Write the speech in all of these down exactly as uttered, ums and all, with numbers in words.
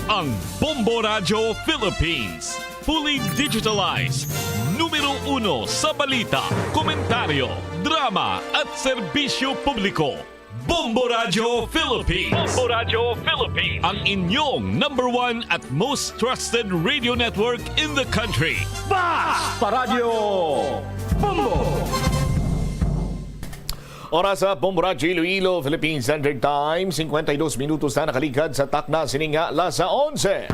Ang Bombo Radyo Philippines, fully digitalized, numero uno sa balita, komentaryo, drama at serbisyo publiko. Bombo Radyo Philippines. Bombo Radyo Philippines. Ang inyong number one at most trusted radio network in the country. Basta Radyo Bombo! Oras sa Bombo Radyo Iloilo, Philippine Standard Time, cincuenta y dos minutos na nakaligad sa takna sining alas onse.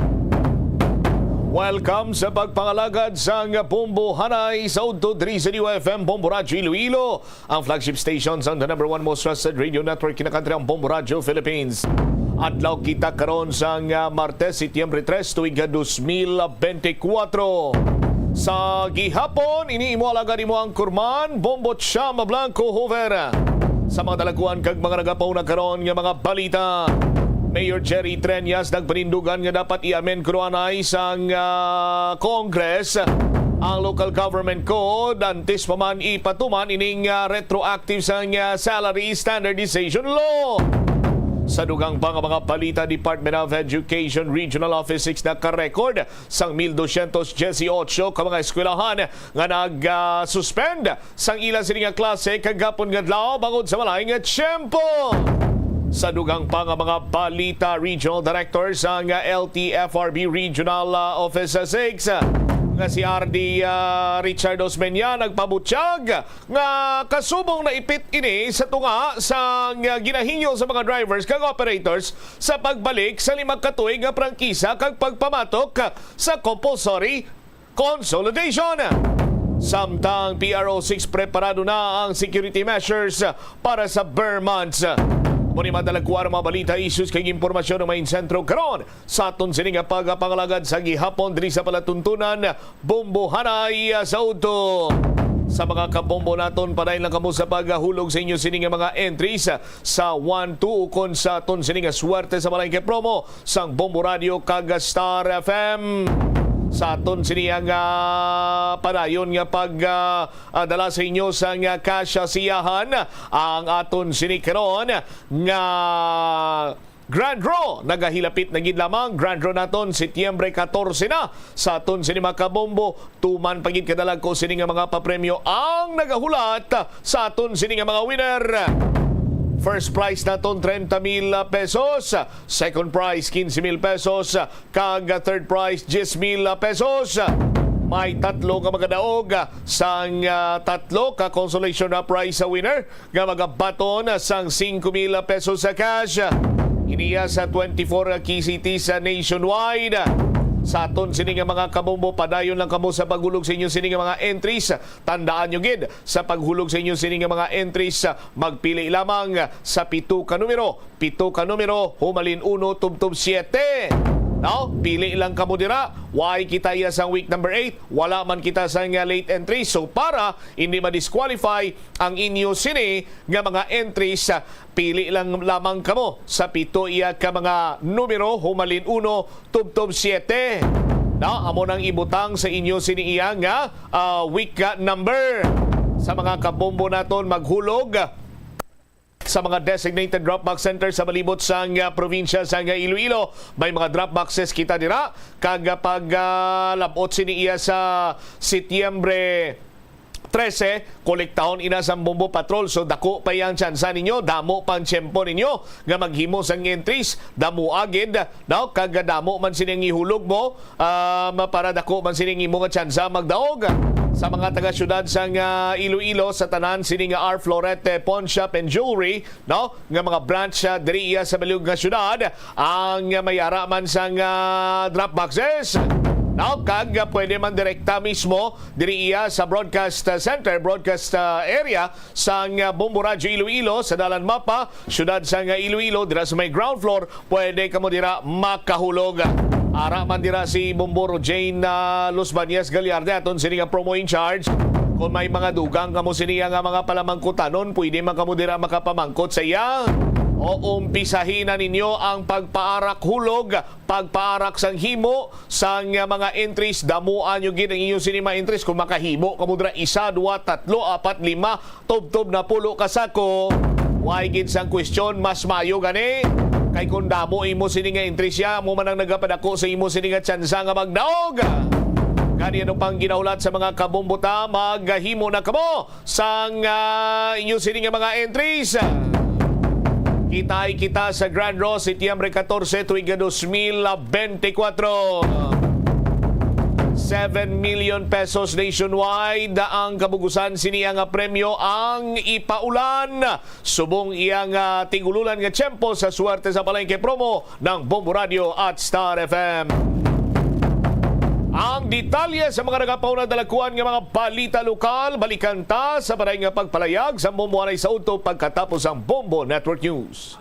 Welcome sa pagpangalagad sang Bombo Hanay sa udto diri sa D Y F M Bombo Radyo Iloilo, ang flagship station sang the number one most trusted radio network in the country, ang Bombo Radyo Philippines. Adlaw kita karon sang, ah, Martes, Setyembre tres, tuig nga dos mil bente kuwatro. Sa gihapon, ini imo alagad, imo anchorman, Bombo Chama Blanco Hoover. Sa mga dalagkuan kag mga nagapauna karon nga mga balita, Mayor Jerry Treñas nagpanindugan nga dapat i-amend kuno anay sang, ah, Congress ang Local Government Code antes pa man ipatuman ining, ah, retroactive sang, ah, Salary Standardization Law. Sa dugang pa nga mga balita, Department of Education Regional Office six naka-record sang mil dosyentos dieciocho ka mga eskwelahan nga nag-suspend sang ila sini nga klase kagapon nga adlaw bangod sa malain nga tiyempo. Sa dugang pa nga mga balita, Regional Director sang L T F R B Regional, ah, Office six, ah, nga si R D, ah, Richard Osmeña nagpabutyag nga kasubong naipit ini sa tunga sang, ah, ginahingyo sa mga drivers kag operators sa pagbalik sa lima ka tuig nga prangkisa kag pagpamatok sa compulsory consolidation. Samtang P R O six, preparado na ang security measures para sa ber months. Mao ni madalagkuan ang mga balita, issues kag impormasyon nga may sentro karon sa aton sini nga pagpangalagad sa gihapon diri sa palatuntunan Bombo Hanay sa udto. Sa mga kabombo naton, padayon lang kamo sa paghulog sa inyo sini nga mga entries sa one two ukon sa aton sini nga Swerte sa Balay kay Promo sang Bombo Radio kag Star F M. Sa aton sini nga, ah, padayon nga pag, ah, ah, dala sa inyo sang, ah, cash, ah, siyahan, ang aton sini karon nga Grand Draw nagahilapit na gid lamang. Grand Draw naton Setyembre katorse na. Sa aton sini mga kabombo, tuman pa gid kadalagko sini nga mga papremyo ang nagahulat sa aton sini nga mga winner. First prize naton treinta mil pesos, second prize quince mil pesos, kag third prize diyes mil pesos. May tatlo nga magadaog sang, ah, tatlo ka consolation prize sa winner nga magabaton sang singko mil pesos sa cash. Iniya sa twenty-four key cities sa nationwide. Sa aton sini nga mga kabombo, padayon lang kamo sa paghulog sa inyo sini nga mga entries. Tandaan nyo gid, sa paghulog sa inyo sini nga mga entries, magpili lamang sa pito ka numero. Pito ka numero, humalin uno tubtob siyete. No? Pili lang kamo dira. Why kita iya sang week number eight? Wala man kita sang, ah, late entry. So, para hindi ma-disqualify ang inyo sini nga mga entries, ah, pili lang lamang kamo sa pito iya ka mga numero, humalin uno tubtob siyete. No? Amo nang ibutang sa inyo sini iya nga, ah, week, ah, number. Sa mga kabombo naton maghulog sa mga designated drop box center sa palibot sang, ah, probinsya sang, ah, Iloilo. May mga drop boxes kita dira, kag, ah, pag, ah, labot sini iya sa Setyembre trese, kolektahon ina sang Bombo Patrol. So, dako pa yang tsansa ninyo, damo pang tiyempo ninyo nga maghimo sang entries, damo agid, no? Kag damo man sini ang ihulog mo, um, para dako man sini ang imo nga tsansa magdaog. Sa mga taga-syudad sang, ah, Iloilo, sa tanan sini nga R Florete Pawn Shop and Jewelry, no, nga mga branch, ah, diri iya sa baliw nga syudad, ang may ara man sang, ah, drop boxes, no, kag, ah, pwede man direkta mismo diri iya sa broadcast, ah, center, broadcast, ah, area sang, ah, Bombo Radyo Iloilo sa Dalan Mapa, syudad sang, ah, Iloilo, dira sa may ground floor. Pwede kamo dira makahulog. Ara man dira si Bombo Jane, ah, Los Bañez Gallarde, aton sini nga promo in charge. Kung may mga dugang kamo sini nga mga palamangkutanon, pwede man kamo dira makapamangkot sa iya. O umpisahi na ninyo ang pagpaarak hulog, pagpaarak sang himo sang, ah, mga entries. Damuan nyo gid ang inyo sini mga entries. Kung makahimo kamo dira isa, dua, tatlo, apat, lima, tubtob napulo ka sako, way gid sang question, mas maayo gani Kay kung damo imo sini nga entries, amo man ang nagapadako sa imo sini nga tsansa nga magdaog. Gani, ano pang ginahulat sa mga kabombo ta, maghimo na kamo sang, ah, inyo sini nga mga entries. Kitay kita sa Grand Draw, Setyembre katorse, tuig nga dos mil benti kwatro. Seven million pesos nationwide ang kabugusan sini nga premyo, ang ipaulan subong iya nga tig-ululan nga tiyempo sa Swerte sa Palengke promo ng Bombo Radio at Star F M. Ang detalye sa mga nagapauna dalakuan nga mga balita lokal, balikan ta sa paray nga pagpalayag sa Bombo anay sa udto pagkatapos ang Bombo Network News.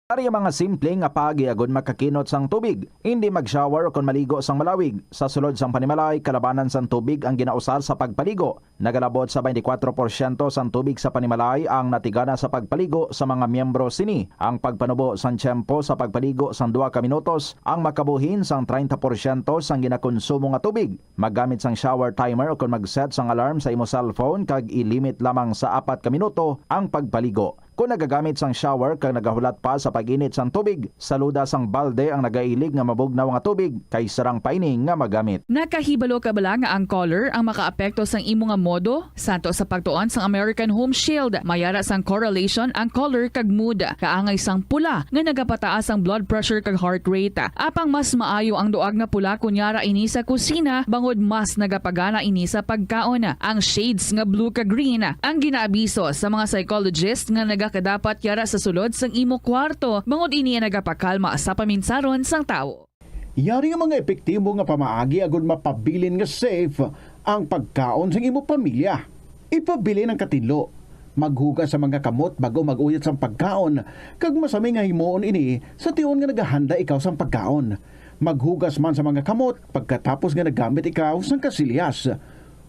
Yari ang mga simple nga paagi agud makakinot sang tubig, hindi mag-shower o kon maligo sang malawig. Sa sulod sang panimalay, kalabanan sang tubig ang ginausar sa pagpaligo. Nagalabot sa twenty-four porsyento sang tubig sa panimalay ang natigana sa pagpaligo sa mga miyembro sini. Ang pagpanubo sang tiyempo sa pagpaligo sang duha ka minutos ang makabuhin sang treinta porsyento sang ginakonsumo nga tubig. Maggamit sang shower timer o kon mag-set sang alarm sa imo cellphone kag i-limit lamang sa apat ka minuto ang pagpaligo. Kon nagagamit sang shower kag nagahulat pa sa pag-init sang tubig, saluda sang balde ang nagailig nga mabugnaw nga tubig kay sarang pa ini nga magamit. Nakahibalo ka bala nga ang color ang makaapekto sang imo nga modo? Santo sa pagtuon sang American Home Shield, may ara sang correlation ang color kag mood. Kaangay sang pula nga nagapataas ang blood pressure kag heart rate. Apang mas maayo ang duag nga pula kon yara ini sa kusina, bangod mas nagapagana ini sa pagkaon. Ang shades nga blue kag green ang ginaabiso sa mga psychologist nga nagakadapat yara sa sulod sang imo kwarto, bangod ini ang nagapakalma sa paminsaron sang tawo. Yari nga mga epektibo nga pamaagi agud mapabilin nga safe ang pagkaon sang imo pamilya. Ipabilin ang katinlo. Maghugas sa mga kamot bag-o mag-uyot sang pagkaon, kag masami nga himuon ini sa tion nga nagahanda ikaw sang pagkaon. Maghugas man sa mga kamot pagkatapos nga naggamit ikaw sang kasilyas.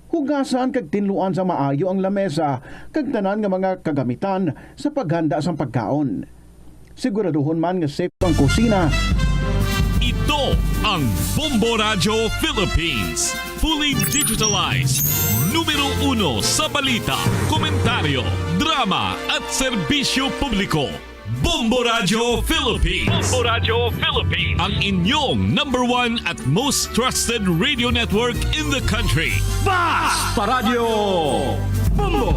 Hugasan kag tinluan sa maayo ang lamesa kag tanan nga mga kagamitan sa paghanda sang pagkaon. Siguraduhon man nga safe ang kusina. Ito ang Bombo Radyo Philippines, fully digitalized, numero uno sa balita, komentaryo, drama at serbisyo publiko. Bombo Radyo Philippines. Bombo Radyo Philippines. Ang inyong number one at most trusted radio network in the country. Basta Radyo Bombo.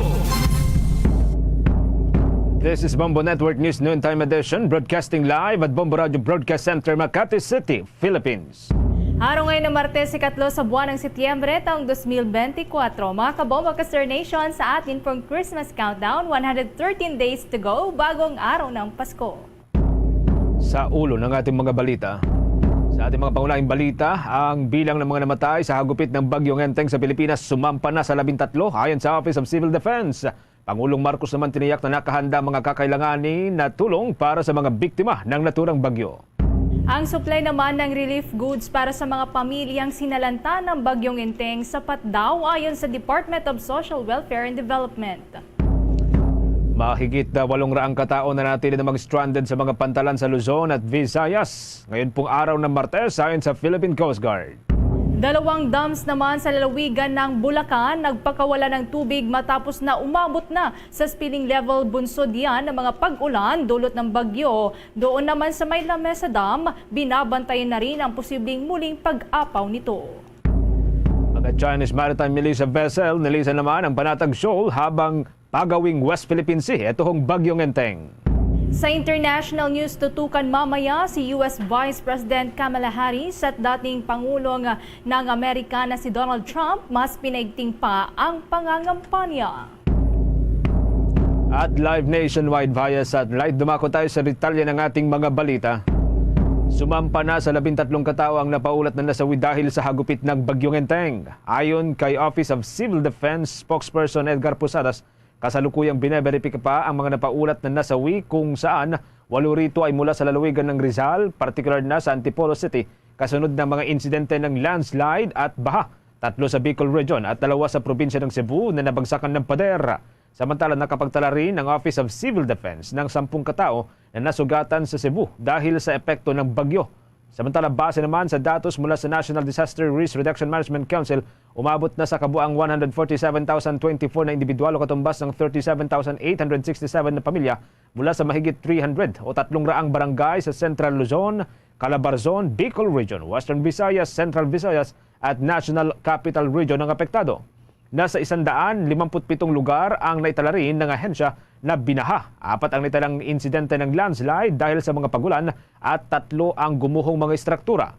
This is Bombo Network News Noontime Edition, broadcasting live at Bombo Radyo Broadcast Center, Makati City, Philippines. Araw ngayon na Martes, ikatlo sa buwan ng Setyembre, taong dos mil benti kwatro. Mga kabombo ka Star Nation, sa atin pong Christmas countdown, one hundred thirteen days to go, bagong araw ng Pasko. Sa ulo ng ating mga balita, sa ating mga pangunahing balita, ang bilang ng mga namatay sa hagupit ng Bagyong Enteng sa Pilipinas sumampa na sa labintatlo, ayon sa Office of Civil Defense. Pangulong Marcos naman tiniyak na nakahanda ang mga kakailanganin na tulong para sa mga biktima ng naturang bagyo. Ang supply naman ng relief goods para sa mga pamilyang sinalanta ng Bagyong Enteng sapat daw, ayon sa Department of Social Welfare and Development. Mahigit na walong raang katao na natili na mag-stranded sa mga pantalan sa Luzon at Visayas. Ngayon pong araw ng Martes, ayon sa Philippine Coast Guard. Dalawang dams naman sa lalawigan ng Bulacan nagpakawala ng tubig matapos na umabot na sa spilling level bunsod yan ng mga pag-ulan dulot ng bagyo. Doon naman sa may Lamesa Dam, binabantayan na rin ang posibleng muling pag-apaw nito. Mga Chinese Maritime Militia vessel nilisan naman ang panatag shoal habang pagawing West Philippine Sea, ito hong Bagyong Enteng. Sa international news, tutukan mamaya si U S Vice President Kamala Harris at dating Pangulong ng Amerika na si Donald Trump, mas pinaigting pa ang pangangampanya. At live nationwide via satellite, dumako tayo sa detalye ng ating mga balita. Sumampa na sa labintatlong katao ang napaulat na nasawi dahil sa hagupit ng Bagyong Enteng. Ayon kay Office of Civil Defense spokesperson Edgar Posadas, kasalukuyang bineberipika pa ang mga napaulat na nasawi, kung saan walo rito ay mula sa lalawigan ng Rizal, partikular na sa Antipolo City, kasunod ng mga insidente ng landslide at baha, tatlo sa Bicol Region at dalawa sa probinsya ng Cebu na nabagsakan ng pader. Samantala, nakapagtala rin ang Office of Civil Defense ng sampung katao na nasugatan sa Cebu dahil sa epekto ng bagyo. Samantala, base naman sa datos mula sa National Disaster Risk Reduction Management Council, umabot na sa kabuang one hundred forty-seven thousand twenty-four na individual o katumbas ng thirty-seven thousand eight hundred sixty-seven na pamilya Mula sa mahigit three hundred o tatlong raang barangay sa Central Luzon, Calabarzon, Bicol Region, Western Visayas, Central Visayas, at National Capital Region ang apektado. Nasa isang daan limampu't pitong lugar ang naitala rin ng ahensya na binaha. Apat ang naitalang insidente ng landslide dahil sa mga pagulan at tatlo ang gumuhong mga istruktura.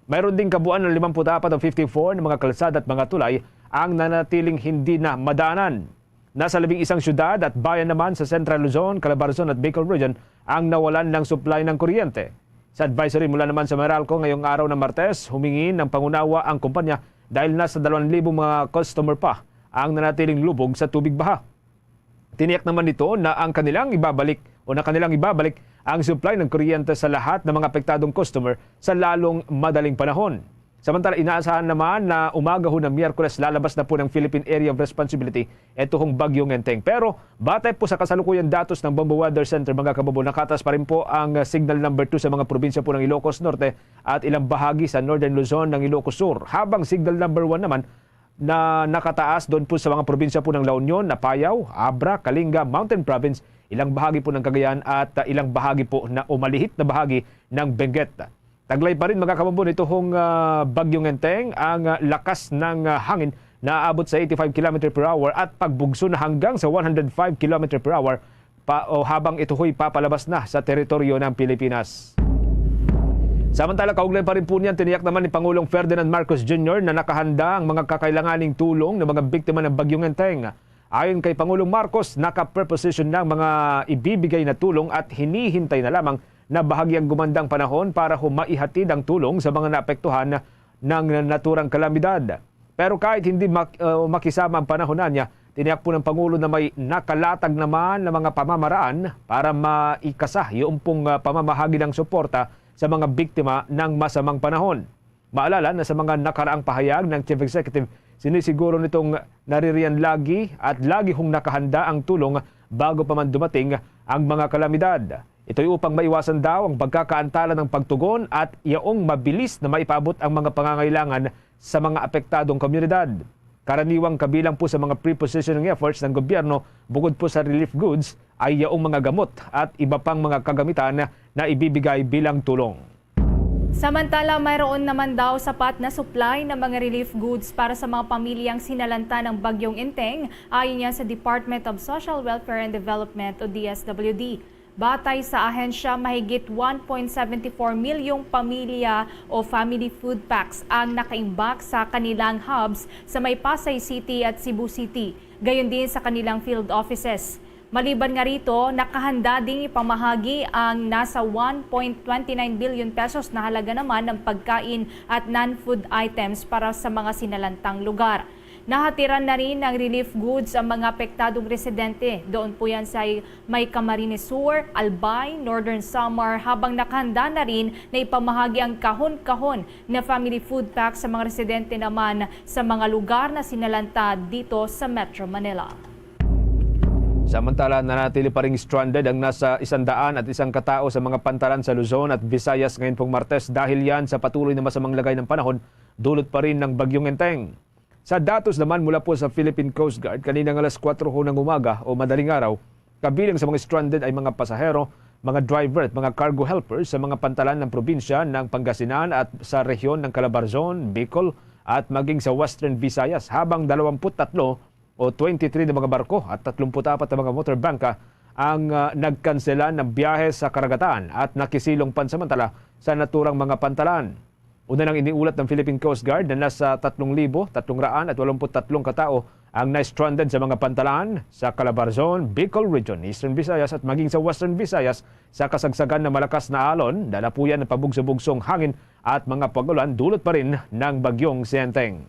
Mayroon ding kabuuan ng limampu't apat o fifty-four na mga kalsada at mga tulay ang nanatiling hindi na madaanan. Nasa labing isang syudad at bayan naman sa Central Luzon, Calabarzon at Bicol Region ang nawalan ng supply ng kuryente. Sa advisory mula naman sa Meralco ngayong araw ng Martes, humingi ng pangunawa ang kumpanya dahil nasa dalawang libong mga customer pa ang nanatiling lubog sa tubig baha. Tiniyak naman nito na ang kanilang ibabalik o na kanilang ibabalik ang supply ng kuryente sa lahat ng mga apektadong customer sa lalong madaling panahon. Samantala, inaasahan naman na umagahon ng Miyerkules lalabas na po ng Philippine Area of Responsibility ito hong Bagyong Enteng. Pero batay po sa kasalukuyang datos ng Bombo Weather Center, mga kababayan, nakataas pa rin po ang signal number two sa mga probinsya po ng Ilocos Norte at ilang bahagi sa Northern Luzon ng Ilocos Sur, habang signal number one naman na nakataas doon po sa mga probinsya po ng La Union, Apayao, Abra, Kalinga, Mountain Province, ilang bahagi po ng Cagayan at, uh, ilang bahagi po na o malihit na bahagi ng Benguet. Taglay pa rin, mga kababayan, ito hong, uh, Bagyong Enteng, ang, uh, lakas ng, uh, hangin na aabot sa eighty-five kilometer per hour at pagbugso na hanggang sa one hundred five kilometer per hour pa, o habang ito ho'y papalabas na sa teritoryo ng Pilipinas. Samantala, kaugnay pa rin po niyan, tiniyak naman ni Pangulong Ferdinand Marcos Junior na nakahanda ang mga kakailanganing tulong ng mga biktima ng Bagyong Enteng. Ayon kay Pangulong Marcos, naka-preposition na ang mga ibibigay na tulong at hinihintay na lamang na bahagyang gumandang panahon para humaihatid ang tulong sa mga naapektuhan ng naturang kalamidad. Pero kahit hindi mak-, uh, makisama ang panahon niya, tiniyak po ng Pangulo na may nakalatag naman na mga pamamaraan para maikasa yung pong, uh, pamamahagi ng suporta sa mga biktima ng masamang panahon. Maalala na sa mga nakaraang pahayag ng Chief Executive, sinisiguro nitong naririyan lagi at lagi hong nakahanda ang tulong bago pa man dumating ang mga kalamidad. Ito'y upang maiwasan daw ang pagkakaantala ng pagtugon at yaong mabilis na maipaabot ang mga pangangailangan sa mga apektadong komunidad. Karaniwang kabilang po sa mga pre-positioning efforts ng gobyerno, bukod po sa relief goods, ay yaong mga gamot at iba pang mga kagamitan na ibibigay bilang tulong. Samantala, mayroon naman daw sapat na supply ng mga relief goods para sa mga pamilyang sinalanta ng Bagyong Enteng, ayon yan sa Department of Social Welfare and Development o D S W D. Batay sa ahensya, mahigit one point seven four milyong pamilya o family food packs ang nakaimbak sa kanilang hubs sa may Pasay City at Cebu City, gayon din sa kanilang field offices. Maliban nga rito, nakahanda ding ipamahagi ang nasa one point twenty nine billion pesos na halaga naman ng pagkain at non-food items para sa mga sinalantang lugar. Nahatiran na rin ng relief goods ang mga apektadong residente. Doon po yan sa may Camarines Sur, Albay, Northern Samar, habang nakahanda na rin na ipamahagi ang kahon-kahon na family food pack sa mga residente naman sa mga lugar na sinalanta dito sa Metro Manila. Samantala, nanatili pa ring stranded ang nasa isang daan at isang katao sa mga pantalan sa Luzon at Visayas ngayon pong Martes dahil yan sa patuloy na masamang lagay ng panahon dulot pa rin ng Bagyong Enteng. Sa datos naman mula po sa Philippine Coast Guard, kaninang alas kuwatro ho ng umaga o madaling araw, kabilang sa mga stranded ay mga pasahero, mga driver at mga cargo helpers sa mga pantalan ng probinsya ng Pangasinan at sa rehiyon ng Calabarzon, Bicol at maging sa Western Visayas, habang dalawampu't tatlo o twenty-three na mga barko at tatlumpu't apat na mga motor bangka ang, ah, nagkansela ng biyahe sa karagatan at nakisilong pansamantala sa naturang mga pantalan. Una nang iniulat ng Philippine Coast Guard na nasa tatlong libo, tatlong raan at walumpu't tatlong katao ang na-stranded sa mga pantalan sa Calabarzon, Bicol Region, Eastern Visayas at maging sa Western Visayas sa kasagsagan ng malakas na alon, dala po yan ng pabugso-bugsong hangin at mga pag-ulan dulot pa rin ng Bagyong Sienteng.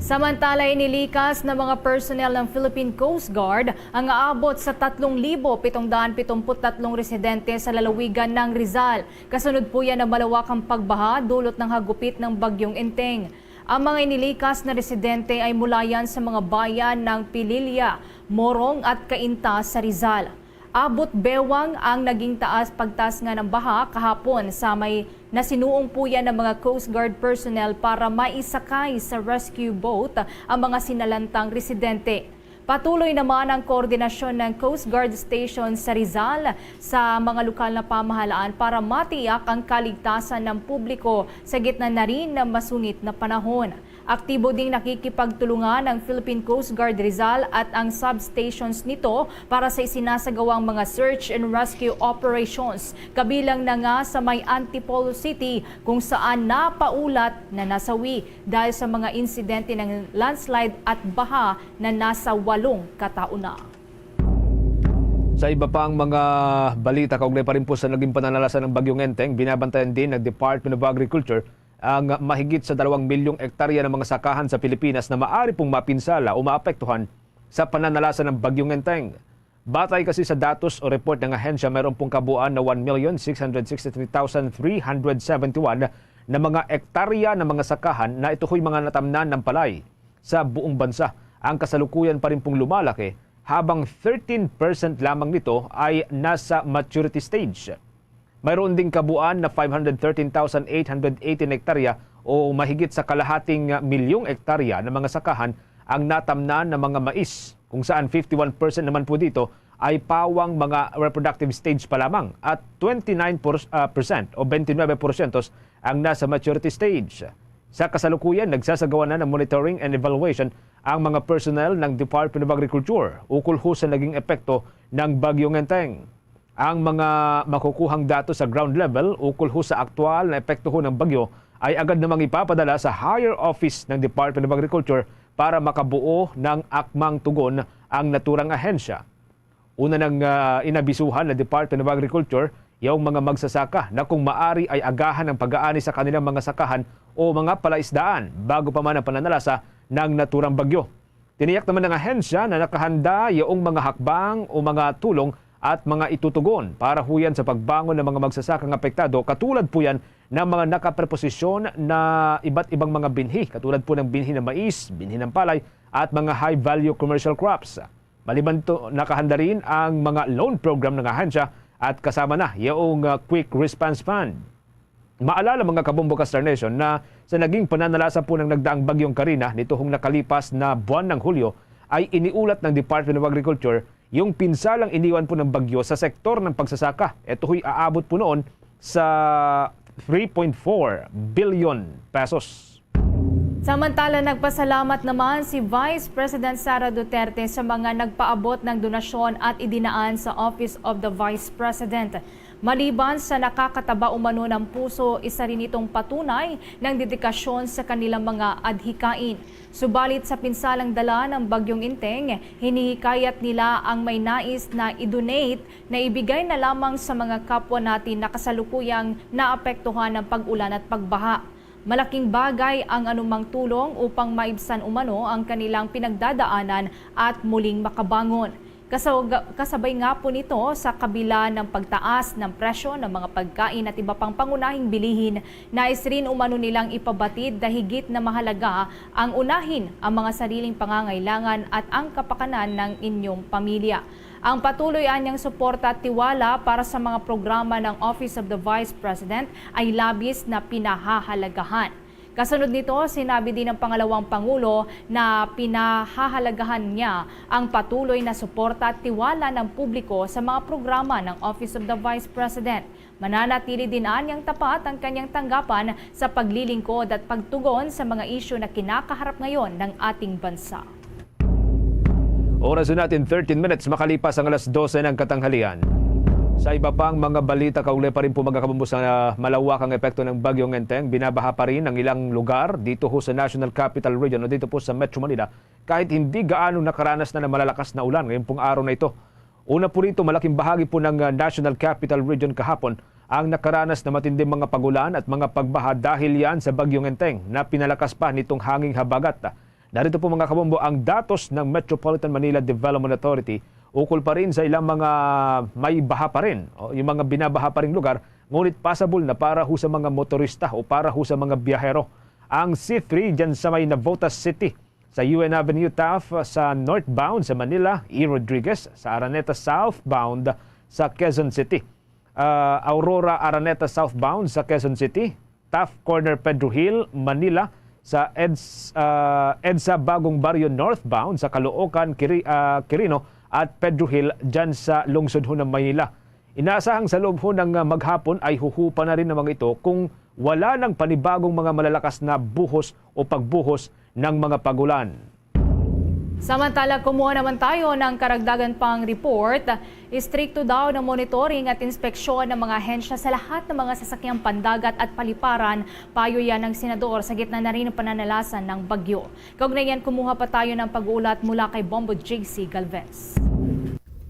Samantala, inilikas ng mga personnel ng Philippine Coast Guard ang aabot sa tatlong libo pitong daan pitumput tatlong residente sa lalawigan ng Rizal. Kasunod po yan ng malawakang pagbaha dulot ng hagupit ng Bagyong Enteng. Ang mga inilikas na residente ay mula yan sa mga bayan ng Pililla, Morong at Cainta sa Rizal. Abot bewang ang naging taas pagtaas nga ng baha kahapon sa may nasinuong puyan ng mga Coast Guard personnel para maisakay sa rescue boat ang mga sinalantang residente. Patuloy naman ang koordinasyon ng Coast Guard Station sa Rizal sa mga lokal na pamahalaan para matiyak ang kaligtasan ng publiko sa gitna na rin ng masungit na panahon. Aktibo ding nakikipagtulungan ang Philippine Coast Guard Rizal at ang substations nito para sa isinasagawang mga search and rescue operations, kabilang na nga sa may Antipolo City, kung saan napaulat na nasawi dahil sa mga insidente ng landslide at baha na nasa walong katao na. Sa iba pang mga balita, kaugnay pa rin po sa naging pananalasa ng Bagyong Enteng, binabantayan din ng Department of Agriculture ang mahigit sa dalawang milyong ektarya ng mga sakahan sa Pilipinas na maari pong mapinsala o maapektuhan sa pananalasa ng Bagyong Enteng. Batay kasi sa datos o report ng ahensya, mayroon pong kabuuan na one million six hundred sixty-three thousand three hundred seventy-one na mga ektarya ng mga sakahan na ito ho'y mga natamnan ng palay sa buong bansa. Ang kasalukuyan pa rin pong lumalaki, habang thirteen percent lamang nito ay nasa maturity stage. Mayroon ding kabuuan na five hundred thirteen thousand eight hundred eighteen hektarya o mahigit sa kalahating milyong hektarya ng mga sakahan ang natamnan ng mga mais, kung saan fifty-one percent naman po dito ay pawang mga reproductive stage pa lamang at twenty-nine por-, ah, percent o twenty-nine porsyento ang nasa maturity stage. Sa kasalukuyan, nagsasagawa na ng monitoring and evaluation ang mga personnel ng Department of Agriculture ukol ho sa naging epekto ng Bagyong Enteng. Ang mga makukuhang datos sa ground level ukol ho sa aktual na epekto ho ng bagyo ay agad namang ipapadala sa higher office ng Department of Agriculture para makabuo ng akmang tugon ang naturang ahensya. Una nang, ah, inabisuhan ng Department of Agriculture yung mga magsasaka na kung maari ay agahan ang pag-aani sa kanilang mga sakahan o mga palaisdaan bago pa man ang pananalasa ng naturang bagyo. Tiniyak naman ng ahensya na nakahanda yaong mga hakbang o mga tulong at mga itutugon para huyan sa pagbangon ng mga magsasakang apektado, katulad po yan ng mga nakapreposisyon na iba't ibang mga binhi, katulad po ng binhi ng mais, binhi ng palay, at mga high-value commercial crops. Maliban to, nakahanda rin ang mga loan program ng ahensya at kasama na yaong, ah, Quick Response Fund. Maalala, mga kabombo ka Star Nation, na sa naging pananalasa po ng nagdaang Bagyong Karina nitong nakalipas na buwan ng Hulyo, ay iniulat ng Department of Agriculture yung pinsalang iniwan po ng bagyo sa sektor ng pagsasaka. Ito ho'y aabot po noon sa three point four billion pesos. Samantala, nagpasalamat naman si Vice President Sara Duterte sa mga nagpaabot ng donasyon at idinaan sa Office of the Vice President. Maliban sa nakakataba umano ng puso, isa rin itong patunay ng dedikasyon sa kanilang mga adhikain. Subalit, sa pinsalang dala ng Bagyong Enteng, hinihikayat nila ang may nais na i-donate na ibigay na lamang sa mga kapwa natin na kasalukuyang naapektuhan ng pag-ulan at pagbaha. Malaking bagay ang anumang tulong upang maibsan umano ang kanilang pinagdadaanan at muling makabangon. Kasawga-, kasabay nga po nito, sa kabila ng pagtaas ng presyo ng mga pagkain at iba pang pangunahing bilihin, nais rin umano nilang ipabatid na higit na mahalaga ang unahin ang mga sariling pangangailangan at ang kapakanan ng inyong pamilya. Ang patuloy anyang suporta at tiwala para sa mga programa ng Office of the Vice President ay labis na pinahahalagahan. Kasunod nito, sinabi din ng pangalawang pangulo na pinahahalagahan niya ang patuloy na suporta at tiwala ng publiko sa mga programa ng Office of the Vice President. Mananatili din anyang tapat ang kanyang tanggapan sa paglilingkod at pagtugon sa mga isyu na kinakaharap ngayon ng ating bansa. Oras na natin, thirteen minutes makalipas ang alas dose ng katanghalian. Sa iba pang mga balita, kaugnay pa rin po, mga kabombo, sa malawakang epekto ng Bagyong Enteng, binabaha pa rin ang ilang lugar dito ho sa National Capital Region o dito po sa Metro Manila, kahit hindi gaano nakaranas na ng malalakas na ulan ngayong pong araw na ito. Una po rito, malaking bahagi po ng, ah, National Capital Region kahapon ang nakaranas na matinding mga pagulan at mga pagbaha dahil yan sa Bagyong Enteng na pinalakas pa nitong hanging habagat. Narito po, mga kabombo, ang datos ng Metropolitan Manila Development Authority ukol pa rin sa ilang mga may baha pa rin, o yung mga binabaha pa ring lugar, ngunit pasabol na para ho sa mga motorista o para ho sa mga biyahero. Ang C three dyan sa may Navotas City, sa U N Avenue Taft sa northbound sa Manila, E. Rodriguez sa Araneta southbound sa Quezon City, ah, Aurora Araneta southbound sa Quezon City, Taft Corner Pedro Hill, Manila, sa EDS, ah, EDSA Bagong Baryo northbound sa Caloocan, Quiri-, ah, Quirino at Pedro Hill dyan sa lungsod ho ng Maynila. Inaasahang sa loob ho ng, ah, maghapon ay huhupa na rin ang mga ito kung wala ng panibagong mga malalakas na buhos o pagbuhos ng mga pagulan. Samantala, kumuha naman tayo ng karagdagan pang report. Istrikto daw na monitoring at inspeksyon ng mga ahensya sa lahat ng mga sasakyang pandagat at paliparan, payo yan ng senador sa gitna na rin ng pananalasan ng bagyo. Kaugnay niyan, kumuha pa tayo ng pag-uulat mula kay Bombo J C Galvez.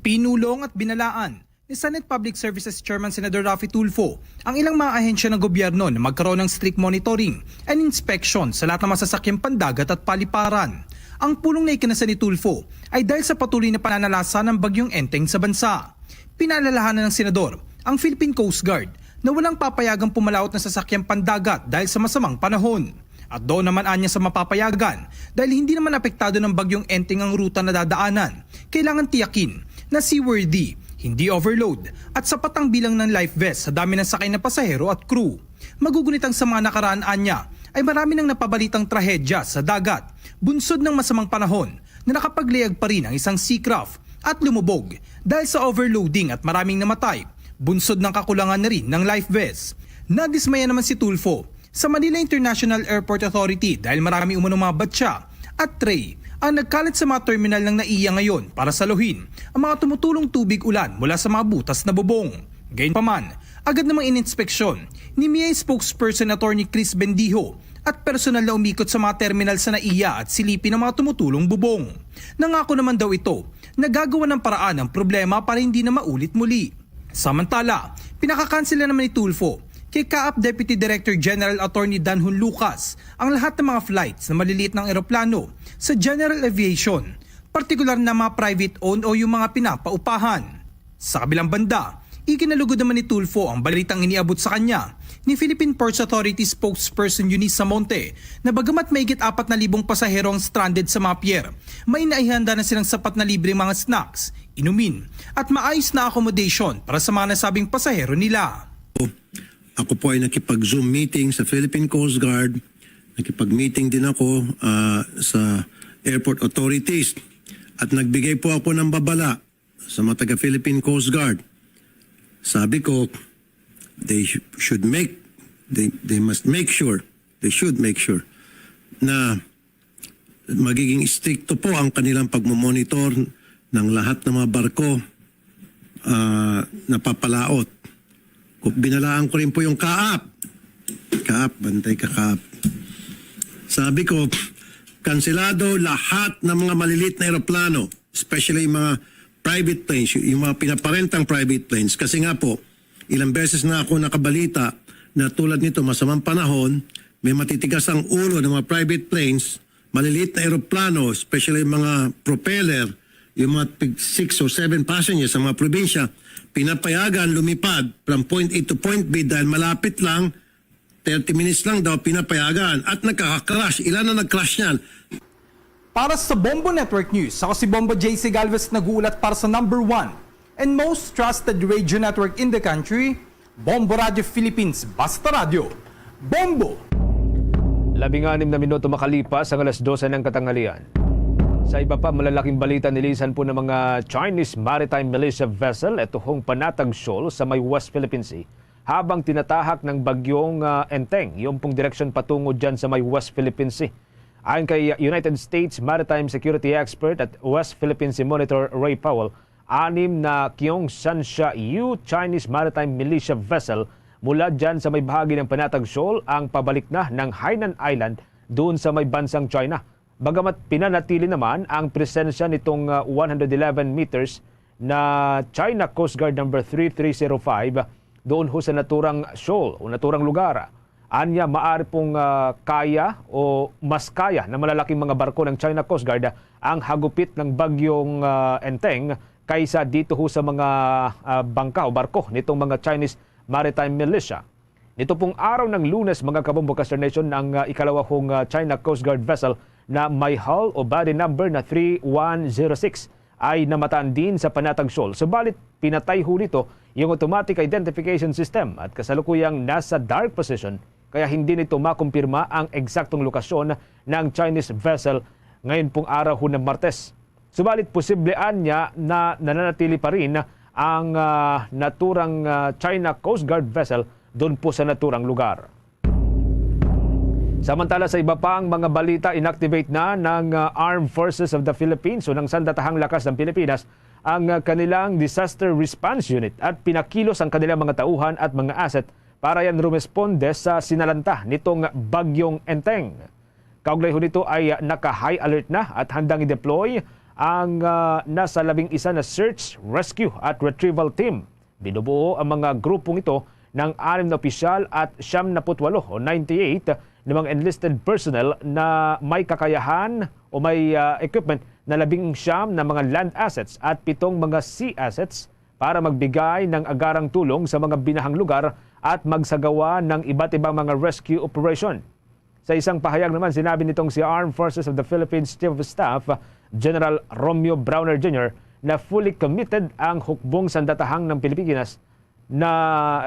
Pinulong at binalaan ni Senate Public Services Chairman Senador Raffy Tulfo ang ilang mga ahensya ng gobyerno na magkaroon ng strict monitoring and inspection sa lahat ng masasakyang pandagat at paliparan. Ang pulong na ikinasa ni Tulfo ay dahil sa patuloy na pananalasa ng Bagyong Enteng sa bansa. Pinaalalahanan ng senador ang Philippine Coast Guard na walang papayagang pumalaot na sasakyang pandagat dahil sa masamang panahon. At doon naman anya sa mapapayagan dahil hindi naman apektado ng Bagyong Enteng ang ruta na dadaanan. Kailangan tiyakin na seaworthy, hindi overload, at sapat ang bilang ng life vest sa dami ng sakay na pasahero at crew. Magugunit ang sa mga nakaraan anya ay marami nang napabalitang trahedya sa dagat, bunsod ng masamang panahon na nakapaglayag pa rin ang isang seacraft at lumubog dahil sa overloading at maraming namatay, bunsod ng kakulangan na rin ng life vest. Nadismaya naman si Tulfo sa Manila International Airport Authority dahil marami umanong mga batya at tray ang nagkalat sa mga terminal ng NAIA ngayon para saluhin ang mga tumutulong tubig ulan mula sa mga butas na bubong. Gayunpaman, agad namang ininspeksyon ni MIA spokesperson Attorney Chris Bendijo at personal na umikot sa mga terminal sa NAIA at silipin ang mga tumutulong bubong. Nangako naman daw ito na gagawa ng paraan ang problema para hindi na maulit muli. Samantala, pinakakansela naman ni Tulfo kay CAAP Deputy Director General Attorney Danhon Lucas ang lahat ng mga flights na maliliit ng eroplano sa general aviation, partikular na mga private-owned o yung mga pinapaupahan. Sa kabilang banda, ikinalugod naman ni Tulfo ang balitang iniabot sa kanya ni Philippine Ports Authority spokesperson Eunice Samonte na bagamat mahigit apat na libong pasahero ang stranded sa mga pier, may naihanda na silang sapat na libreng mga snacks, inumin, at maayos na accommodation para sa mga nasabing pasahero nila. Ako po ay nakipag-Zoom meeting sa Philippine Coast Guard, nakipag-meeting din ako, ah, sa airport authorities, at nagbigay po ako ng babala sa mga taga Philippine Coast Guard. Sabi ko, they sh-, should make, they, they must make sure, they should make sure na magiging istrikto po ang kanilang pagmomonitor ng lahat ng mga barko, ah, na papalaot. Ku-, binalaan ko rin po yung CAAP. CAAP, bantay ka, CAAP. Sabi ko, kanselado lahat ng mga malilit na eroplano, especially yung mga private planes, y-, yung mga pinaparentang private planes. Kasi nga po, ilang beses na ako nakabalita na tulad nito, masamang panahon, may matitigas ang ulo ng mga private planes, maliliit na eroplano, especially yung mga propeller, yung mga tig six or seven passengers sa mga probinsya, pinapayagan lumipad from point A to point B dahil malapit lang, thirty minutes lang daw pinapayagan at nagkaka-crash. Ilan na nag-crash niyan? Para sa Bombo Network News, ako si Bombo J C Galvez, nag-uulat para sa number one and most trusted radio network in the country, Bombo Radio Philippines. Basta radyo, Bombo! Labing anim na minuto makalipas ang alas dose ng katanghalian. Sa iba pa, malalaking balita, nilisan po ng mga Chinese maritime militia vessel ito hong Panatag Shoal sa may West Philippine Sea habang tinatahak ng bagyong, ah, Enteng yung pong direksyon patungo dyan sa may West Philippine Sea. Ayon kay United States maritime security expert at West Philippine Sea Monitor Ray Powell, anim na Kiong Sanxia Yu Chinese maritime militia vessel mula dyan sa may bahagi ng Panatag Shoal ang pabalik na ng Hainan Island doon sa may bansang China. Bagamat pinanatili naman ang presensya nitong, ah, one hundred eleven meters na China Coast Guard number three three zero five doon ho sa naturang shoal o naturang lugar. Anya, maari pong, ah, kaya o mas kaya ng malalaking mga barko ng China Coast Guard ang hagupit ng bagyong, ah, Enteng kaysa dito ho sa mga, ah, bangka o barko nitong mga Chinese maritime militia. Nito pong araw ng Lunes, mga kabombo, Caster Nation, ang, ah, ikalawa hong, ah, China Coast Guard vessel na may hull o body number na three one zero six ay namataan din sa Panatag Shoal. Subalit, pinatay ho nito yung automatic identification system at kasalukuyang nasa dark position kaya hindi nito makumpirma ang eksaktong lokasyon ng Chinese vessel ngayon pong araw, Hunab Martes. Subalit, posible anya na nananatili pa rin ang, ah, naturang, ah, China Coast Guard vessel doon po sa naturang lugar. Samantala, sa iba pang mga balita, inactivate na ng, ah, Armed Forces of the Philippines o ng Sandatahang Lakas ng Pilipinas ang, ah, kanilang Disaster Response Unit at pinakilos ang kanilang mga tauhan at mga asset para yan rumesponde sa sinalanta nitong Bagyong Enteng. Kaugnay ho nito ay naka-high alert na at handang i-deploy ang, ah, nasa labing isa na search, rescue at retrieval team. Binubuo ang mga grupong ito ng anim na opisyal at siyam na put walo o ninety-eight na mga enlisted personnel na may kakayahan o may, ah, equipment na labing siyam na mga land assets at pitong mga sea assets para magbigay ng agarang tulong sa mga binahang lugar at magsagawa ng iba't ibang mga rescue operation. Sa isang pahayag naman, sinabi nitong si Armed Forces of the Philippines Chief of Staff General Romeo Brawner Junior na fully committed ang hukbong sandatahang ng Pilipinas na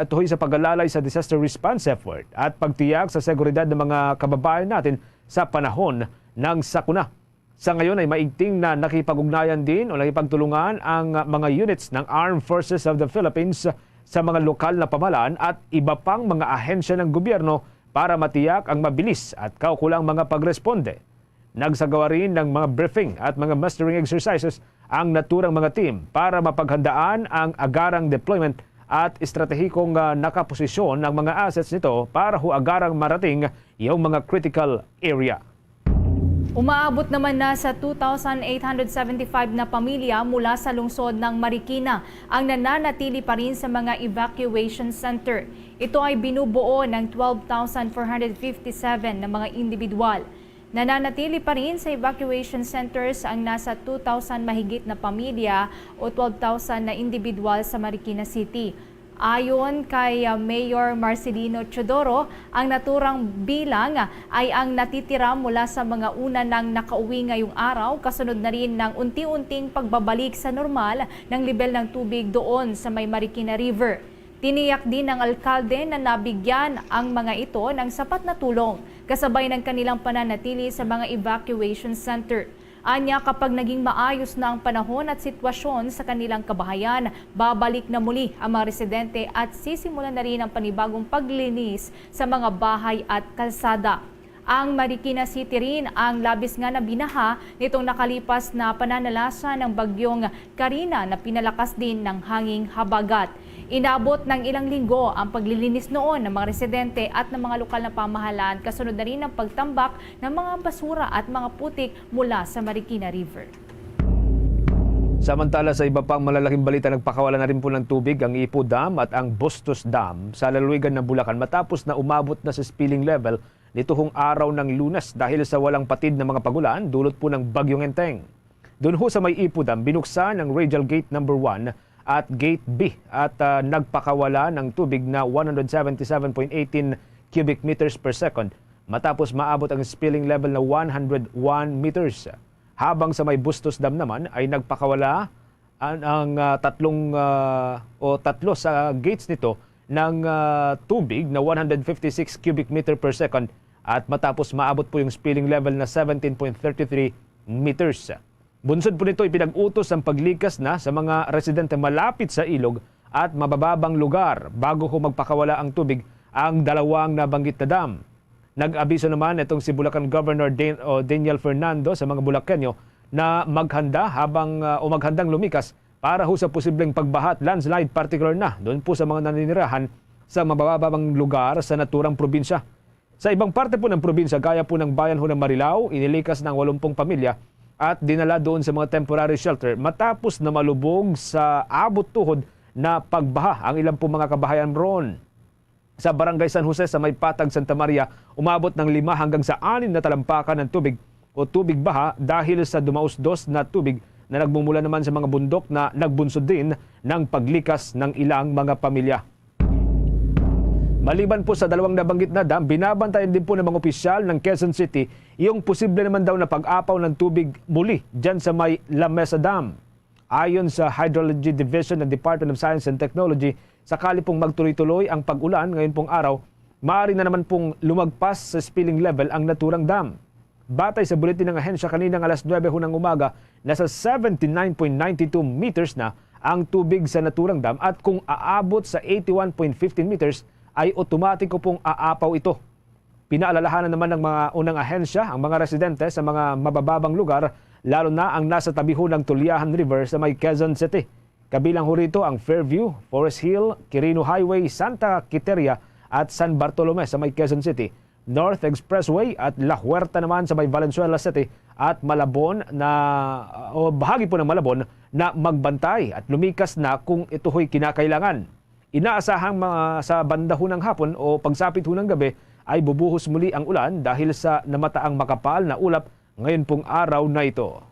ituhoy sa pag-alalay sa disaster response effort at pagtiyak sa seguridad ng mga kababayan natin sa panahon ng sakuna. Sa ngayon ay maigting na nakipag-ugnayan din o nakipagtulungan ang mga units ng Armed Forces of the Philippines sa mga lokal na pamahalaan at iba pang mga ahensya ng gobyerno para matiyak ang mabilis at kaukulang mga pagresponde. Nagsagawa rin ng mga briefing at mga mustering exercises ang naturang mga team para mapaghandaan ang agarang deployment at estratehikong, ah, nakaposisyon ang mga assets nito para ho agarang marating yung mga critical area. Umaabot naman na sa two thousand eight hundred seventy-five na pamilya mula sa lungsod ng Marikina ang nananatili pa rin sa mga evacuation center. Ito ay binubuo ng twelve thousand four hundred fifty-seven na mga individual. Nananatili pa rin sa evacuation centers ang nasa two thousand mahigit na pamilya o twelve thousand na individual sa Marikina City. Ayon kay, ah, Mayor Marcelino Teodoro, ang naturang bilang ay ang natitira mula sa mga una nang nakauwi ngayong araw, kasunod na rin ng unti-unting pagbabalik sa normal ng lebel ng tubig doon sa may Marikina River. Tiniyak din ng alkalde na nabigyan ang mga ito ng sapat na tulong, kasabay ng kanilang pananatili sa mga evacuation center. Anya, kapag naging maayos na ang panahon at sitwasyon sa kanilang kabahayan, babalik na muli ang mga residente at sisimulan na rin ang panibagong paglinis sa mga bahay at kalsada. Ang Marikina City rin ang labis nga nabinaha nitong nakalipas na pananalasa ng bagyong Karina na pinalakas din ng hanging habagat. Inabot ng ilang linggo ang paglilinis noon ng mga residente at ng mga lokal na pamahalaan, kasunod na rin ng pagtambak ng mga basura at mga putik mula sa Marikina River. Samantala, sa iba pang malalaking balita, nagpakawala na rin po ng tubig ang Ipo Dam at ang Bustos Dam sa lalawigan ng Bulacan matapos na umabot na sa spilling level nituhong araw ng Lunes dahil sa walang patid na mga pagulan dulot po ng Bagyong Enteng. Doon ho sa may Ipo Dam, binuksan ang radial gate number one at gate B at, ah, nagpakawala ng tubig na one hundred seventy-seven point eighteen cubic meters per second matapos maabot ang spilling level na one hundred one meters. Habang sa may Bustos Dam naman ay nagpakawala ang, ang, ah, tatlong, ah, o tatlo sa gates nito ng, ah, tubig na one hundred fifty-six cubic meter per second at matapos maabot po yung spilling level na seventeen point thirty-three meters. Bunsod po nito, ipinag-utos ang paglikas na sa mga residente malapit sa ilog at mabababang lugar bago ho magpakawala ang tubig ang dalawang nabanggit na dam. Nag-abiso naman itong si Bulacan Governor Dan-, o Daniel Fernando sa mga Bulakenyo na maghanda habang, ah, o maghandang lumikas para ho sa posibleng pagbaha at landslide, partikular na doon po sa mga naninirahan sa mabababang lugar sa naturang probinsya. Sa ibang parte po ng probinsya, gaya po ng bayan ho ng Marilao, inilikas ng walumpung pamilya at dinala doon sa mga temporary shelter matapos na malubog sa abot tuhod na pagbaha ang ilang po mga kabahayan roon. Sa Barangay San Jose sa may Patag, Santa Maria, umabot ng lima hanggang sa anim na talampakan ng tubig o tubig baha dahil sa dumausdos na tubig na nagmumula naman sa mga bundok na nagbunsod din ng paglikas ng ilang mga pamilya. Maliban po sa dalawang nabanggit na dam, binabantayan din po ng mga opisyal ng Quezon City yung posible naman daw na pag-apaw ng tubig muli dyan sa may La Mesa Dam. Ayon sa Hydrology Division ng Department of Science and Technology, sakali pong magtuloy-tuloy ang pag-ulan ngayon pong araw, Maaari na naman pong lumagpas sa spilling level ang naturang dam. Batay sa bulletin ng ahensya, kaninang alas nuwebe hunang umaga, nasa seventy nine point nine two meters na ang tubig sa naturang dam, at kung aabot sa eighty one point fifteen meters, ay otomatiko pong aapaw ito. Pinaalalahanan naman ng mga unang ahensya ang mga residente sa mga mabababang lugar, lalo na ang nasa tabi ho ng Tuliahan River sa may Quezon City. Kabilang ho rito ang Fairview, Forest Hill, Quirino Highway, Santa Quiteria at San Bartolome sa may Quezon City, North Expressway at La Huerta naman sa may Valenzuela City at Malabon na, o bahagi po ng Malabon, na magbantay at lumikas na kung ito ho'y kinakailangan. Inaasahang mga sa banda ho ng hapon o pagsapit ho ng gabi ay bubuhos muli ang ulan dahil sa namataang makapal na ulap ngayon pong araw na ito.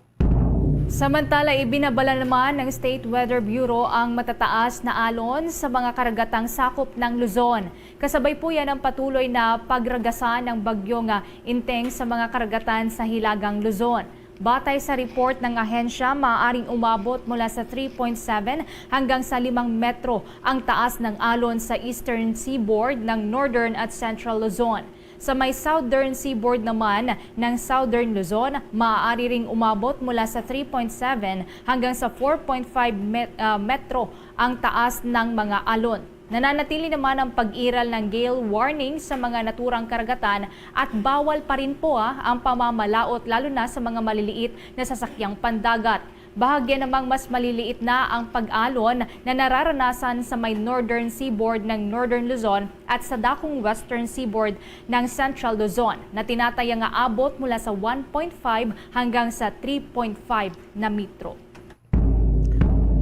Samantala, ibinabala naman ng State Weather Bureau ang matataas na alon sa mga karagatang sakop ng Luzon. Kasabay po yan ang patuloy na pagragasan ng bagyong, ah, Inteng sa mga karagatan sa Hilagang Luzon. Batay sa report ng ahensya, maaaring umabot mula sa three point seven hanggang sa limang metro ang taas ng alon sa eastern seaboard ng northern at central Luzon. Sa may southern seaboard naman ng southern Luzon, maaari ring umabot mula sa three point seven hanggang sa four point five met-, ah, metro ang taas ng mga alon. Nananatili naman ang pag-iral ng gale warning sa mga naturang karagatan at bawal pa rin po, ah, ang pamamalaot, lalo na sa mga maliliit na sasakyang pandagat. Bahagya namang mas maliliit na ang pag-alon na nararanasan sa may northern seaboard ng Northern Luzon at sa dakong western seaboard ng Central Luzon, na tinataya nga abot mula sa one point five hanggang sa three point five na metro.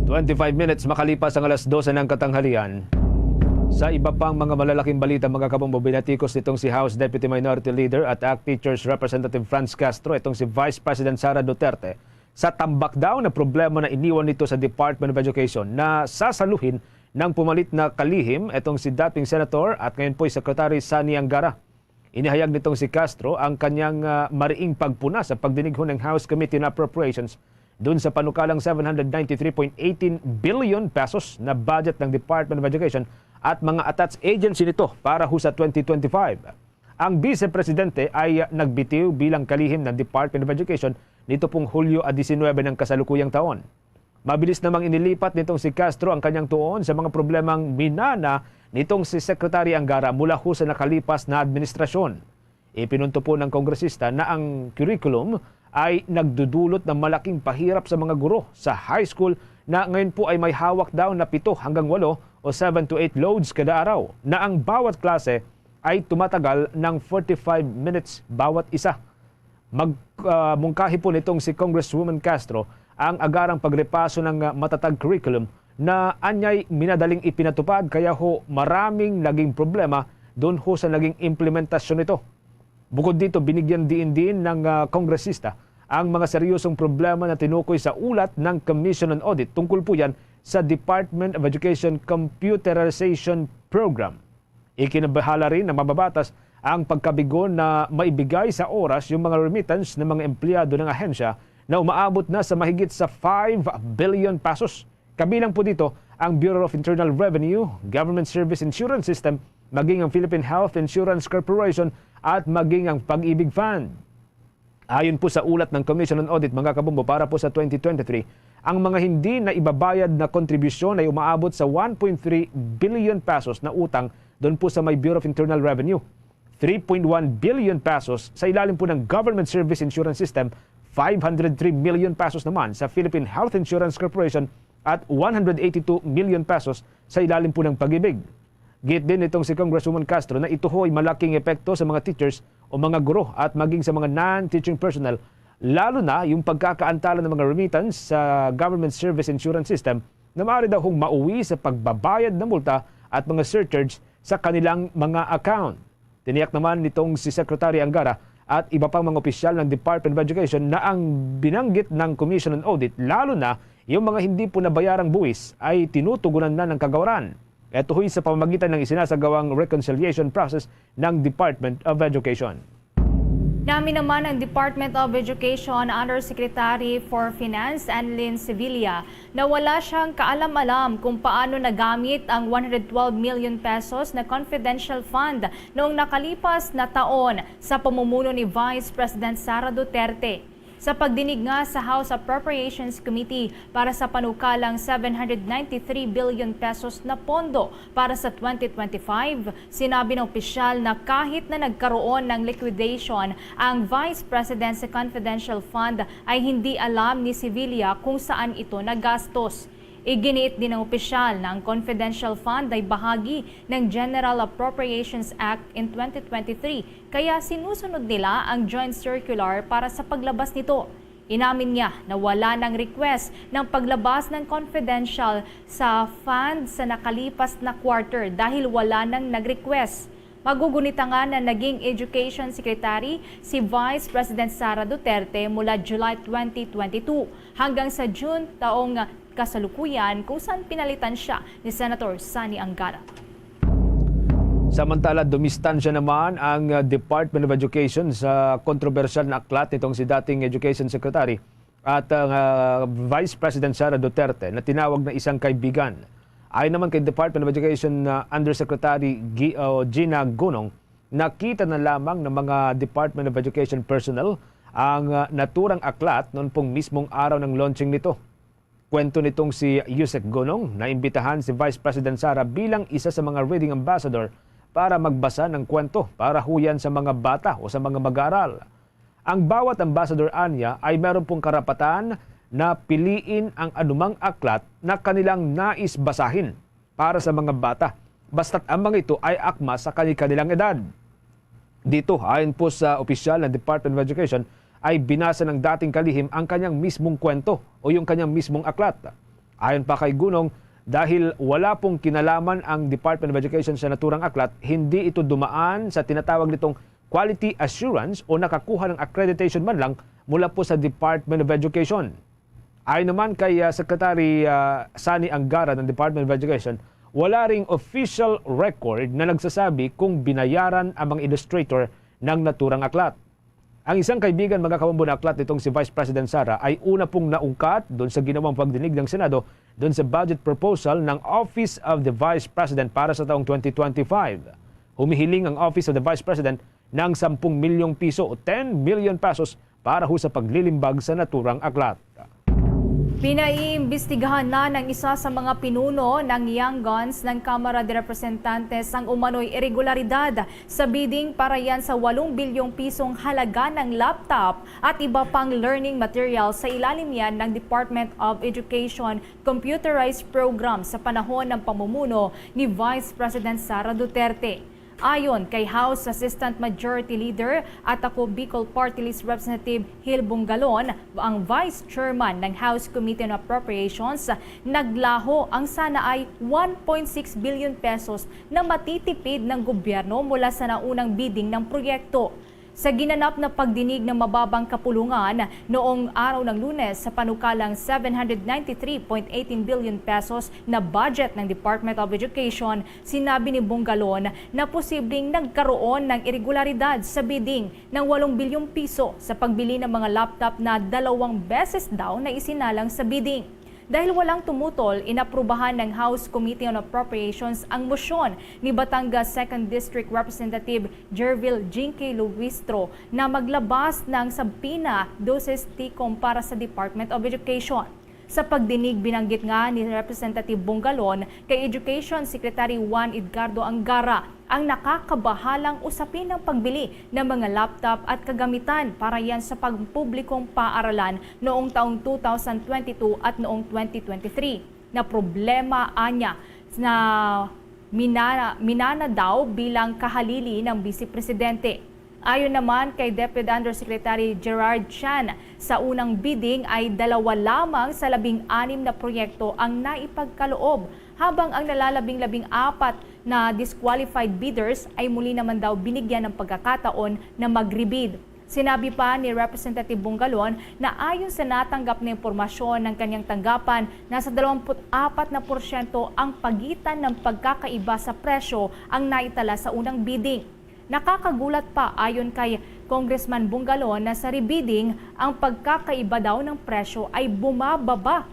Twenty-five minutes makalipas ang alas dose ng katanghalian. Sa iba pang mga malalaking balita, mga kabombo, binatikos nitong si House Deputy Minority Leader at ACT Teachers Representative Franz Castro itong si Vice President Sara Duterte sa tambak daw na problema na iniwan nito sa Department of Education na sasaluhin ng pumalit na kalihim itong si dating Senator at ngayon po'y Secretary Sonny Angara. Inihayag nitong si Castro ang kanyang, ah, mariing pagpuna sa pagdinig ho ng House Committee on Appropriations dun sa panukalang seven hundred ninety-three point eighteen billion pesos na budget ng Department of Education at mga attached agency nito para ho sa twenty twenty-five. Ang Vice Presidente ay nagbitiw bilang kalihim ng Department of Education nito pong Hulyo a diecinuebe ng kasalukuyang taon. Mabilis namang inilipat nitong si Castro ang kanyang tuon sa mga problemang minana nitong si Secretary Angara mula ho sa nakalipas na administrasyon. Ipinunto po ng kongresista na ang curriculum ay nagdudulot ng malaking pahirap sa mga guro sa high school na ngayon po ay may hawak daw na pito hanggang walo o seven to eight loads kada araw, na ang bawat klase ay tumatagal ng forty-five minutes bawat isa. Mag, ah, mungkahi po nitong si Congresswoman Castro ang agarang pagrepaso ng, ah, matatag curriculum na anyay minadaling ipinatupad, kaya ho maraming naging problema doon ho sa naging implementasyon nito. Bukod dito, binigyan diin din ng, ah, kongresista ang mga seryosong problema na tinukoy sa ulat ng Commission on Audit tungkol po yan sa Department of Education Computerization Program. Ikinabahala rin ng mababatas ang pagkabigo na maibigay sa oras yung mga remittance ng mga empleyado ng ahensya na umaabot na sa mahigit sa five billion pesos. Kabilang po dito ang Bureau of Internal Revenue, Government Service Insurance System, maging ang Philippine Health Insurance Corporation at maging ang Pag-ibig Fund. Ayon po sa ulat ng Commission on Audit, mga kabombo, para po sa twenty twenty-three, ang mga hindi na ibabayad na kontribusyon ay umaabot sa one point three billion pesos na utang doon po sa may Bureau of Internal Revenue, three point one billion pesos sa ilalim po ng Government Service Insurance System, five hundred three million pesos naman sa Philippine Health Insurance Corporation at one hundred eighty-two million pesos sa ilalim po ng Pag-ibig. Giit din nitong si Congresswoman Castro na ito ho ay malaking epekto sa mga teachers o mga guro at maging sa mga non-teaching personnel, lalo na yung pagkakaantala ng mga remittance sa Government Service Insurance System na maaari daw hong mauwi sa pagbabayad ng multa at mga surcharge sa kanilang mga account. Tiniyak naman nitong si Secretary Angara at iba pang mga opisyal ng Department of Education na ang binanggit ng Commission on Audit, lalo na yung mga hindi po nabayarang buwis, ay tinutugunan na ng kagawaran. Ito ho'y sa pamamagitan ng isinasagawang reconciliation process ng Department of Education. Inamin naman ang Department of Education Undersecretary for Finance, Anlene Sevilla, na wala siyang kaalam-alam kung paano nagamit ang one hundred twelve million pesos na confidential fund noong nakalipas na taon sa pamumuno ni Vice President Sara Duterte. Sa pagdinig nga sa House Appropriations Committee para sa panukalang seven hundred ninety-three billion pesos na pondo para sa twenty twenty-five, sinabi ng opisyal na kahit na nagkaroon ng liquidation ang Vice President sa confidential fund, ay hindi alam ni Sevilla kung saan ito nagastos. Iginiit din ng opisyal na ang confidential fund ay bahagi ng General Appropriations Act in twenty twenty-three, kaya sinusunod nila ang Joint Circular para sa paglabas nito. Inamin niya na wala nang request ng paglabas ng confidential sa fund sa nakalipas na quarter dahil wala nang nag-request. Magugunita nga na naging Education Secretary si Vice President Sara Duterte mula July twenty twenty-two hanggang sa June taong kasalukuyan, kung saan pinalitan siya ni Senator Sonny Angara. Samantala, dumistansya naman ang, uh, Department of Education sa kontrobersyal na aklat nitong si dating Education Secretary at, uh, Vice President Sara Duterte na tinawag na isang kaibigan. Ayon naman kay Department of Education, uh, Undersecretary Gi-, uh, Gina Gunong, nakita na lamang ng mga Department of Education personnel ang, uh, naturang aklat noon pong mismong araw ng launching nito. Kwento nitong si Yusek Gunong, naimbitahan si Vice President Sara bilang isa sa mga reading ambassador para magbasa ng kwento para huyan sa mga bata o sa mga mag-aaral. Ang bawat ambassador anya ay meron pong karapatan na piliin ang anumang aklat na kanilang nais basahin para sa mga bata, basta't ang mga ito ay akma sa kani-kanilang edad. Dito, ayon po sa opisyal ng Department of Education, ay binasa ng dating kalihim ang kanyang mismong kwento o yung kanyang mismong aklat. Ayon pa kay Gunong, dahil wala pong kinalaman ang Department of Education sa naturang aklat, hindi ito dumaan sa tinatawag nitong quality assurance o nakakuha ng accreditation man lang mula po sa Department of Education. Ayon naman kay, ah, Secretary, ah, Sonny Angara ng Department of Education, wala ring official record na nagsasabi kung binayaran ang mga illustrator ng naturang aklat. Ang isang kaibigan, mga kawambon, aklat nitong si Vice President Sara ay una pong naungkat doon sa ginawang pagdinig ng Senado doon sa budget proposal ng Office of the Vice President para sa taong twenty twenty-five. Humihiling ang Office of the Vice President ng sampung milyong piso o ten million pesos para ho sa paglilimbag sa naturang aklat. Pinaiimbestigahan na ng isa sa mga pinuno ng Young Guns ng Kamara de Representantes ang umano'y iregularidad sa bidding para yan sa walong bilyong pisong halaga ng laptop at iba pang learning materials sa ilalim yan ng Department of Education computerized program sa panahon ng pamumuno ni Vice President Sara Duterte. Ayon kay House Assistant Majority Leader at ako Bicol Party List Representative Hil Bungalon, ang Vice Chairman ng House Committee on Appropriations, naglaho ang sana ay one point six billion pesos na matitipid ng gobyerno mula sa naunang bidding ng proyekto. Sa ginanap na pagdinig ng mababang kapulungan noong araw ng Lunes sa panukalang seven hundred ninety-three point eighteen billion pesos na budget ng Department of Education, sinabi ni Bungalon na posibleng nagkaroon ng iregularidad sa bidding ng walong bilyong piso sa pagbili ng mga laptop na dalawang beses daw na isinalang sa bidding. Dahil walang tumutol, inaprubahan ng House Committee on Appropriations ang motion ni Batangas Second District Representative Jervil Jinky Luistro na maglabas ng subpoena dosis TECOM para sa Department of Education. Sa pagdinig, binanggit nga ni Representative Bungalon kay Education Secretary Juan Edgardo Angara ang nakakabahalang usapin ng pagbili ng mga laptop at kagamitan para yan sa pampublikong paaralan noong taong two thousand twenty-two at noong twenty twenty-three. Na problema anya na minana, minana daw bilang kahalili ng Vice Presidente. Ayon naman kay DepEd Undersecretary Gerard Chan, sa unang bidding ay dalawa lamang sa labing anim na proyekto ang naipagkaloob, habang ang nalalabing labing apat na disqualified bidders ay muli naman daw binigyan ng pagkakataon na mag-rebid. Sinabi pa ni Representative Bungalon na ayon sa natanggap na impormasyon ng kanyang tanggapan, nasa dalawampu't apat na porsyento ang pagitan ng pagkakaiba sa presyo ang naitala sa unang bidding. Nakakagulat pa, ayon kay Congressman Bongalon na sa rebidding, ang pagkakaiba daw ng presyo ay bumababa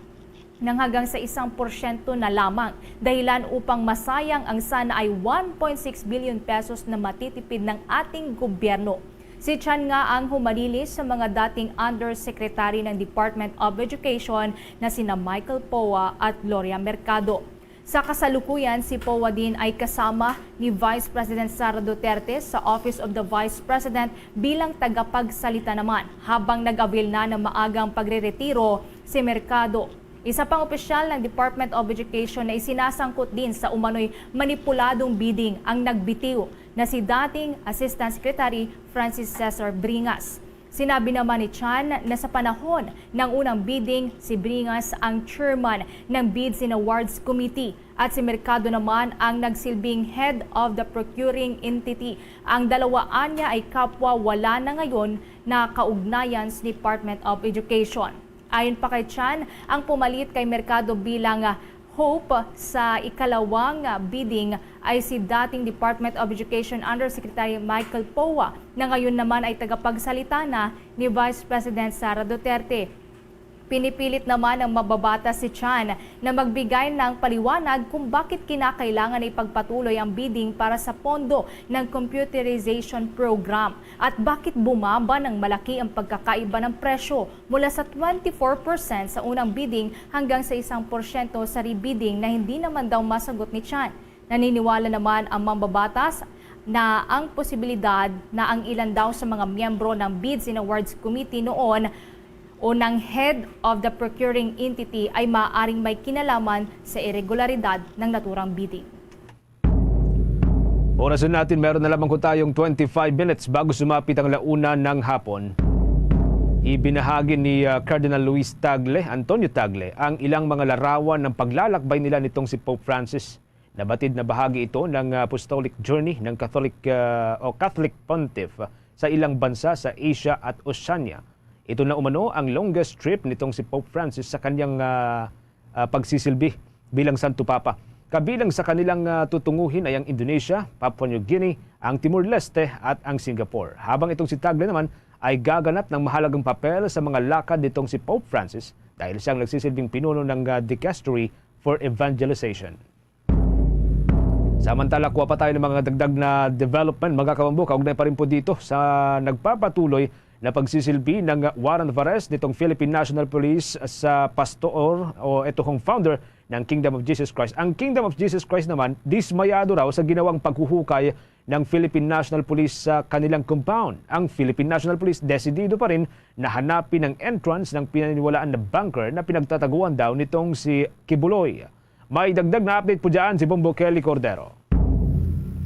ng hanggang sa isang porsyento na lamang, dahilan upang masayang ang sana ay one point six billion pesos na matitipid ng ating gobyerno. Si Chan nga ang humalilis sa mga dating undersecretary ng Department of Education na sina Michael Poa at Gloria Mercado. Sa kasalukuyan, si Poa din ay kasama ni Vice President Sara Duterte sa Office of the Vice President bilang tagapagsalita naman, habang nag-avail na ng maagang pagreretiro si Mercado. Isa pang opisyal ng Department of Education na isinasangkot din sa umano'y manipuladong bidding ang nagbitiw na si dating Assistant Secretary Francis Cesar Bringas. Sinabi naman ni Chan na sa panahon ng unang bidding, si Bringas ang chairman ng Bids and Awards Committee at si Mercado naman ang nagsilbing head of the procuring entity. Ang dalawa anya ay kapwa wala na ngayon na kaugnayan sa Department of Education. Ayon pa kay Chan, ang pumalit kay Mercado bilang, ah, hope sa ikalawang, ah, bidding ay si dating Department of Education Undersecretary Michael Poa, na ngayon naman ay tagapagsalita na ni Vice President Sara Duterte. Pinipilit naman ng mababatas si Chan na magbigay ng paliwanag kung bakit kinakailangan na ipagpatuloy ang bidding para sa pondo ng computerization program at bakit bumaba ng malaki ang pagkakaiba ng presyo mula sa twenty-four percent sa unang bidding hanggang sa isang porsyento sa rebidding na hindi naman daw masagot ni Chan. Naniniwala naman ang mambabatas na ang posibilidad na ang ilan daw sa mga miyembro ng Bids and Awards Committee noon o ng head of the procuring entity ay maaaring may kinalaman sa iregularidad ng naturang bidding. Oras na natin, meron na lamang ko tayong twenty-five minutes bago sumapit ang launa ng hapon. Ibinahagi ni ah, Cardinal Luis Tagle, Antonio Tagle, ang ilang mga larawan ng paglalakbay nila nitong si Pope Francis. Nabatid na bahagi ito ng ah, apostolic journey ng Catholic ah, o Catholic Pontiff sa ilang bansa sa Asia at Oceania. Ito na umano ang longest trip nitong si Pope Francis sa kanyang ah, ah, pagsisilbi bilang Santo Papa. Kabilang sa kanilang ah, tutunguhin ay ang Indonesia, Papua New Guinea, ang Timor-Leste at ang Singapore. Habang itong si Tagle naman ay gaganap ng mahalagang papel sa mga lakad nitong si Pope Francis dahil siyang nagsisilbing pinuno ng ah, Dicastery for Evangelization. Samantala, kuha pa tayo ng mga dagdag na development, mga kabambo, kaugnay pa rin po dito sa nagpapatuloy na pagsisilbi ng warrant of arrest nitong Philippine National Police sa pastor o ito hong founder ng Kingdom of Jesus Christ. Ang Kingdom of Jesus Christ naman, dismayado raw sa ginawang paghuhukay ng Philippine National Police sa kanilang compound. Ang Philippine National Police desidido pa rin na hanapin ang entrance ng pinaniniwalaan na bunker na pinagtataguan daw nitong si Kibuloy. May dagdag na update po dyan si Bombo Kelly Cordero.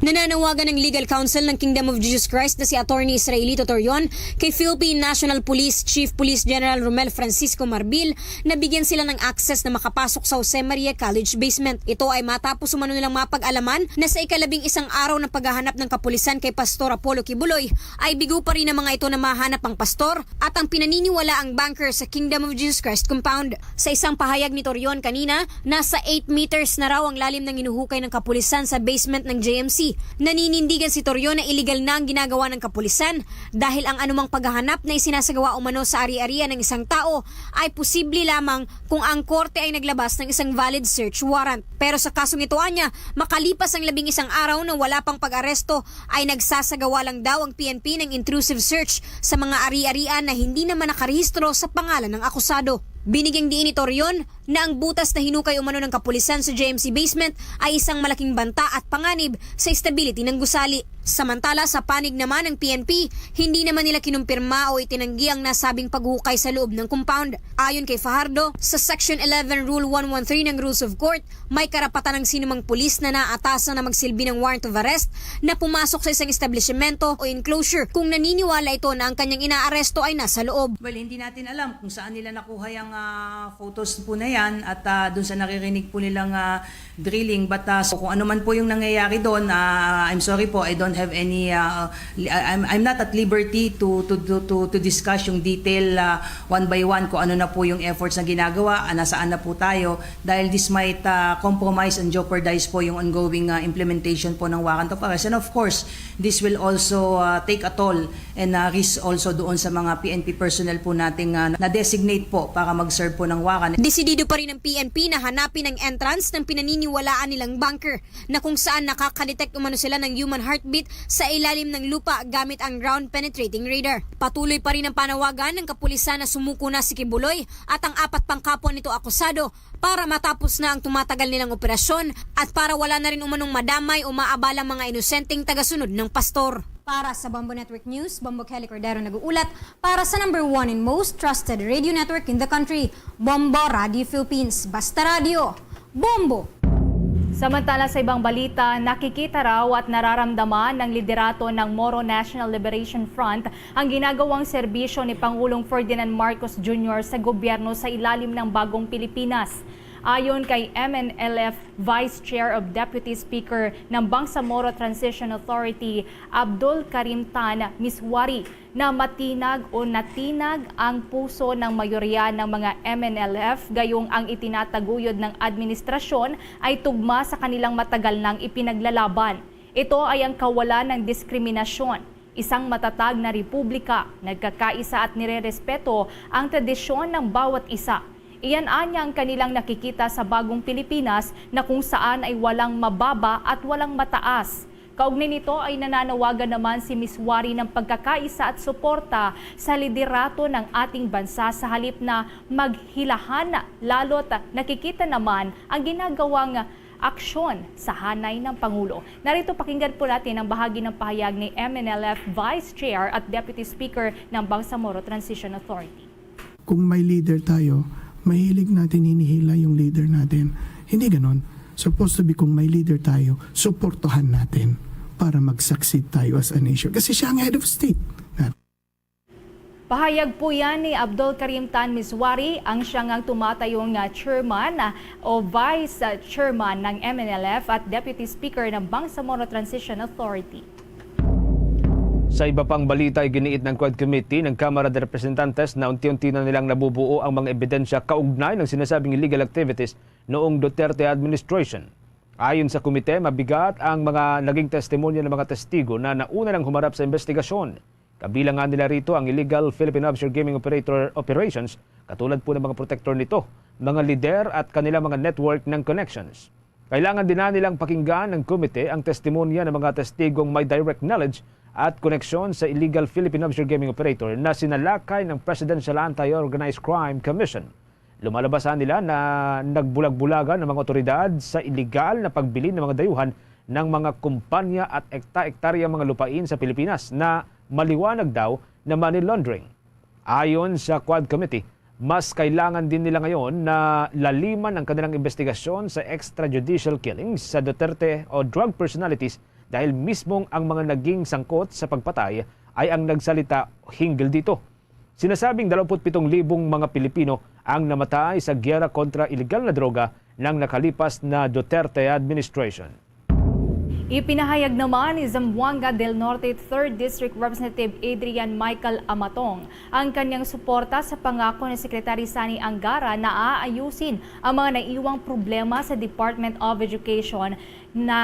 Nananawagan ang legal counsel ng Kingdom of Jesus Christ na si Attorney Israelito Torion kay Philippine National Police Chief Police General Romel Francisco Marbil na bigyan sila ng access na makapasok sa Jose Maria College basement. Ito ay matapos umano nilang mapag-alaman na sa ikalabing isang araw ng paghahanap ng kapulisan kay Pastor Apollo Kibuloy ay bigo pa rin ang mga ito na mahanap ang pastor at ang pinaniniwala ang bunker sa Kingdom of Jesus Christ compound. Sa isang pahayag ni Torion kanina, nasa eight meters na raw ang lalim ng hinuhukay ng kapulisan sa basement ng J M C. Naninindigan si Torion na iligal na ang ginagawa ng kapulisan dahil ang anumang paghahanap na isinasagawa umano sa ari-arian ng isang tao ay posible lamang kung ang korte ay naglabas ng isang valid search warrant. Pero sa kasong ito anya, makalipas ang labing isang araw na wala pang pag-aresto, ay nagsasagawa lang daw ang P N P ng intrusive search sa mga ari-arian na hindi naman nakarehistro sa pangalan ng akusado. Binigyang diin ni Torion na ang butas na hinukay umano ng kapulisan sa J M C basement ay isang malaking banta at panganib sa estability ng gusali. Samantala, sa panig naman ng P N P, hindi naman nila kinumpirma o itinanggi ang nasabing paghukay sa loob ng compound. Ayon kay Fajardo, sa Section eleven Rule one one three ng Rules of Court, may karapatan ang sinumang pulis na naatasan na magsilbi ng warrant of arrest na pumasok sa isang establishmento o enclosure kung naniniwala ito na ang kanyang inaaresto ay nasa loob. Well, hindi natin alam kung saan nila nakuha yung ah, photos po na yan at, ah, dun sa naririnig po nilang, ah, drilling. But, ah, so kung ano man po yung nangyayari doon, ah, I'm sorry po, I don't have any, ah, li-, I- I'm, I'm not at liberty to, to, to, to, to discuss yung detail, ah, one by one kung ano na po yung efforts na ginagawa, ah, nasaan na po tayo, dahil this might, ah, compromise and jeopardize po yung ongoing, ah, implementation po ng warrant of arrest. And of course, this will also, ah, take a toll and, ah, risk also doon sa mga P N P personnel po nating, ah, na-designate po para mag-serve po ng warrant. Desidido pa rin ang P N P na hanapin ang entrance ng pinaniniwalaan nilang bunker, na kung saan nakaka-detect umano sila ng human heartbeat sa ilalim ng lupa gamit ang ground penetrating radar. Patuloy pa rin ang panawagan ng kapulisan na sumuko na si Quimbuloy at ang apat pang kapwa nito akusado para matapos na ang tumatagal nilang operasyon at para wala na rin umanong madamay o maabalang mga inosenteng tagasunod ng pastor. Para sa Bombo Network News, Bombo Kelly Cordero nag-uulat para sa number one and most trusted radio network in the country, Bombo Radio Philippines. Basta Radio, Bombo! Samantala, sa ibang balita, nakikita raw at nararamdaman ng liderato ng Moro National Liberation Front ang ginagawang serbisyo ni Pangulong Ferdinand Marcos Junior sa gobyerno sa ilalim ng bagong Pilipinas. Ayon kay M N L F Vice Chair of Deputy Speaker ng Bangsamoro Transition Authority, Abdul Karim Tan Miswari, na matinag o natinag ang puso ng mayorya ng mga M N L F, gayong ang itinataguyod ng administrasyon ay tugma sa kanilang matagal nang ipinaglalaban. Ito ay ang kawalan ng diskriminasyon, isang matatag na republika, nagkakaisa at nirerespeto ang tradisyon ng bawat isa. Iyan anya ang kanilang nakikita sa bagong Pilipinas, na kung saan ay walang mababa at walang mataas. Kaugnay nito ay nananawagan naman si Miswari ng pagkakaisa at suporta sa liderato ng ating bansa sa halip na maghilahan lalo't nakikita naman ang ginagawang aksyon sa hanay ng Pangulo. Narito, pakinggan po natin ang bahagi ng pahayag ni M N L F Vice Chair at Deputy Speaker ng Bangsamoro Transition Authority. Kung may leader tayo, mahilig natin hinihila yung leader natin. Hindi ganon. Supposed to be, kung may leader tayo, suportahan natin para mag-succeed tayo as a nation. Kasi siya ang head of state. Pahayag po yan ni Abdul Karim Tan Miswari, ang siya ngang tumatayong ah, chairman ah, o vice ah, chairman ng M N L F at deputy speaker ng Bangsamoro Transition Authority. Sa iba pang balita, iginiit ng Quad Committee ng Kamara de Representantes na unti-unti na nilang nabubuo ang mga ebidensya kaugnay ng sinasabing illegal activities noong Duterte administration. Ayon sa komite, mabigat ang mga naging testimonya ng mga testigo na nauna nang humarap sa investigasyon. Kabilang nga nila rito ang illegal Philippine Offshore Gaming Operator operations, katulad po ng mga protektor nito, mga lider at kanilang mga network ng connections. Kailangan din na nilang pakinggan ng komite ang testimonya ng mga testigong may direct knowledge at koneksyon sa illegal Philippine Offshore Gaming Operator na sinalakay ng Presidential Anti-Organized Crime Commission. Lumalabas nila na nagbulag-bulagan ang mga otoridad sa iligal na pagbili ng mga dayuhan ng mga kumpanya at ekta-ektaryang mga lupain sa Pilipinas na maliwanag daw na money laundering. Ayon sa Quad Committee, mas kailangan din nila ngayon na laliman ang kanilang investigasyon sa extrajudicial killings sa Duterte o drug personalities dahil mismong ang mga naging sangkot sa pagpatay ay ang nagsalita hinggil dito. Sinasabing dalawampu't pitong libong mga Pilipino ang namatay sa giyera kontra iligal na droga ng nakalipas na Duterte administration. Ipinahayag naman ni Zamboanga del Norte third District Representative Adrian Michael Amatong ang kanyang suporta sa pangako ni Secretary Sani Angara na aayusin ang mga naiwang problema sa Department of Education na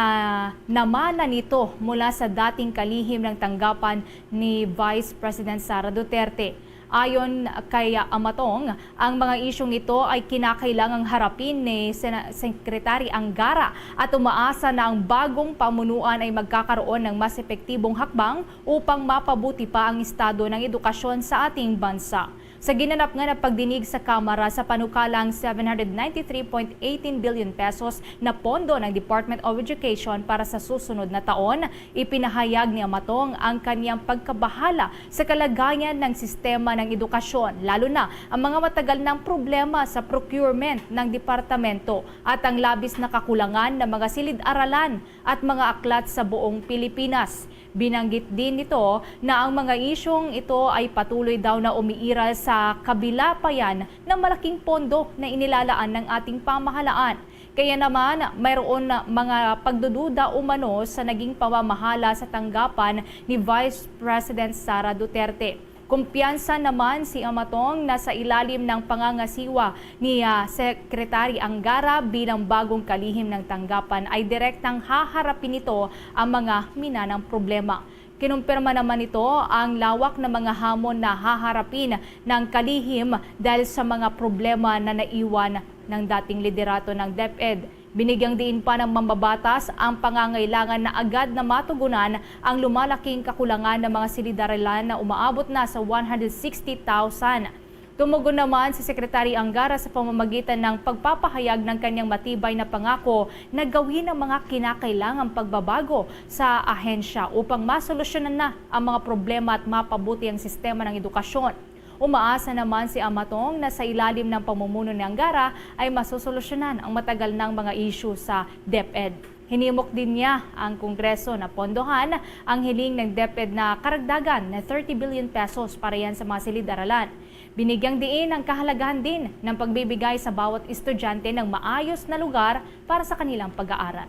namana nito mula sa dating kalihim ng tanggapan ni Vice President Sara Duterte. Ayon kay Amatong, ang mga isyung ito ay kinakailangang harapin ni Sena- Secretary Angara at umaasa na ang bagong pamunuan ay magkakaroon ng mas epektibong hakbang upang mapabuti pa ang estado ng edukasyon sa ating bansa. Sa ginanap nga na pagdinig sa Kamara sa panukalang seven hundred ninety-three point eighteen billion pesos na pondo ng Department of Education para sa susunod na taon, ipinahayag ni Amatong ang kanyang pagkabahala sa kalagayan ng sistema ng edukasyon, lalo na ang mga matagal nang problema sa procurement ng departamento at ang labis na kakulangan ng mga silid-aralan at mga aklat sa buong Pilipinas. Binanggit din nito na ang mga isyung ito ay patuloy daw na umiiral sa kabilapayan ng malaking pondo na inilalaan ng ating pamahalaan. Kaya naman, mayroon na mga pagdududa umano sa naging pamamahala sa tanggapan ni Vice President Sara Duterte. Kumpiyansa naman si Amatong na sa ilalim ng pangangasiwa ni, ah, Secretary Angara bilang bagong kalihim ng tanggapan ay direktang haharapin nito ang mga minanang problema. Kinumpirma naman nito ang lawak na mga hamon na haharapin ng kalihim dahil sa mga problema na naiwan ng dating liderato ng DepEd. Binigyang diin pa ng mambabatas ang pangangailangan na agad na matugunan ang lumalaking kakulangan ng mga silid-aralan na umaabot na sa one hundred sixty thousand. Tumugon naman si Secretary Angara sa pamamagitan ng pagpapahayag ng kanyang matibay na pangako na gawin ang mga kinakailangang pagbabago sa ahensya upang masolusyonan na ang mga problema at mapabuti ang sistema ng edukasyon. Umaasa naman si Amatong na sa ilalim ng pamumuno ni Angara ay masosolusyonan ang matagal nang mga isyu sa DepEd. Hinimok din niya ang Kongreso na pondohan ang hiling ng DepEd na karagdagan na thirty billion pesos para yan sa mga silid-aralan. Binigyang diin ang kahalagahan din ng pagbibigay sa bawat estudyante ng maayos na lugar para sa kanilang pag-aaral.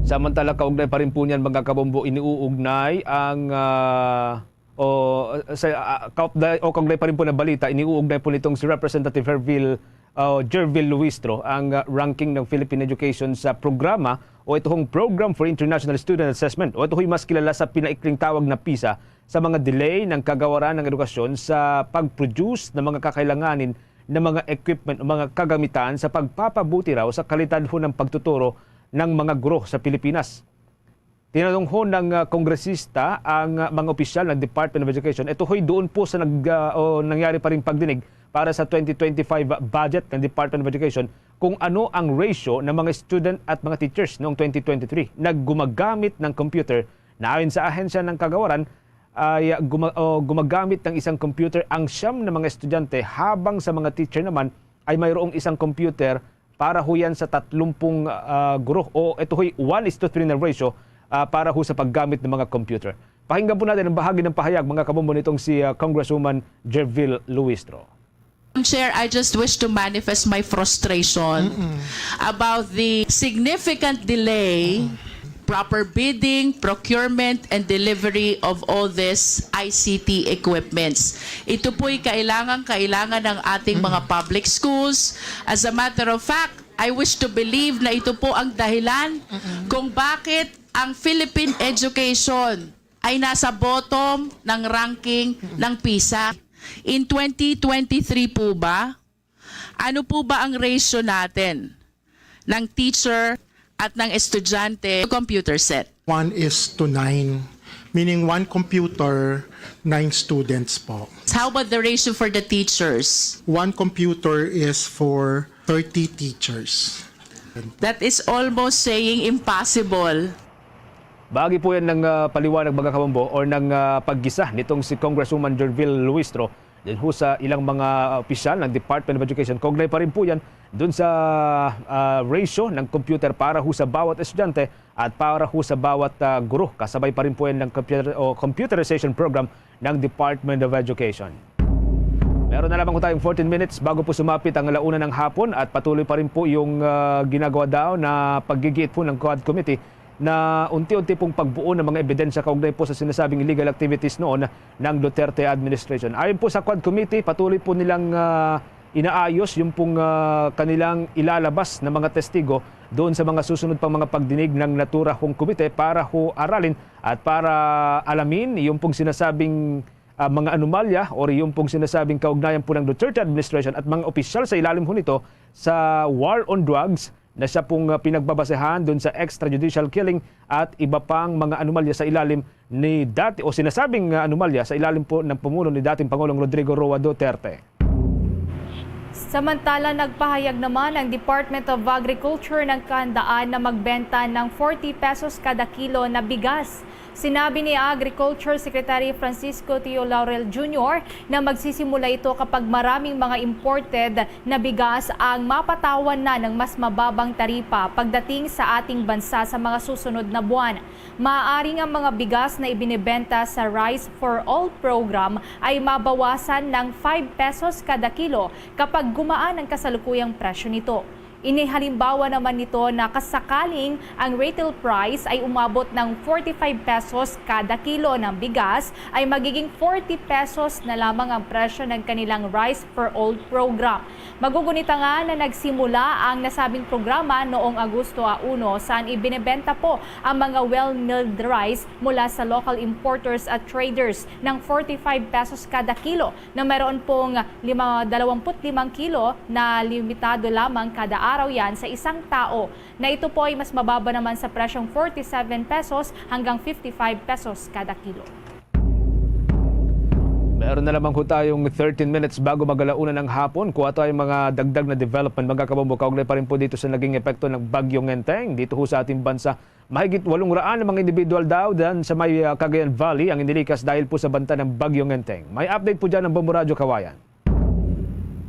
Samantala, kaugnay pa rin po niyan, mga kabombo, iniuugnay ang, ah, o, sa, ah, kaupday-, o kaugnay pa rin po na balita, iniuugnay po nitong si Representative Hervil, ah, Jervil Luistro ang, ah, ranking ng Philippine Education sa programa o ito hong Program for International Student Assessment o ito ho'y mas kilala sa pinaikling tawag na PISA sa mga delay ng kagawaran ng edukasyon sa pag-produce ng mga kakailanganin na mga equipment o mga kagamitan sa pagpapabuti raw sa kalidad ho ng pagtuturo ng mga guro sa Pilipinas. Tinanong ho ng, ah, kongresista ang, ah, mga opisyal ng Department of Education. Ito ho'y doon po sa nag, ah, o nangyari pa ring pagdinig para sa twenty twenty-five budget ng Department of Education kung ano ang ratio ng mga student at mga teachers noong twenty twenty-three na gumagamit ng computer na ayon sa ahensya ng kagawaran ay guma-, o gumagamit ng isang computer ang siyam na mga estudyante, habang sa mga teacher naman ay mayroong isang computer para ho yan sa tatlumpung, ah, guro. O ito ho'y one is to three na ratio, ah, para ho sa paggamit ng mga computer. Pakinggan po natin ang bahagi ng pahayag, mga kabombo, nitong si, ah, Congresswoman Jervil Luistro. Madam Chair, I just wish to manifest my frustration about the significant delay, proper bidding, procurement, and delivery of all these I C T equipments. Ito po'y kailangan-kailangan ng ating mga public schools. As a matter of fact, I wish to believe na ito po ang dahilan kung bakit ang Philippine education ay nasa bottom ng ranking ng PISA. In twenty twenty-three po ba, ano po ba ang ratio natin ng teacher at ng estudyante to computer set? One is to nine, meaning one computer, nine students po. How about the ratio for the teachers? One computer is for thirty teachers. That is almost saying impossible. Bahagi po yan ng, ah, paliwanag, mga kabombo, or ng, ah, paggisa nitong si Congresswoman Jervil Luistro dun ho sa ilang mga opisyal ng Department of Education. Kaugnay pa rin po yan dun sa, ah, ratio ng computer para ho sa bawat estudyante at para ho sa bawat, ah, guro. Kasabay pa rin po yan ng computer, o computerization program ng Department of Education. Meron na lamang po tayong fourteen minutes bago po sumapit ang alauna ng hapon at patuloy pa rin po yung, ah, ginagawa daw na paggigiit po ng Quad Committee na unti-unti pong pagbuo ng mga ebidensya kaugnay po sa sinasabing illegal activities noon ng Duterte administration. Ayon po sa Quad Committee, patuloy po nilang, ah, inaayos yung pong, ah, kanilang ilalabas na mga testigo doon sa mga susunod pang mga pagdinig ng naturang komite para ho aralin at para alamin yung pong sinasabing, ah, mga anomalya o yung pong sinasabing kaugnayan po ng Duterte administration at mga opisyal sa ilalim ho nito sa war on drugs na siya pong, ah, pinagbabasehan dun sa extrajudicial killing at iba pang mga anomalya sa ilalim ni dati, o sinasabing, ah, anomalya sa ilalim po ng pamuno ni dating Pangulong Rodrigo Roa Duterte. Samantala, nagpahayag naman ang Department of Agriculture ng kahandaan na magbenta ng forty pesos kada kilo na bigas. Sinabi ni Agriculture Secretary Francisco Tio Laurel Junior na magsisimula ito kapag maraming mga imported na bigas ang mapatawan na ng mas mababang taripa pagdating sa ating bansa sa mga susunod na buwan. Maaaring ang mga bigas na ibinebenta sa Rice for All program ay mabawasan ng five pesos kada kilo kapag gumaan ang kasalukuyang presyo nito. Inihalimbawa naman nito na kasakaling ang retail price ay umabot ng forty-five pesos kada kilo ng bigas, ay magiging forty pesos na lamang ang presyo ng kanilang Rice for All program. Magugunita nga na nagsimula ang nasabing programa noong Agosto uno, saan ibinebenta po ang mga well-milled rice mula sa local importers at traders ng forty-five pesos kada kilo na mayroon pong lima, dalawampu't limang kilo na limitado lamang kada araw yan sa isang tao, na ito po ay mas mababa naman sa presyong forty-seven pesos hanggang fifty-five pesos kada kilo. Meron na lamang ho tayong thirteen minutes bago mag-alauna ng hapon. Kung ato ay mga dagdag na development, mga kabombo, kaugnay pa rin po dito sa naging epekto ng Bagyong Enteng dito ho sa ating bansa. Mahigit walong raan ang mga individual daw dyan sa may, ah, Cagayan Valley ang inilikas dahil po sa banta ng Bagyong Enteng. May update po dyan ang Bombo Radyo Kawayan.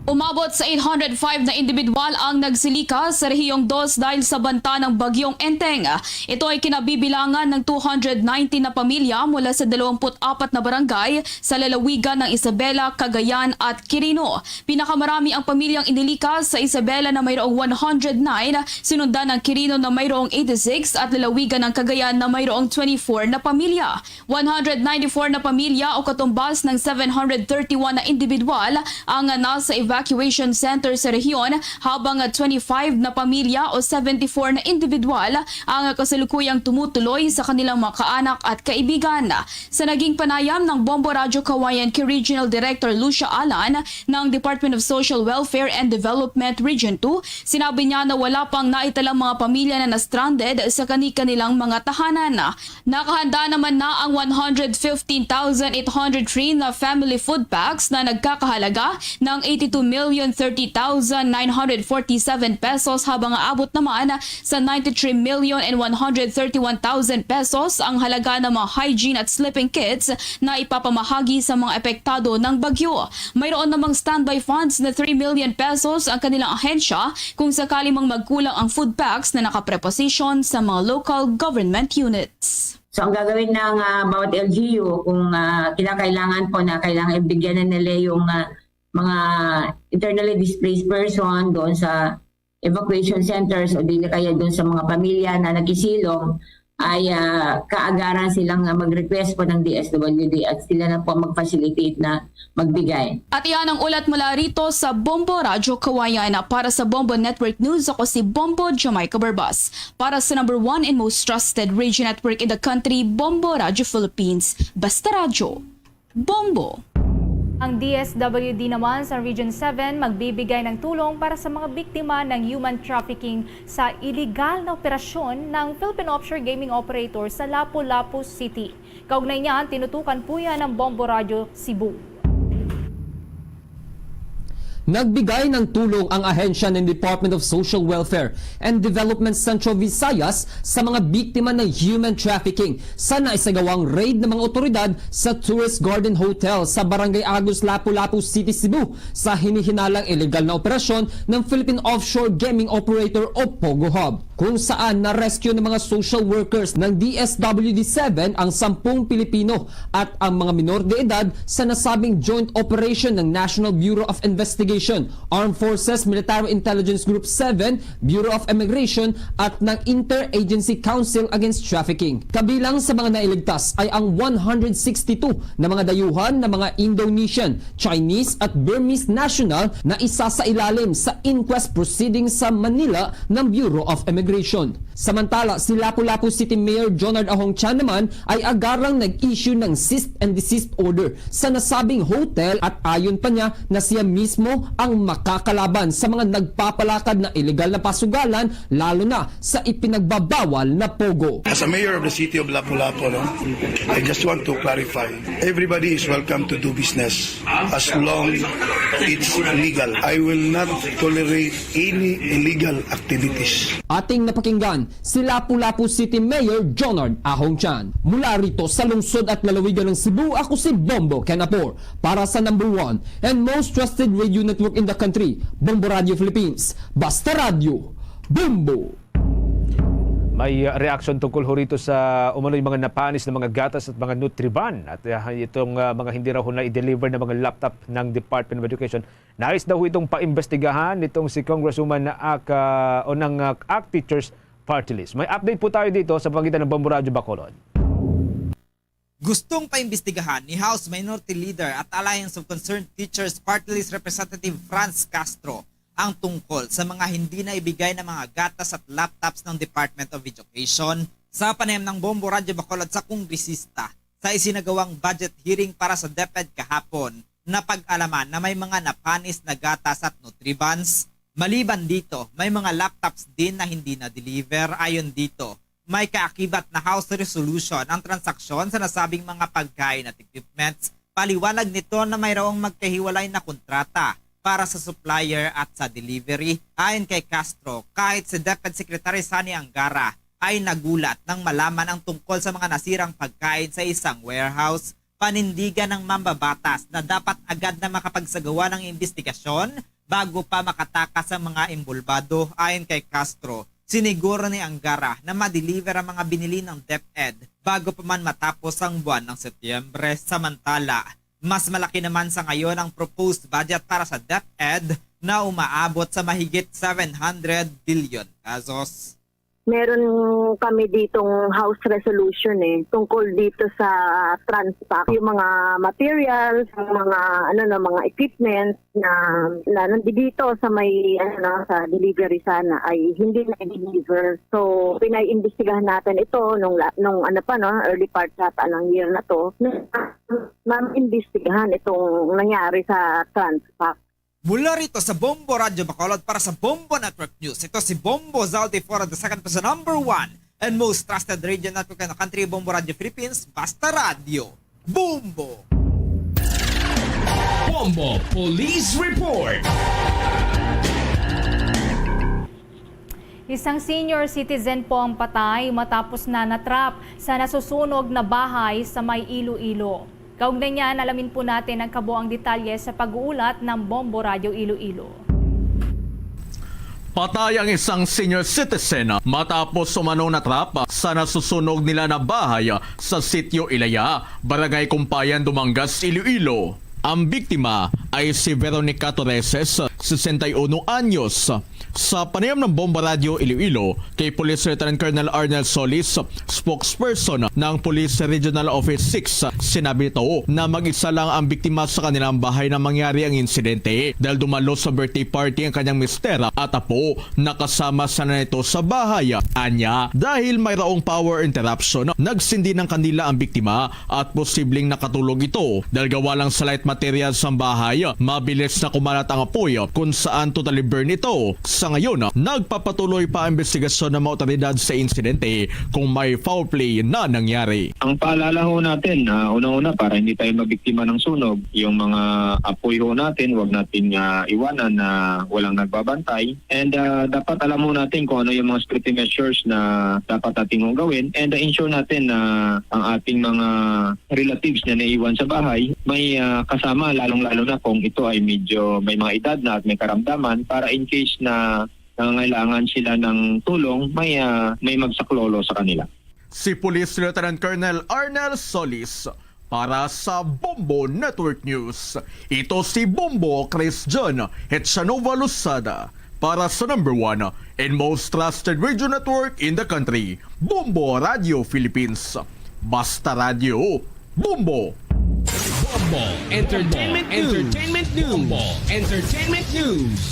Umabot sa eight hundred five na individual ang nagsilikas sa Rehiyong Dos dahil sa banta ng Bagyong Enteng. Ito ay kinabibilangan ng two hundred nineteen na pamilya mula sa dalawampu't apat na barangay sa lalawigan ng Isabela, Cagayan at Quirino. Pinakamarami ang pamilyang inilikas sa Isabela na mayroong one hundred nine, sinundan ng Quirino na mayroong eighty-six at lalawigan ng Cagayan na mayroong twenty-four na pamilya. One hundred ninety-four na pamilya o katumbas ng seven hundred thirty-one na individual ang nasa evacuation center sa rehiyon, habang twenty-five na pamilya o seventy-four na individual ang kasalukuyang tumutuloy sa kanilang mga kaanak at kaibigan. Sa naging panayam ng Bombo Radyo Kawayan kay Regional Director Lucia Alan ng Department of Social Welfare and Development Region two, sinabi niya na wala pang naitalang mga pamilya na na-stranded sa kani-kanilang mga tahanan. Nakahanda naman na ang one hundred fifteen thousand eight hundred three na family food packs na nagkakahalaga ng eighty-two million thirty thousand nine hundred forty-seven pesos, habang aabot naman sa ninety-three million and one hundred thirty-one thousand pesos ang halaga ng mga hygiene at sleeping kits na ipapamahagi sa mga epektado ng bagyo. Mayroon namang standby funds na three million pesos ang kanilang ahensya kung sakali mang magkulang ang food packs na nakapreposisyon sa mga local government units. So, ang gagawin ng, ah, bawat L G U, kung, ah, kinakailangan po na kailangan ibigyan na nila yung, ah, mga internally displaced person doon sa evacuation centers o dili kaya doon sa mga pamilya na nagkisilong, ay, ah, kaagaran silang, ah, mag-request po ng D S W D at sila na po mag-facilitate na magbigay. At iyan ang ulat mula rito sa Bombo Radyo Kawayan. Para sa Bombo Network News, ako si Bombo Jamaica Barbas. Para sa number one and most trusted radio network in the country, Bombo Radyo Philippines. Basta Radyo, Bombo. Ang D S W D naman sa Region seven magbibigay ng tulong para sa mga biktima ng human trafficking sa iligal na operasyon ng Philippine offshore gaming operator sa Lapu-Lapu City. Kaugnay niyan, tinutukan po yan ng Bombo Radyo Cebu. Nagbigay ng tulong ang ahensya ng Department of Social Welfare and Development Central Visayas sa mga biktima ng human trafficking sa naisagawang raid ng mga otoridad sa Tourist Garden Hotel sa Barangay Agus, Lapu-Lapu City, Cebu, sa hinihinalang illegal na operasyon ng Philippine Offshore Gaming Operator o POGO Hub, kung saan na-rescue ng mga social workers ng D S W D seven ang sampung Pilipino at ang mga minor de edad sa nasabing joint operation ng National Bureau of Investigation, Armed Forces Military Intelligence Group seven, Bureau of Immigration at ng Interagency Council Against Trafficking. Kabilang sa mga nailigtas ay ang one hundred sixty-two na mga dayuhan na mga Indonesian, Chinese at Burmese national na isa sa ilalim sa inquest proceedings sa Manila ng Bureau of Immigration. Migration. Samantala, si Lapu-Lapu City Mayor Jonard Ahong Chan naman ay agarang nag-issue ng cease and desist order sa nasabing hotel at ayon pa niya na siya mismo ang makakalaban sa mga nagpapalakad na illegal na pasugalan, lalo na sa ipinagbabawal na pogo. As a mayor of the city of Lapu-Lapu, no, I just want to clarify. Everybody is welcome to do business as long it's legal. I will not tolerate any illegal activities. Ating napakinggan si Lapu-Lapu City Mayor Jonard Ahong Chan. Mula rito sa lungsod at lalawigan ng Cebu, ako si Bombo Kenapor para sa number one and most trusted radio network in the country, Bombo Radio Philippines. Basta Radio, Bombo! May, uh, reaksyon tungkol ho rito sa umano'y mga napanis na mga gatas at mga Nutriban at, uh, itong, uh, mga hindi raw ho na i-deliver na mga laptop ng Department of Education. Nais daw ho itong paimbestigahan nitong si Congresswoman na Ak, uh, o ng, uh, Ak Teachers Party List. May update po tayo dito sa pagitan ng Bombo Radyo Bacolod. Gustong paimbestigahan ni House Minority Leader at Alliance of Concerned Teachers Party List Representative Franz Castro ang tungkol sa mga hindi na ibigay na mga gatas at laptops ng Department of Education. Sa panayam ng Bombo Radyo Bacolod sa kongresista sa isinagawang budget hearing para sa DepEd kahapon, napag-alaman na may mga napanis na gatas at Nutribans. Maliban dito, may mga laptops din na hindi na-deliver. Ayon dito, may kaakibat na House resolution ang transaksyon sa nasabing mga pagkain at equipments. Paliwanag nito na mayroong magkahiwalay na kontrata para sa supplier at sa delivery. Ayon kay Castro, kahit si DepEd Secretary Sonny Angara ay nagulat nang malaman ang tungkol sa mga nasirang pagkain sa isang warehouse. Panindigan ng mambabatas na dapat agad na makapagsagawa ng imbestigasyon bago pa makatakas ang mga imbulbado. Ayon kay Castro, siniguro ni Angara na ma-deliver ang mga binili ng DepEd bago pa man matapos ang buwan ng Setyembre. Samantala, mas malaki naman sa ngayon ang proposed budget para sa DepEd na umaabot sa mahigit seven hundred billion pesos. Meron kami ditong House resolution eh, tungkol dito sa Transpac. Yung mga materials, yung mga, ano na, mga equipment na, na nandito sa may, ano na, sa delivery sana ay hindi na deliver. So, pinaiimbestigahan natin ito nung, la- nung ano pa, no, early part yata ng year na to. Maiimbestigahan itong nangyari sa Transpac. Mula rito sa Bombo Radyo Bacolod para sa Bombo Network News, ito si Bombo Zaldi for the second pa sa number one and most trusted radio network in the country, Bombo Radyo Philippines, Basta Radyo, Bombo! Bombo Police Report. Isang senior citizen po ang patay matapos na natrap sa nasusunog na bahay sa may Iloilo. Kaugnay niyan, alamin po natin ang kabuang detalye sa pag-uulat ng Bombo Radyo Iloilo. Patay ang isang senior citizen matapos umanong natrap sa nasusunog nila na bahay sa Sitio Ilaya, Barangay Kumpayan, Dumangas, Iloilo. Ang biktima ay si Veronica Torreses, sesenta y uno anyos. Sa panayam ng Bomba Radyo Iloilo kay Police Lieutenant Colonel Arnel Solis, spokesperson ng Police Regional Office six, sinabi nito na mag-isa lang ang biktima sa kanilang bahay na mangyari ang insidente dahil dumalo sa birthday party ang kanyang mister at apo. Nakasama sana nito sa bahay. Anya, dahil mayroong power interruption, nagsindi ng kandila ang biktima at posibleng nakatulog ito. Dahil gawa lang sa light materials ang bahay, mabilis na kumalat ang apoy kung saan totally burn ito. Sa ngayon, nagpapatuloy pa ang investigasyon ng mga otoridad sa insidente kung may foul play na nangyari. Ang paalala ho natin, ah, unang-una, para hindi tayo mabiktima ng sunog, yung mga apoy ho natin, wag natin, ah, iwanan na walang nagbabantay. And, ah, dapat alam ho natin kung ano yung mga security measures na dapat natin hong gawin. And, ah, ensure natin na ang ating mga relatives na naiwan sa bahay may, ah, kasama, lalong-lalo na kung ito ay medyo may mga edad na at may karamdaman, para in case na nangangailangan sila ng tulong, may, ah, may magsaklolo sa kanila. Si Police Lieutenant Colonel Arnel Solis para sa Bombo Network News. Ito si Bombo Chris John Hetsanova Losada para sa number one and most trusted radio network in the country, Bombo Radio Philippines. Basta Radio, Bombo! Bombo Entertainment News. Entertainment News. Bombo Entertainment News.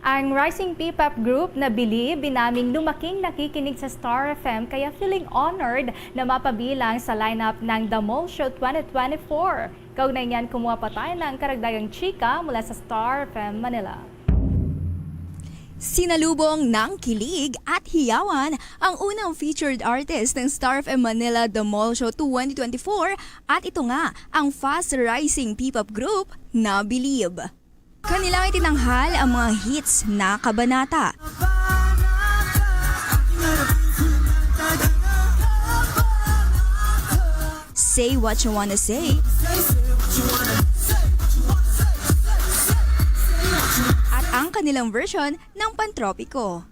Ang Rising P-pop group na Believe naming lumaking nakikinig sa Star F M, kaya feeling honored na mapabilang sa lineup ng The Mall Show twenty twenty-four. Kaugnay niyan, kumuha pa tayo ng karagdagang chika mula sa Star F M Manila. Sinalubong ng kilig at hiyawan ang unang featured artist ng Star F M Manila The Mall Show twenty twenty-four, at ito nga ang fast rising P-pop group na Believe. Kanilang itinanghal ang mga hits na kabanata. Say What You Wanna Say at ang kanilang version ng Pantropiko.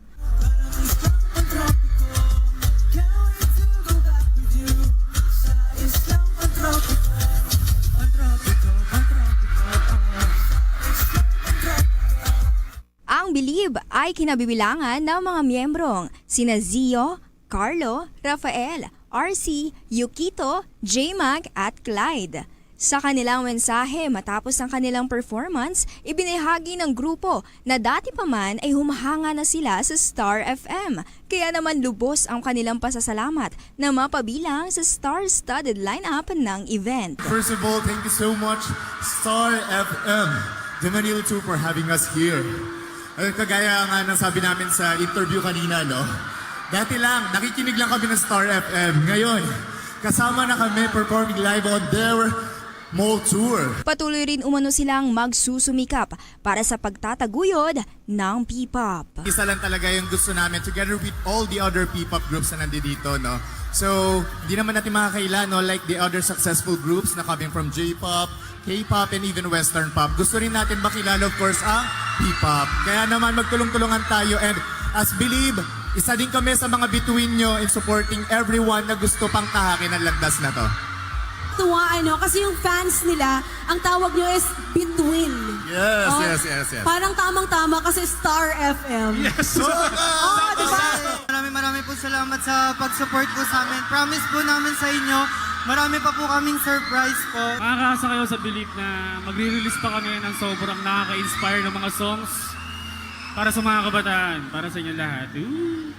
Ang Believe ay kinabibilangan ng mga miyembrong sina Zio, Carlo, Rafael, R C, Yukito, J-Mac, at Clyde. Sa kanilang mensahe matapos ang kanilang performance, ibinahagi ng grupo na dati pa man ay humahanga na sila sa Star F M. Kaya naman lubos ang kanilang pasasalamat na mapabilang sa star-studded lineup ng event. First of all, thank you so much, Star F M, The Manila Tour, for having us here. Eh, kagaya nga ng sabi namin sa interview kanina, no? Dati lang, nakikinig lang kami ng Star F M. Ngayon, kasama na kami performing live on their Mall Tour. Patuloy rin umano silang magsusumikap para sa pagtataguyod ng P-pop. Isa lang talaga yung gusto namin, together with all the other P-pop groups na nandito, no? So, di naman natin makakaila, no? Like the other successful groups na coming from J-pop, K-pop, and even Western pop. Gusto rin natin makilala, of course, ang P-pop. Kaya naman, magtulong-tulungan tayo. And as Believe, isa din kami sa mga bituin nyo in supporting everyone na gusto pang tahakin ang landas na to. Tuwa, ano? Kasi yung fans nila, ang tawag nyo is Between. Yes, Oh, yes, yes, yes. Parang tamang-tama kasi Star F M. Yes. Oh, di ba? Maraming, maraming po salamat sa pag-support po sa amin. Promise po namin sa inyo, marami pa po kaming surprise po. Makakaasa kayo sa Believe na magre-release pa kami ng sobrang nakaka-inspire ng mga songs para sa mga kabataan, para sa inyo lahat. Ooh.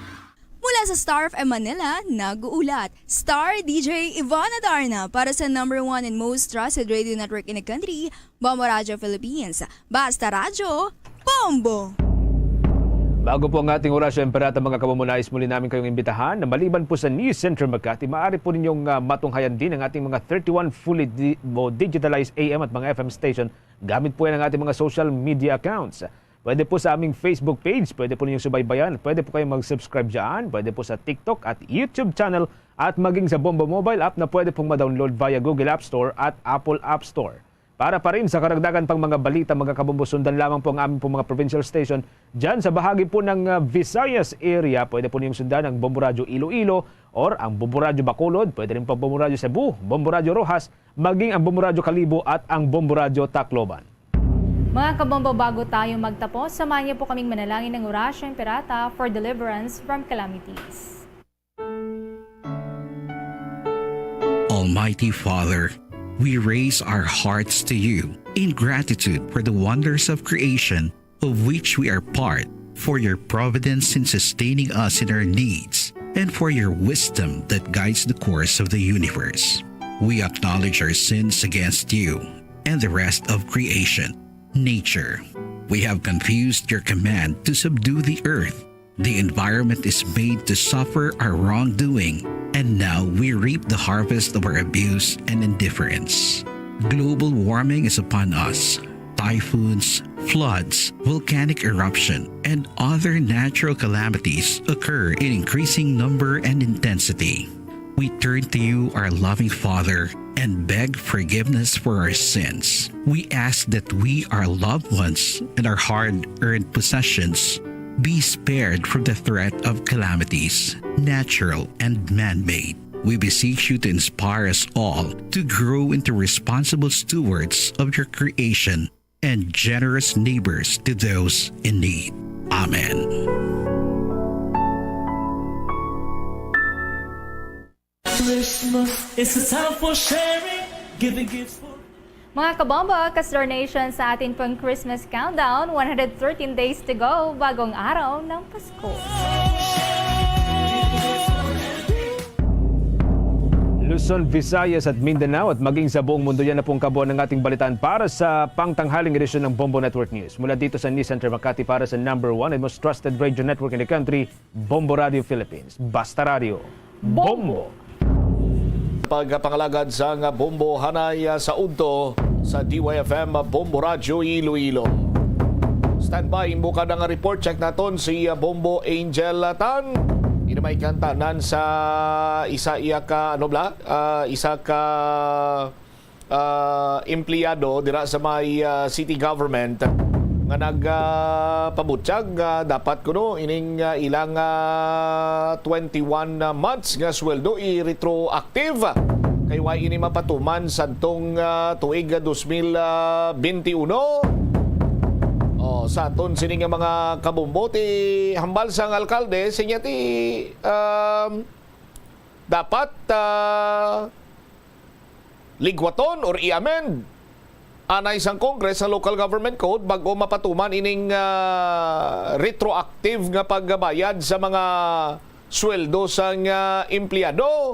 Mula sa Star F M Manila, nag-uulat, Star D J Ivana Darna para sa number one and most trusted radio network in the country, Bombo Radyo Philippines. Basta Radyo, Bombo! Bago po ang ating Orasyo Emperata, mga kabombo, nais muli namin kayong imbitahan na maliban po sa News Center Makati, maaari po ninyong, ah, matunghayan din ang ating mga thirty-one fully di-, mo digitalized A M at mga F M station gamit po yan ang ating mga social media accounts. Pwede po sa aming Facebook page, pwede po ninyong subaybayan, pwede po kayong mag-subscribe dyan, pwede po sa TikTok at YouTube channel, at maging sa Bombo Mobile app na pwede pong ma-download via Google App Store at Apple App Store. Para pa rin sa karagdagan pang mga balita, mga kabombo, sundan lamang po ang aming pong mga provincial station dyan sa bahagi po ng, ah, Visayas area. Pwede po ninyong sundan ang Bombo Radyo Iloilo or ang Bombo Radyo Bacolod. Pwede rin po Bombo Radyo Cebu, Bombo Radyo Roxas, maging ang Bombo Radyo Kalibo at ang Bombo Radyo Tacloban. Mga kabombo, bago tayo magtapos, samahan niyo po kaming manalangin ng Orasyo Imperata for deliverance from calamities. Almighty Father, we raise our hearts to you in gratitude for the wonders of creation of which we are part, for your providence in sustaining us in our needs, and for your wisdom that guides the course of the universe. We acknowledge our sins against you and the rest of creation, nature. We have confused your command to subdue the earth. The environment is made to suffer our wrongdoing, and now we reap the harvest of our abuse and indifference. Global warming is upon us. Typhoons, floods, volcanic eruption, and other natural calamities occur in increasing number and intensity. We turn to you, our loving Father, and beg forgiveness for our sins. We ask that we, our loved ones, and our hard-earned possessions be spared from the threat of calamities, natural and man-made. We beseech you to inspire us all to grow into responsible stewards of your creation and generous neighbors to those in need. Amen. Christmas is a time for sharing, giving gifts for Mga kabombo, ka-Star Nation, sa atin pong Christmas countdown, one hundred thirteen days to go, bagong araw ng Pasko. Luzon, Visayas at Mindanao at maging sa buong mundo, yan na pong kabuuan ng ating balitaan para sa pangtanghaling edisyon ng Bombo Network News. Mula dito sa News Center Makati para sa number one and most trusted radio network in the country, Bombo Radio Philippines. Basta Radio, Bombo! Pagpangalagad sang Bombo hanay, ah, sa udto sa D Y F M Bombo Radio Iloilo. Standby, imo ka na nga report. Check naton si, ah, Bombo Angel Tan. Ini may kantanan sa isa iya ka, ano bala? Ah, isa ka, ah, empleyado dira sa may, ah, city government nga nag, ah, pabutyag nga dapat kuno ining, ah, ilang, ah, twenty-one months nga sweldo i-retroactive. Kay wa ini mapatuman sadtong, ah, tuig, ah, dos mil, ah, benti uno. Oh, sa aton sini nga mga kabombo, ti hambal sang alkalde, sinya ti, um, dapat, ah, ligwaton or i-amend anay sang Congress ang Local Government Code bag-o mapatuman ining, ah, retroactive nga pagbayad sa mga sweldo sang, ah, empleyado.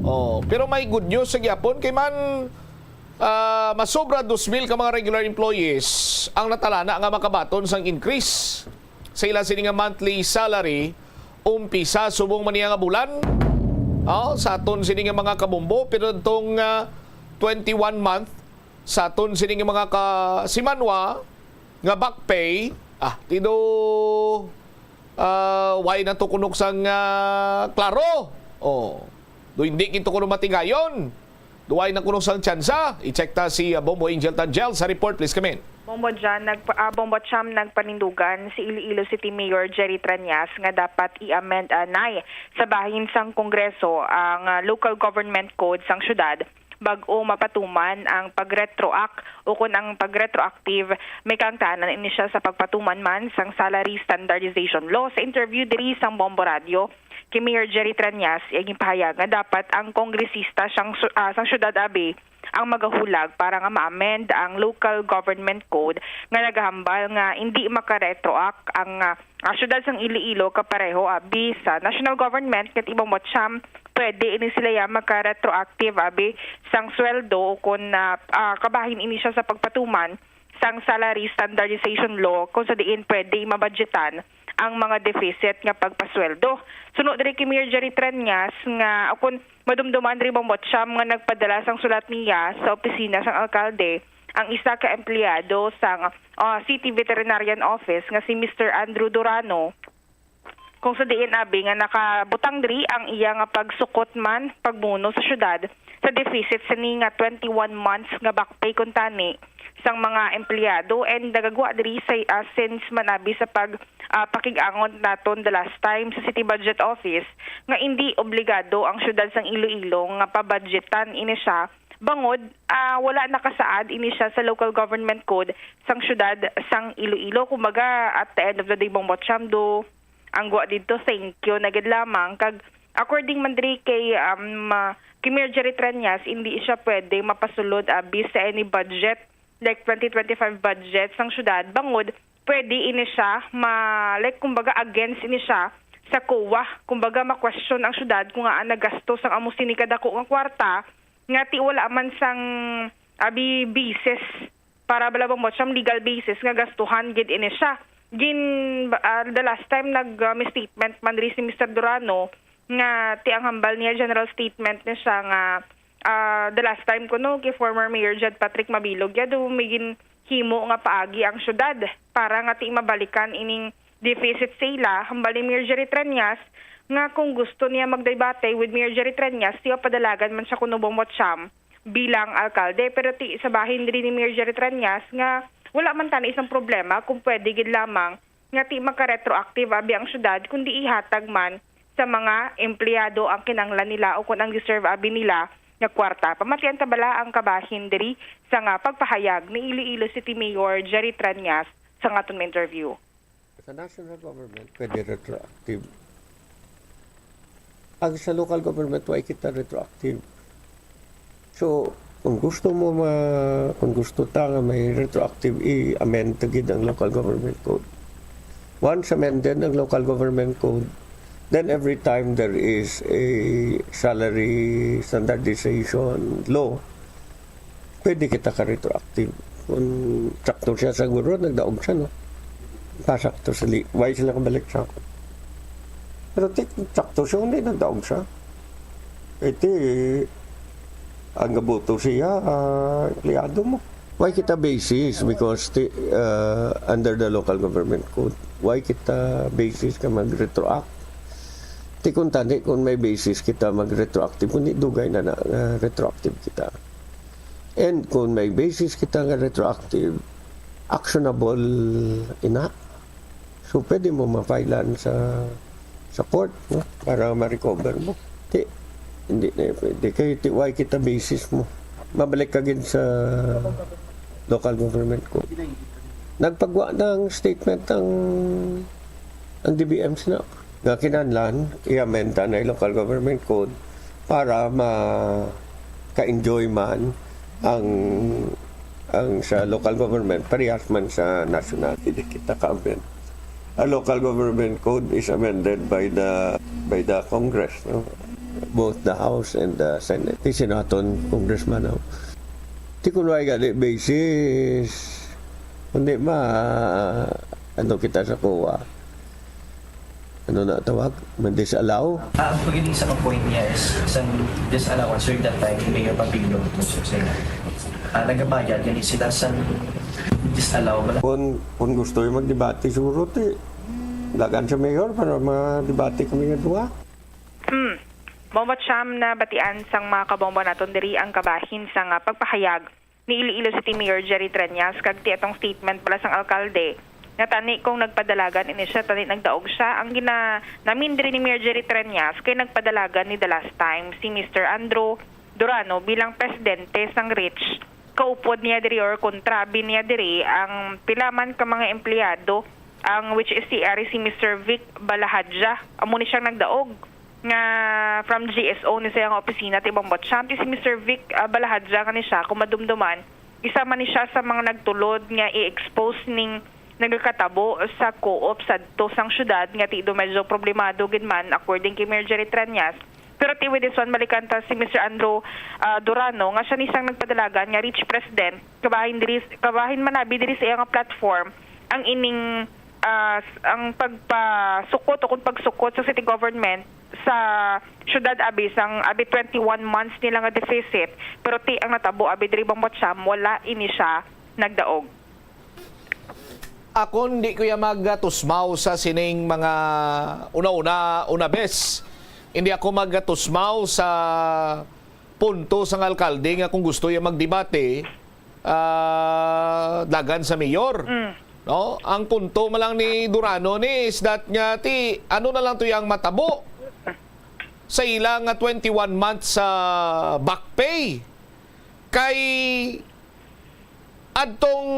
Oh, pero may good news sa gyapon kay man, ah, masobra dos mil ka mga regular employees ang natalana nga makabaton sang increase sa ila sini nga monthly salary umpisa subong man niya nga bulan. Oh, sa aton sini nga mga kabombo, pero tong, ah, twenty-one month, sa aton sini nga mga kasimanwa nga back pay, ah, tido, ah, why na to kunok sang, ah, klaro? Oh, do hindi kito kuno matigayon. Duway na kuno sang tsansa. I-check ta si, ah, Bombo Angel Tangel sa report. Please come in. Bombo John, nagpa-, ah, Bombo Cham, nagpanindugan si Iloilo City Mayor Jerry Treñas nga dapat i-amend anay sa bahin sang Kongreso ang, ah, Local Government Code sang syudad bag-o mapatuman ang pag-retroact ukon ang pag-retroactive. May kaangtanan ini siya sa pagpatuman man sang Salary Standardization Law. Sa interview diri sang Bombo Radio, kay Mayor Jerry Treñas, iya ginpahayag nga dapat ang kongresista sang su-, ah, sang syudad abi ang magahulag para nga ma-amend ang Local Government Code nga nagahambal nga indi maka-retroact ang, ah, ah, syudad sang Iloilo kapareho abi sa national government, nga ti Bombo Cham pwede ini sila ya maka-retroactive abi sang sweldo ukon, ah, ah, kabahin ini siya sa pagpatuman sang Salary Standardization Law, kung sa diin pwede mabudgetan ang mga deficit nga pagpasweldo. Suno diri kay Mayor Jerry Treñas nga, kung madumduman diri, Bombo Cham, nga nagpadala sang sulat niya sa opisina sang alkalde ang isa ka empleyado sang, ah, City Veterinarian Office nga si Mister Andrew Durano, kung sa diin abi nga nakabutang diri ang iya nga pagsukot man pagbono sa syudad sa deficit sini nga twenty-one months nga back pay kuntani sang mga empleyado, and nagagwa diri sa, ah, since man abi sa pag, ah, pakig-angot naton the last time sa City Budget Office nga indi obligado ang syudad sang Iloilo nga pabudgetan ini siya bangod, ah, wala nakasaad ini siya sa Local Government Code sang syudad sang Iloilo. Kumbaga, at the end of the day, Bombo Cham, do ang gwa didto, thank you na gid lamang. Kag according man diri kay, um, ah, kay Mayor Jerry Treñas, hindi siya pwede mapasulod abi sa any budget, like twenty twenty-five budget sang syudad, bangod pwede ini siya ma-, like, kumbaga, against ini siya sa COA. Kumbaga, ma-question ang syudad kung ngaa nagasto sang amo sini kadako nga kwarta nga ti wala man sang abi basis para bala, Bombo Cham, legal basis nga gastuhan gid ini siya. Gin, ah, the last time nag, ah, may statement man diri si Mister Durano nga ti ang hambal niya, general statement ni siya nga, ah, the last time kuno kay former Mayor Jed Patrick Mabilog ya do may ginhimo nga paagi ang syudad para nga ti mabalikan ining deficit sa ila. Hambal ni Mayor Jerry Treñas nga kung gusto niya magdebate with Mayor Jerry Treñas, ti padalagan man siya kuno, Bombo Cham, bilang alkalde. Pero ti sa bahin diri ni Mayor Jerry Treñas nga wala man tani isang problema kung pwede gid lamang nga ti maka-retroactive abi ang syudad, kundi ihatag man sa mga empleyado ang kinahanglan nila o kung ang deserve abi nila nga kwarta. Pamatian ta bala ang kabahin diri sa nga pagpahayag ni Iloilo City Mayor Jerry Treñas sa nga aton nga interview. Sa national government, pwede retroactive. Ang sa local government, wa kita retroactive. So, Kung gusto mo ma-, kung gusto ta nga may retroactive, i-amend ta gid ang local government code. Once amended ang local government code, then every time there is a salary standardization law, pwede kita ka retroactive. Kung sakto siya, siguro nagdaog siya, no? Pasakto sa li-, why sila kabalik sa ako? Pero ti, sakto siya, hindi nagdaog siya. Eh, ti, ang gabuto siya, ah, empleyado mo. Why kita basis? Because ti, ah, under the local government code, why kita basis ka mag-retroact? Ti kung tani, kung may basis kita mag-retroactive, kundi dugay na, na, na retroactive kita. And kung may basis kita nga retroactive, actionable ina. So, pwede mo ma-filean sa, sa court, no? Para ma-recover mo. Ti, hindi na pwede. Kay ti, why kita basis mo? Mabalik ka gid sa local government code. Nagpagwa ng statement ang, ang D B M sina nga kinahanglan i-amend ta na local government code para ma-ka-enjoy man ang, ang sa local government, parehas man sa national. Hindi kita ka-amend. A local government code is amended by the, by the Congress, no? Both the House and the Senate. Ti sino aton congressman, no? Ti kun wala gani basis, kundi ma-, ano kita sa COA? Ano na tawag? Ma-disallow? Ah, ang pagdating sa point niya is sa disallowance during that time ni Mayor Papilio, sila. Ah, nagabayad gani sila sa disallow bala. Kung, kung gusto yung magdebate, siguro ti, dagan sa mayor para madebate kami nga duha. Hmm. Bombo Cham, nabatian sang mga kabombo naton diri ang kabahin sang, ah, pagpahayag ni Iloilo City Mayor Jerry Treñas kag ti atong statement bala sang alkalde nga tani kung nagpadalagan ini siya, tani nagdaog siya. Ang gina-, namin diri ni Mayor Jerry Treñas kay nagpadalagan ni the last time si Mister Andrew Durano bilang presidente sang RICH. Kaupod niya diri or kontrabi niya diri ang pila man ka mga empleyado, ang which is si ari si Mister Vic Balahadja, amo ni siyang nagdaog nga from G S O ni siya nga opisina ti Bombo Cham. Ti si Mister Vic, ah, Balahadja nga ni siya, kung madumduman, isa man ni siya sa mga nagtulod nga i-expose ning nagakatabo sa co-op sadto sang syudad nga ti do medyo problemado gid man, according kay Mayor Jerry Treñas. Pero ti with this one, balikan ta si Mister Andrew, ah, Durano, nga siya ni sang nagpadalagan nga RICH president, kabahin diri, kabahin man abi diri sa iya nga platform ang ining, ah, s-, ang pagpasukot o kung pagsukot sa city government sa syudad abi sang abi twenty-one months nila nga deficit, pero ti ang natabo abi diri Bombo Cham, wala ini siya nagdaog. Akon di ko ya magtusmaw sa sining mga una-una, una bes. Hindi ako magtusmaw sa punto sang alkalde nga kung gusto ya magdebate, ah, dagan sa mayor. Mm. No? Ang punto man lang ni Durano ni is that nga ti ano na lang to yang matabo sa ila nga twenty-one months sa back pay. Kay adtong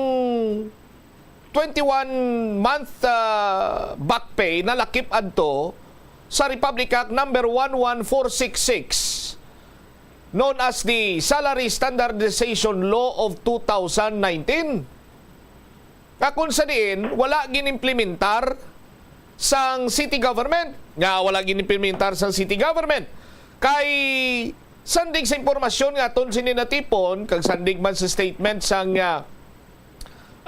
twenty-one month, ah, back pay nalakip adto sa Republic Act number one one four six six, known as the Salary Standardization Law of two thousand nineteen. Nga kung sa diin wala ginimplementar sang city government, nga wala ginimplementar sang city government. Kay sandig sa impormasyon nga aton sini natipon, kag sandig man sa statement sang, ah,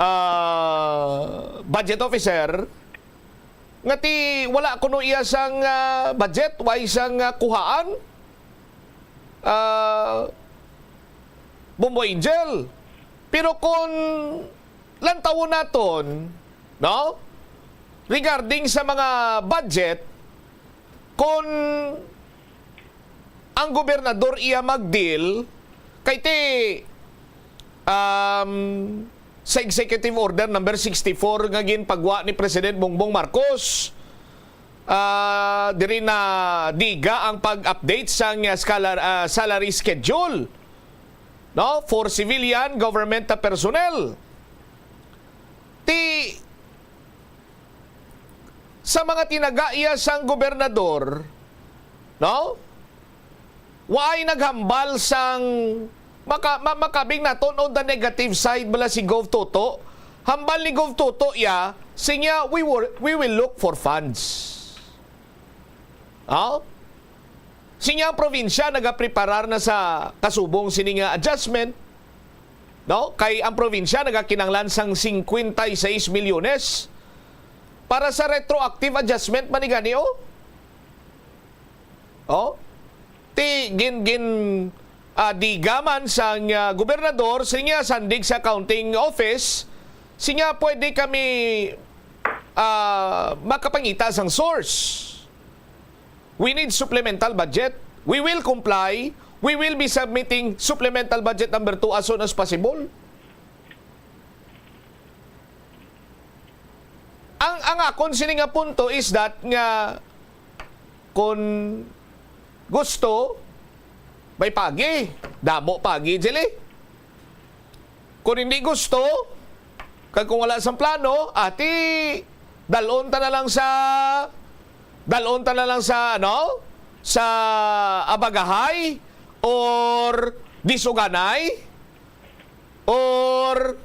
ah, budget officer, nga ti wala kuno iya sang, ah, budget, way sang, ah, kuhaan, ah, Bombo Angel. Pero kung lantawon naton, no? Regarding sa mga budget, kung ang gobernador iya mag-deal, kay ti, um, sa Executive Order number sixty-four nga ginpagwa ni President Bongbong Marcos, ah, diri na diga ang pag-update sang, ah, scalar-, ah, salary schedule, no, for civilian government personnel. Ti sa mga tinagaiya sang gobernador, no? Waay naghambal sang Maka, ma, makabing naton on the negative side bala si Gov Toto. Hambal ni Gov Toto ya, sinya, we will, we will look for funds. Oh? Sinya ang probinsya nagapreparar na sa kasubong sini nga adjustment. No? Kay ang probinsya nagakinanglan sang cincuenta y seis milyones para sa retroactive adjustment man ni gani, oh. Oh? Ti gin, gin, ah, digaman sang, ah, gobernador, sinya sandig sa accounting office, sinya pwede kami, ah, makapangita sang source. We need supplemental budget. We will comply. We will be submitting supplemental budget number two as soon as possible. Ang, ang akon sini nga punto is that nga kung gusto, may pagi. Damo pagi, Jelly. Kung hindi gusto, kag kung wala sang plano, ati, dalon ta na lang sa, dalon ta na lang sa, ano? Sa Abagahay or Disuganay or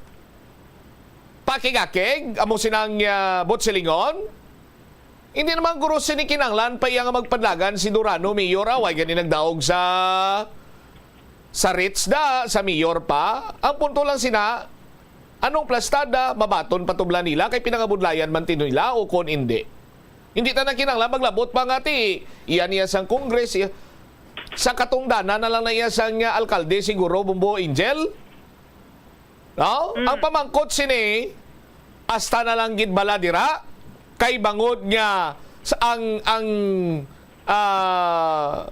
Pakigakig, amo sinang, ah, Butselingon? Hindi naman guro sini kinahanglan pa iya nga magpadlagan si Durano, Mayor, ah, way gani nagdaog sa, sa Ritz da, sa Mayor pa. Ang punto lang sina, anong plastada, mabaton pa tubla nila, kay pinangabudlayan man tino nila, o kon indi. Hindi ta na kinahanglan maglabot pa nga ti, iya niya sang Congress, iya, sa katungdanan na lang na iya sang, ah, alkalde siguro, Bombo Angel. No? Mm. Ang pamangkot sini, hasta na lang gid bala dira, kay bangod nga sa ang, ang, ah,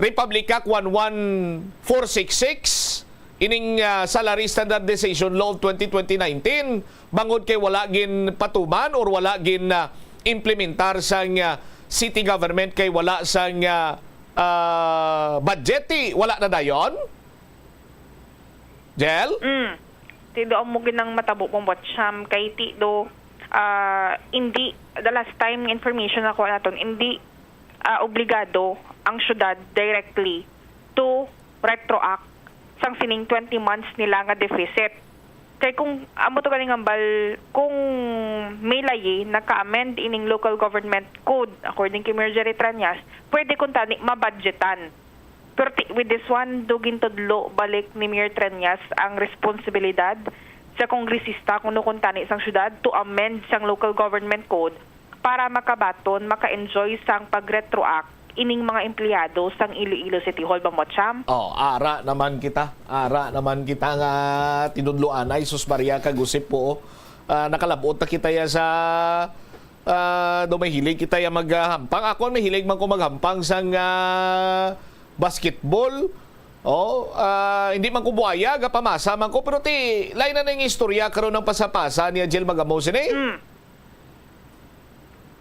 Republic Act one one four six six, ining, ah, Salary Standardization Law of twenty twenty nineteen, bangod kay wala gin patuman or wala gin, ah, implementar sang, ah, city government kay wala sang, ah, ah, budget, ti wala na dayon? Jel? Mm. Ti do amo gid ang matabo, Bombo Cham, kay ti do, ah, hindi, the last time nga information ako naton, hindi, ah, obligado ang syudad directly to retroact sang sining twenty months nila nga deficit. Kay kung amo to ganing hambal, kung may layi naka-amend ining local government code, according kay Mayor Jerry Treñas, pwede kuntani mabudgetan. Pero ti-, with this one, do gintudlo balik ni Mayor Treñas ang responsibilidad sa kongresista kuno kuntani sang syudad to amend sang local government code para makabaton, maka-enjoy sang pag-retroact ining mga empleyado sang Iloilo City Hall, Bombo Cham. Oh, ara naman kita. Ara naman kita nga tinudloanay, sus Maria, kagusip po, oh. Ah, nakalabot na kita ya sa, ah, do mahilig kita ya maghampang. Ako, mahilig man ko maghampang sang, ah, basketball. Oh, ah, hindi man ko buaya, gapamasa man ko, pero ti, lain na ning istorya karon ang pasapasa ni Angel Magamo sini. Mm.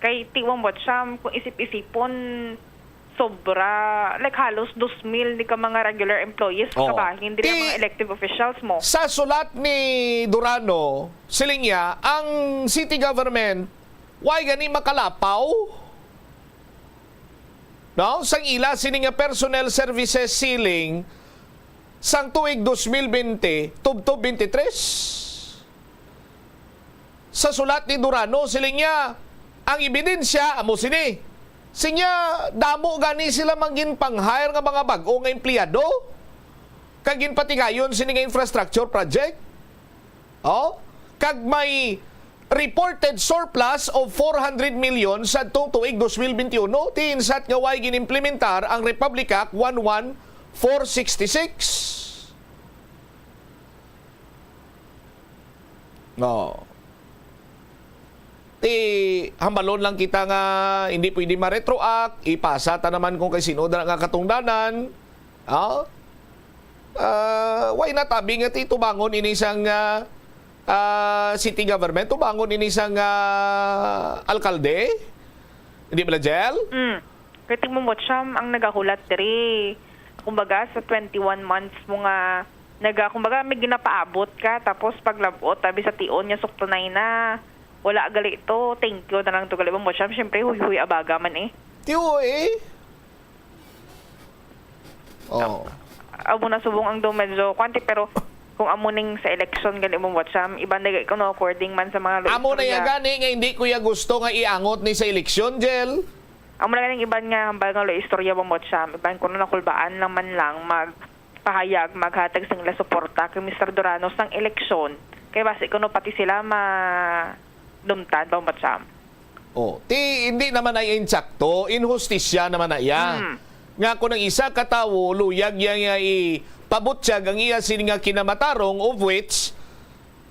Kay ti, Bombo Cham, kung isip-isipon, sobra, like, halos dos mil ni ka mga regular employees, oh, kabahin diri ang ti-, mga elective officials mo. Sa sulat ni Durano, siling niya, ang city government, why gani makalapaw? No? Sang ila sini nga personnel services ceiling sang tuig dos mil bente tubtob bente tres. Sa sulat ni Durano, siling niya, ang ebidensya amo sini. Sinya, damo gani sila mangin pang-hire nga mga bag-o nga empleyado kag ginpatigayon sini nga infrastructure project. Oh, kag may reported surplus of four hundred million sadtong tuig dos mil bente uno, ti insat nga way ginimplementar ang Republic Act one one four sixty six. No. Ti, hambalon lang kita nga hindi pwede ma-retroact, ipasa ta naman kung kay sino dira nga katungdanan. Ah? Ah, why not, abi nga ti tubangon ini sang, ah, ah, city government, tubangon ini sang, ah, alkalde? Hindi ba, Jel? Mm. Kay tingnan mo, Cham, ang nagahulat diri. Kumbaga, sa twenty-one months mo nga naga-, kumbaga, may ginapaabot ka, tapos paglabot, tabi sa tion niya, suktanay na. Wala gali to. Thank you na lang to gali, Bombo Cham. Siyempre, huy-huy abaga man eh. Tiyo eh. Oh. amo na subong ang do medyo kwanti, pero kung amo ning sa eleksyon gani mo watch, um, iban na gani kuno according man sa mga lo-, Amo na istorya. Yan gani nga hindi ko ya gusto nga iangot ni sa eleksyon, Jel. Amo na ganing iban nga hambal nga lo istorya mo watch, um, iban kuno nakulbaan lang man lang magpahayag, maghatag sing ila suporta kay Mister Durano sang eleksyon. Kay basi kuno pati sila ma dumtan mo watch, um. Oh, ti hindi naman ay insakto, inhustisya naman na iya. Hmm. Nga kung ang isa ka tawo luyag iya nga ipabutyag ang iya sini nga kinamatarong, of which,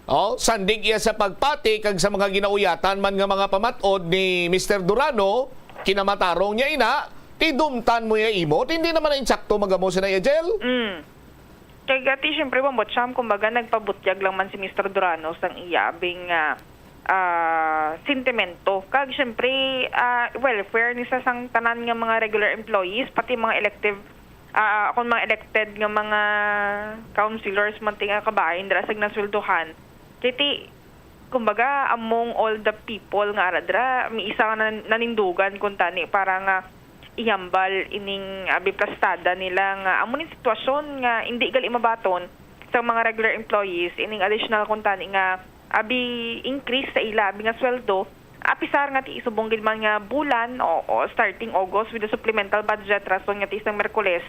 oh, sandig iya sa pagpati kag sa mga ginauyatan man nga mga pamat-od ni Mister Durano, kinamatarong niya ina, ti dumtan mo iya imo, ti hindi naman na insakto magamo sina iya, Jel. Mm. Kay gati, siyempre, Bambo Cham, kumbaga, nagpabutyag lang man si Mister Durano sang iya abing, ah, ah, sentimento. Kag, siyempre, ah, welfare ni sa sang tanan nga mga regular employees, pati mga elective, ah, kung mga elected nga mga councilors man ti nga kabahin dira sa ginasweldohan. Kay ti, kumbaga, among all the people nga ara dira, may isa nga nan-, nanindugan kuntani para nga ihambal ining abi plastada nila nga amo ning sitwasyon nga indi gali mabaton sa mga regular employees ining additional kuntani nga abi increase sa ila abi nga sweldo, apisar nga ti subong gid man nga bulan o, o starting August with the supplemental budget, rason nga ti sang Merkules,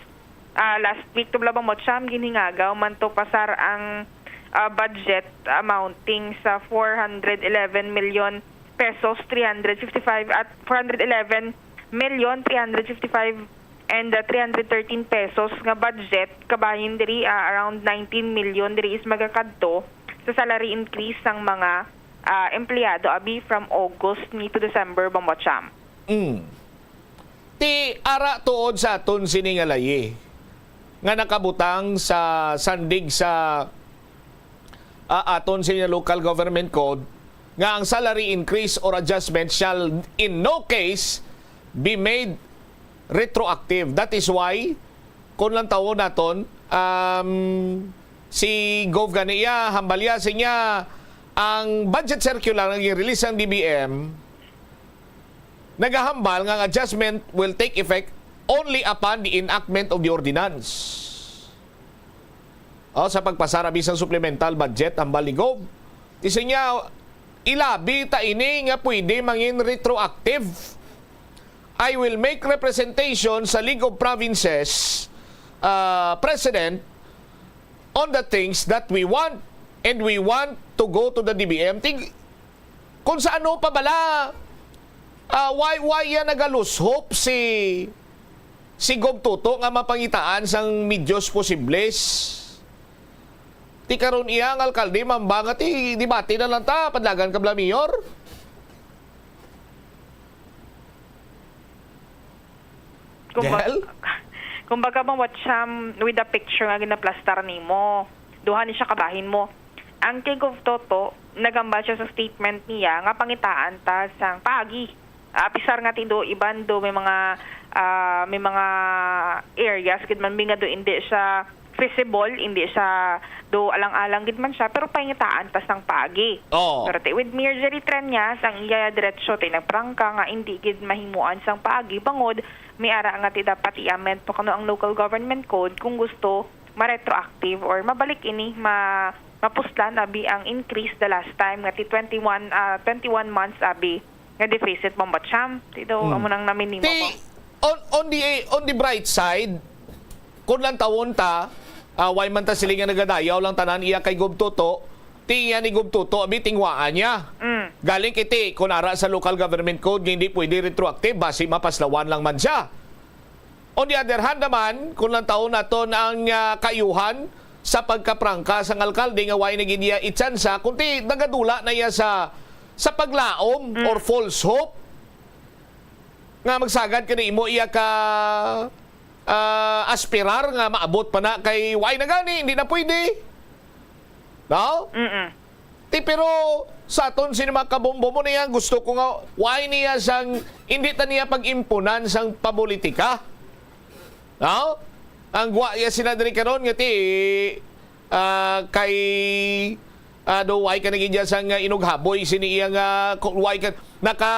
ah, last week, tubla ba mo, Cham, ginhingagaw man to pasar ang, ah, budget amounting sa four hundred eleven million pesos, three hundred fifty-five at four hundred eleven million three hundred fifty-five and, ah, three hundred thirteen pesos nga budget, kabahin diri, ah, around nineteen million diri is magakadto sa salary increase sang mga, ah, empleyado abi from August ni to December, Bambo Cham. Mm. Ti ara tuod sa aton sini nga layi nga nakabutang sa sandig sa, ah, aton sini nga local government code nga ang salary increase or adjustment shall in no case be made retroactive. That is why, kung lang tawon naton, um, si Gov ganiya, hambalya sa niya, ang budget circular nga gi-release ang D B M, nagahambal nga ang adjustment will take effect only upon the enactment of the ordinance. O, sa pagpasar abi sang supplemental budget, hambal ni Gov. Ti sa niya, ilabi ta ini nga pwede mangin retroactive. I will make representation sa League of Provinces, ah, President, on the things that we want, and we want to go to the D B M. Ting-, kung sa ano pa bala, ah, why, why yan nagalusop si, si Gov Toto nga mapangitaan sang medios posibles? Ti karon iya ang alkalde, mamba nga ti debate na lang ta, padlagan ka bala, Mayor? Kumbaga, Jel? Kumbaga, Bambo Cham, with the picture nga ginaplastar nimo, duha ni siya kabahin mo. Ang kay Gov Toto, nagambal siya sa statement niya nga pangitaan ta sang paagi. Ah, pisar nga ti do, iban do may mga, ah, may mga areas gid man mi nga do indi siya feasible, indi siya do alang-alang gid man siya, pero pangitaan ta sang paagi. Oo. Pero ti, with Mayor Jerry Treñas, ang iya diretso ti nagprangka nga indi gid mahimuan sang paagi bangod may ara nga ti dapat i-amend pa kuno ang local government code kung gusto ma-retroactive or mabalik ini, ma-, mapuslan abi ang increase the last time nga ti twenty-one, ah, twenty-one months abi nga deficit, Bambo Cham. Ti daw, Hmm. amo nang naminimo Ti, ko. on, on the, on the bright side, kung lang tawon ta, ah, why man ta sila nga nagadayaw lang tanan iya kay Gov Toto, ti iya ni Gov Toto, abi, tingwaan niya. Mm. Galing kiti, kung ara sa local government code, nga hindi pwede retroactive, basi mapaslawan lang man siya. On the other hand naman, kung lang tawon naton ang, ah, kaayuhan sa pagkaprangka sang alkalde nga way na gid niya itsansa, kundi nagadula na iya sa, sa paglaom Mm. or false hope, nga magsagad ka nimo iya ka, ah, aspirar nga maabot pa na kay way na gani, hindi na pwede. No? Mm-mm. Ti, pero sa aton sini mga kabombo mo niya, gusto ko nga, why niya sang, hindi ta niya pag-impunan sang pamulitika? No? Ang gwa iya sina diri karon nga ti, ah, kay, ah, do, why ka naging dyan sang, ah, inughaboy sini iya nga, ko-, why ka, naka,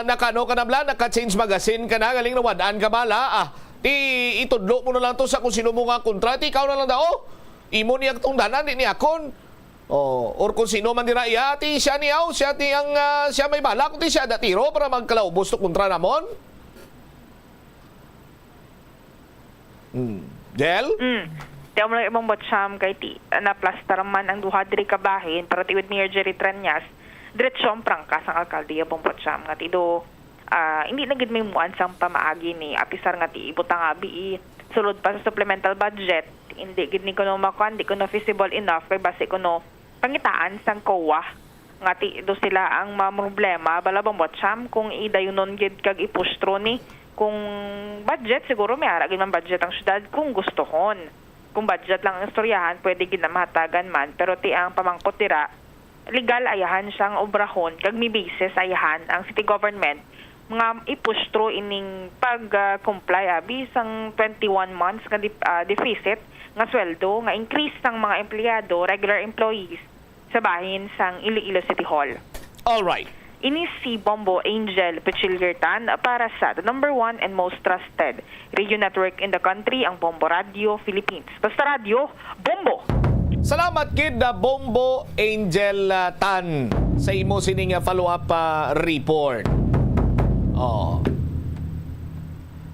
naka, ano ka na bala? Naka-change magazine ka na? Galing nawad-an ka bala? Ah, Ti itudlo mo na lang to sa kung sino mo nga kontra. Ti ikaw na lang daw, oh, imo ni ang tungdanan, di ni akon. Oh, or kung sino man dira iya, ti siya ni aw, siya ti ang, ah, siya may balak, ti siya datiro para magkalaubos to kontra namon. Hmm. Jel? Mm. Ti amo lang ibang Bocham kay ti, ah, naplastar man ang duha diri ka bahin, pero ti with Mayor Jerry Treñas, diretso ang prangka sang alkalde, ibang Bocham, nga ti do, ah, hindi na gid may muan sang pamaagi ni, apisar nga ti ibutang nga abi sulod pa sa supplemental budget, hindi gid ni kuno makuan, di kuno feasible enough, kay basi kuno pangitaan sang COA nga ti do sila ang mamroblema, bala, Bambot Sam, kung idayunon gid kag ipush through ni. Kung budget, siguro may ara gid man budget ang syudad kung gustohon. Kung budget lang ang istoryahan, pwede gid na mahatagan man. Pero ti ang pamangkot dira, legal ayahan siyang obrahon kag may basis ayahan ang city government nga i-push through ining pag, ah, comply abi sang twenty-one months nga dip-, ah, deficit nga sweldo nga increase sang mga empleyado, regular employees, sa bahin sang Iloilo City Hall. All right. Ini si Bombo Angel Pichiliertan para sa the number one and most trusted radio network in the country, ang Bombo Radio Philippines. Basta radyo, bombo! Salamat gid, ah, Bombo Angel, ah, Tan, sa imo sini nga follow-up, ah, report. Oh.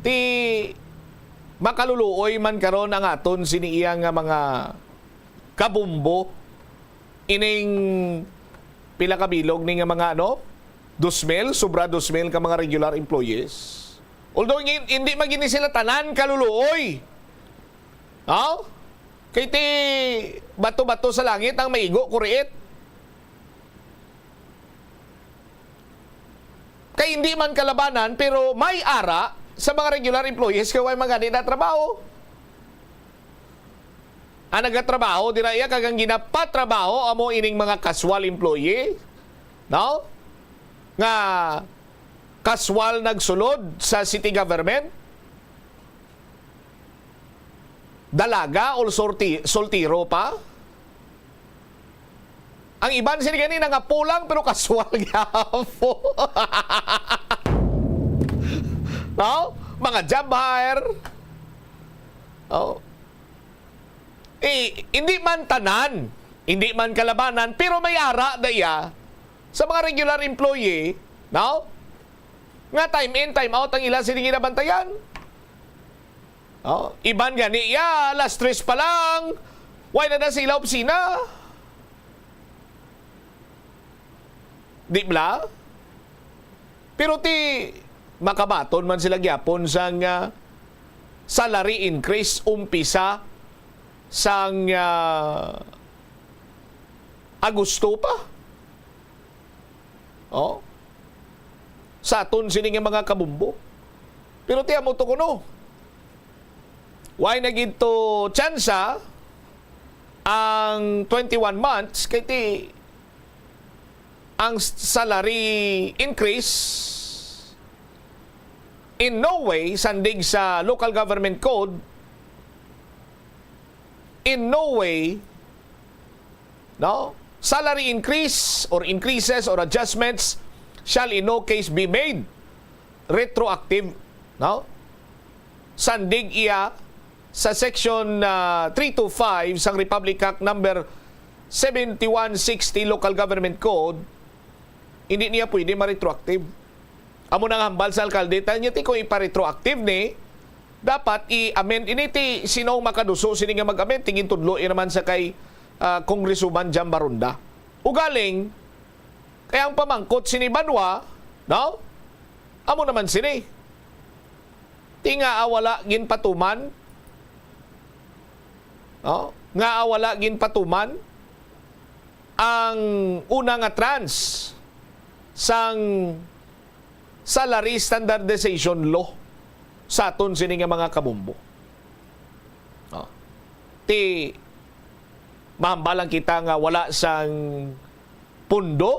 Ti makaluluoy man karon ang aton sini iya nga mga kabombo ining pila ka bilog ni nga mga, ano, dos mil, sobra dos mil ka mga regular employees. Although, hin-, hindi man gid ni sila tanan kaluluoy. No? Kay ti bato-bato sa langit ang maigo, kuriit. Kay hindi man kalabanan, pero may ara sa mga regular employees kay way man gani na trabaho. Ang nagatrabaho dira iya kag ang ginapatrabaho amo ining mga casual employee, no? Nga casual nagsulod sa city government, dalaga o sorti-, soltero pa. Ang iban sini gani nangapulang pero casual gyapon. No? Mga job hire. Oh. Eh, hindi man tanan, hindi man kalabanan, pero may ara da iya sa mga regular employee, no? Nga time in, time out ang ila sini ginabantayan. Oh, iban gani iya, alas tres pa lang, way na na sa ila opisina. Di bala? Pero ti makabaton man sila gyapon sang, ah, salary increase umpisa sang, ah, Agosto pa. Oh. Sa aton sini nga mga kabumbo. Pero ti amo to kuno. Why na gid to tsansa ang twenty-one months kay ti ang salary increase in no way sandig sa local government code, in no way, no? Salary increase or increases or adjustments shall in no case be made retroactive, no? Sandig iya sa section, ah, three two five sang Republic Act number seventy-one sixty Local Government Code, hindi niya pwede ma-retroactive. Amo nang hambal sa alkalde, tayo niya ti kung ipa-retroactive ni, dapat i-amend ini ti sino ang makaduso sini nga mag-amend, tingin tudlo naman sa kay, ah, Congresswoman Jam Baronda. Ugaling, kaya ang pamangkot sini banwa, no? Amo naman sini. Ti nga, ah, wala ginpatuman, no? Nga, ah, wala ginpatuman ang una nga trans sang salary standardization law sa aton sini nga mga kabumbo. No? Ti mahambal lang kita nga wala sang pundo.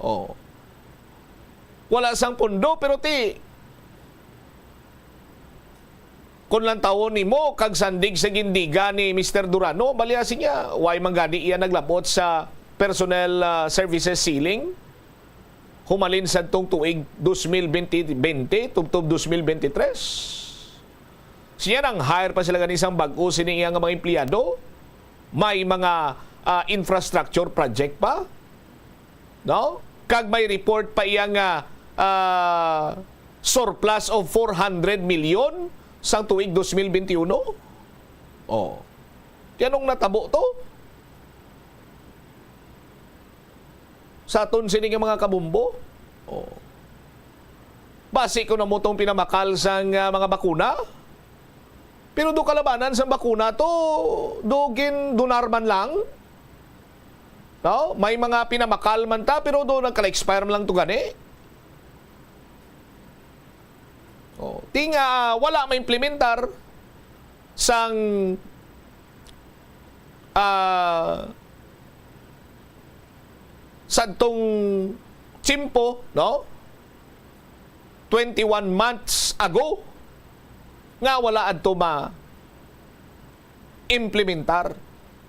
Oh. Wala sang pundo, pero ti, kung lantawon nimo kag sandig sa gindiga ni Mister Durano, balya siya, why man gani iya naglabot sa personnel, ah, services ceiling? Humalin sadtong tuig dos mil bente, bente, tubtob dos mil bente tres. Siya nang hire pa sila gani sang bag-o sini iya nga mga empleyado. May mga, ah, infrastructure project pa, no? Kag may report pa iya nga, ah, surplus of four hundred million sang tuig dos mil benti uno. Oh. Kaya nung natabo to, sa aton sini nga mga kabumbo. Oh. Basi ko na mo tong pinamakal sang, ah, mga bakuna. Pero do kalabanan sang bakuna to, do gin-donar man lang. No? May mga pinamakal man ta, pero do nagkala-expire man lang to gani. Oh, ti nga wala maimplementar sang, ah, sadtong tiyempo, no? Twenty-one months ago, nga wala adto ma-implementar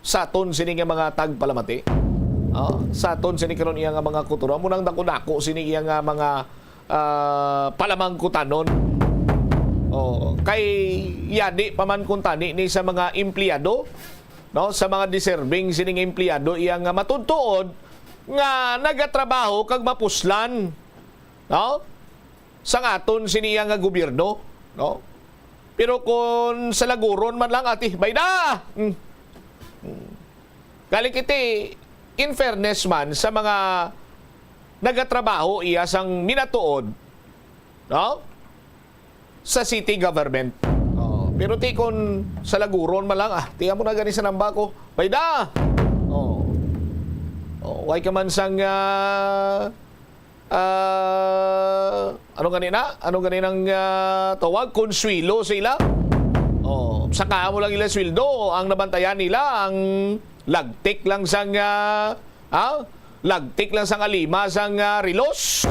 sa aton sini nga mga tagpalamati. Ah, sa aton sini karon iya nga mga kultura, amo nang dako-dako sini iya nga mga, ah, palamangkutanon. Oh, kay yadi pa man kuntani ni sa mga empleyado, no, sa mga deserving sini nga empleyado iya nga matuod-tuod nga nagatrabaho kag mapuslan, no, sang aton sini iya nga gobyerno, no? Pero kon salaguron man lang, ati, bayda! Mm. Mm. Galing iti, in fairness man sa mga nagatrabaho iya sang minatuod, no? Sa city government. Oh, pero ti kon salaguron man lang, ah, ti amo na gani sa namba ko. Bayda! Oh. Oh, why ka man sang, ah, ah, ano gani na? Ano gani nang, ah, tawag? Konsuelo sa ila? Oh, saka mo lang ila sweldo. Ang nabantayan nila, ang lagtik lang sang, ah, ah, lagtik lang sang alima sang, ah, relos.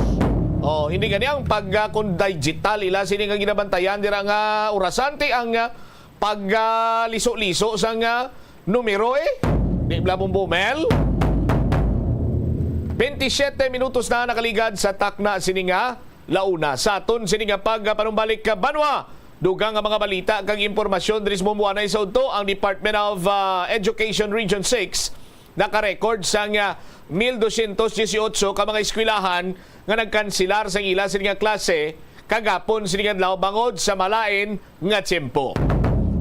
Oh, hindi gani ang pag, ah, kon digital ila sini nga ginabantayan dira nga orasan ti ang, ah, pag, ah, liso-liso sang, ah, numero, eh. Di bala mo bumel? Twenty-seven minutos na nakaligad sa takna sini nga launa. Sa aton sini nga pagpanumbalik ka banwa, dugang nga mga balita kag impormasyon diri sa Bumbong Anay sa udto. Ang Department of, ah, Education Region six naka-record sang, ah, mil dosyentos dieciocho ka mga eskwelahan nga nagkansilar sang ila sini nga klase kagapon sini nga adlaw bangod sa malain nga tiyempo.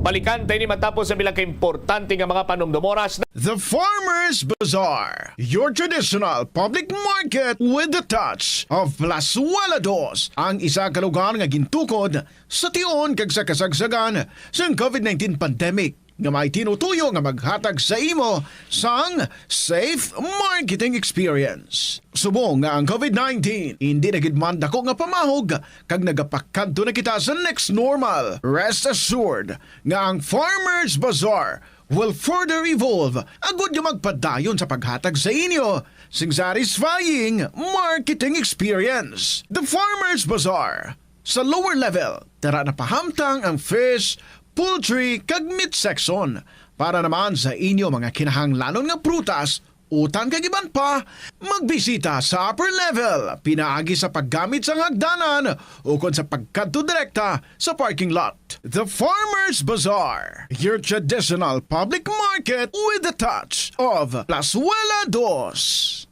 Balikan ta ini matapos ang pila ka importante nga mga panumdom oras. The Farmers Bazaar, your traditional public market with the touch of Plazuela Dos, ang isa ka lugar nga gintukod sa tion kag sa kasagsagan sang covid nineteen pandemic, nga may tinutuyo nga maghatag sa imo sang safe marketing experience. Subong nga ang covid nineteen hindi na gid man dako nga pamahog kag nagapakadto na kita sa next normal, rest assured nga ang Farmers Bazaar will further evolve agud nga magpadayon sa paghatag sa inyo sing satisfying marketing experience. The Farmers Bazaar, sa lower level, tara na pahamtang ang fish, poultry, kag meat section. Para naman sa inyo mga kinahanglanon nga prutas, utan kag iban pa, magbisita sa upper level pinaagi sa paggamit sang hagdanan ukon sa pagkadto direkta sa parking lot. The Farmers Bazaar, your traditional public market with the touch of Plazuela Dos.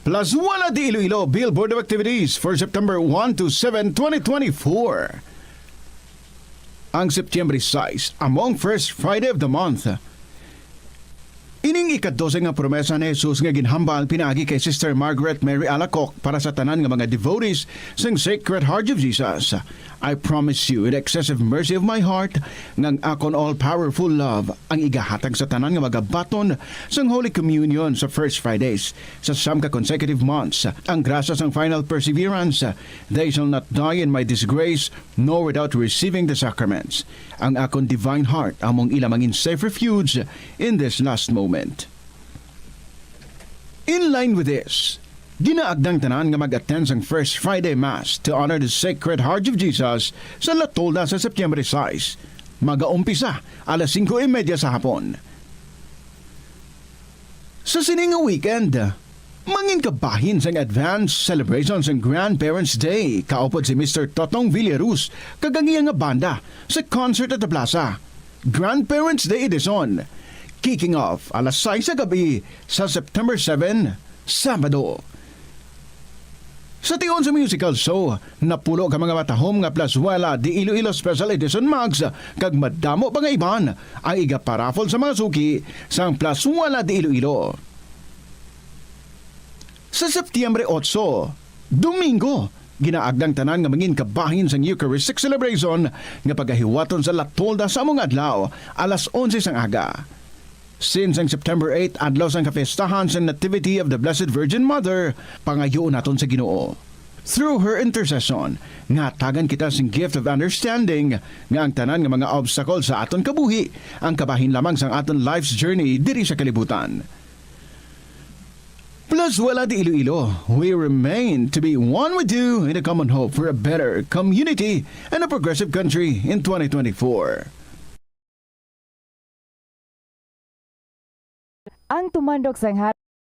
Plazuela de Iloilo Bill Board of Activities for September one to seven, twenty twenty-four. Ang September sais, among first Friday of the month. Ining ikadose nga promesa ni Jesus nga ginhambal pinaagi kay Sister Margaret Mary Alacoque para sa tanan nga mga devotees sang Sacred Heart of Jesus. I promise you in excessive mercy of my heart nga ang akon all-powerful love ang igahatag sa tanan nga magabaton sang Holy Communion sa First Fridays sa siyam ka consecutive months. Ang grasya sang final perseverance, they shall not die in my disgrace, nor without receiving the sacraments. Ang akon divine heart among ila mangin safe refuge in this last moment. In line with this, ginaagdang tanan nga mag-attend sang First Friday Mass to honor the Sacred Heart of Jesus sa La Tolda sa Septyembre sais. Magaumpisa alas singko y media sa hapon. Sa sini nga weekend, Mangin kabahin sang advance celebration sang Grandparents' Day, kaupod si Mister Totong Villaruz kag ang iya nga banda sa concert at the plaza. Grandparents' Day Edition, kicking off alas sais sa gabi sa September seven, Sabado. Sa tion sa musical show, napulo ka mga matahom nga Plazuela de Iloilo Special Edition mugs kag madamo pa nga iban ang igaparaffle sa mga suki sang Plazuela de Iloilo. Sa Setyembre otso, Domingo, ginaagda ang tanan nga mangin kabahin sang Eucharistic celebration nga pagahiwaton sa La Tolda sa amo nga adlaw, alas onse sang aga. Since ang September eight, adlaw sang kapiestahan sa Nativity of the Blessed Virgin Mother, pangayoon naton sa Ginoo, through her intercession, nga hatagan kita sing gift of understanding nga ang tanan nga mga obstacle sa aton kabuhi ang kabahin lamang sang aton life's journey diri sa kalibutan. Plazuela de Iloilo, we remain to be one with you in a common hope for a better community and a progressive country in twenty twenty-four. Ang tumandok sang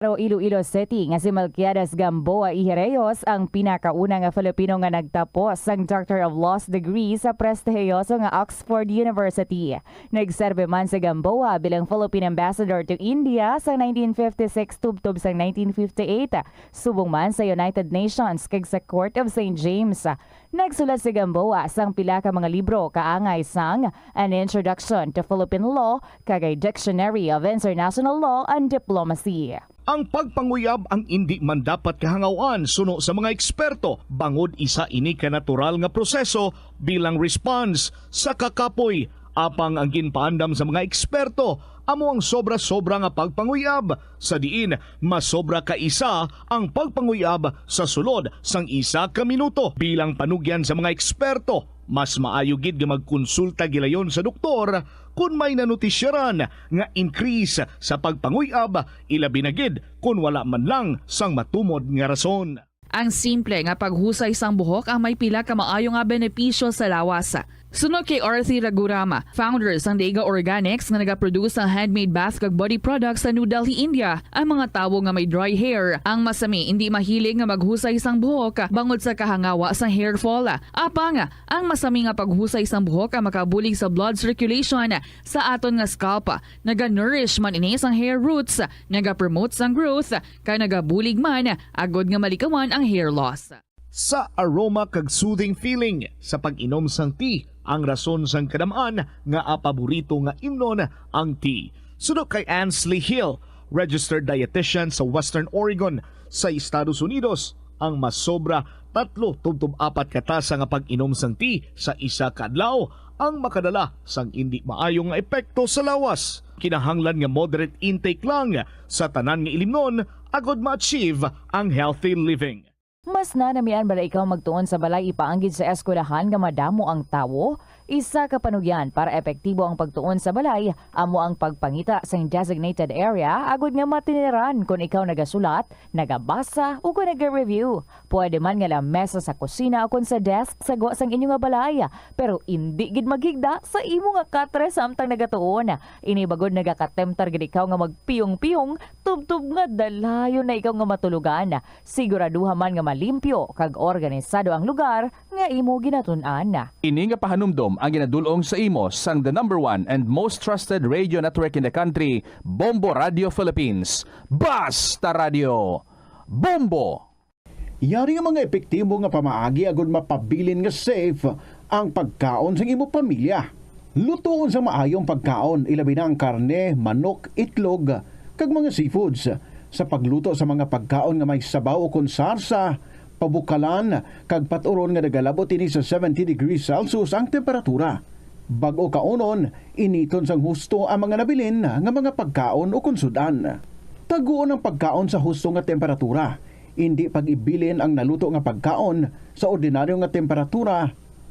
Jaro, Iloilo City nga si Melquiades Gamboa y Reyes ang pinakauna nga Filipino nga nagtapos sang Doctor of Laws degree sa prestihiyoso nga Oxford University. Nagserbi man si Gamboa bilang Philippine Ambassador to India sa nineteen fifty-six tubtob sang nineteen fifty-eight, subong man sa United Nations kag sa Court of Saint James. Nagsulat si Gamboa sang pila ka mga libro kaangay sang An Introduction to Philippine Law kag A Dictionary of International Law and Diplomacy. Ang pagpanguyab ang indi man dapat kahangaw-an suno sa mga eksperto, bangod isa ini ka natural nga proseso bilang response sa kakapoy. Apang ang ginpaandam sa mga eksperto amo ang sobra-sobra nga pagpanguyab, sa diin masobra ka isa ang pagpanguyab sa sulod sang isa ka minuto. Bilang panugyan sa mga eksperto, mas maayo gid nga magkonsulta gilayon sa doktor kon may nanotisyaran nga increase sa pagpanguyab, ilabi na gid kon wala man lang sang matumod nga rason. Ang simple nga paghusay sang buhok ang may pila ka maayo nga benepisyo sa lawas. Suno kay Arthi Raghuram, founder sang Daiga Organics nga nagaproduce sang handmade bath kag body products sa New Delhi, India, ang mga tawo nga may dry hair ang masami indi mahilig nga maghusay sang buhok bangod sa kahangawa sang hair fall. Apang ang masami nga paghusay sang buhok ang makabulig sa blood circulation sa aton nga scalp. Naga-nourish man ini sang hair roots, naga-promote sang growth, kag nagabulig man agod nga malikawan ang hair loss. Sa aroma kag soothing feeling sa pag-inom sang tea ang rason sang kadam-an nga paborito nga imnon ang tea. Suno kay Ansley Hill, registered dietitian sa Western Oregon sa Estados Unidos, ang masobra tatlo tubtob apat ka tasa nga pag-inom sang tea sa isa ka adlaw ang makadala sang indi maayo nga epekto sa lawas. Kinahanglan nga moderate intake lang sa tanan nga ilimnon agod ma-achieve ang healthy living. Mas nanamian bala ikaw magtuon sa balay ipaanggid sa eskwelahan nga madamo ang tawo? Isa ka panugyan para epektibo ang pagtuon sa balay amo ang pagpangita sing designated area agud nga matiniran kon ikaw nagasulat, nagabasa, ukon naga-review. Pwede man nga lamesa sa kusina ukon sa desk sa gwa sang inyo nga balay, pero indi gid maghigda sa imo nga katre samtang nagatuon. Ini bangod nagakatemptar gid ikaw nga magpiyong-piyong tubtob nga dalayon na ikaw nga matulogan. Siguraduha man nga malimpyo kag organisado ang lugar nga imo ginatun-an. Ini nga pahanumdom ang ginadul-ong sa imo sang the number one and most trusted radio network in the country, Bombo Radio Philippines. Basta Radio, Bombo! Yari ang mga epektibo nga pamaagi agud mapabilin nga safe ang pagkaon sang imo pamilya. Lutoon sa maayong pagkaon, ilabi na ang karne, manok, itlog, kag mga seafoods. Sa pagluto sa mga pagkaon nga may sabaw ukon sarsa, pabukalan, kag pat-uron nga nagalabot ini sa seventy degrees Celsius ang temperatura. Bag-o kaunon, initon sang husto ang mga nabilin nga mga pagkaon ukon sud-an. Taguon ang pagkaon sa husto nga temperatura. Indi pag-ibilin ang naluto nga pagkaon sa ordinaryo nga temperatura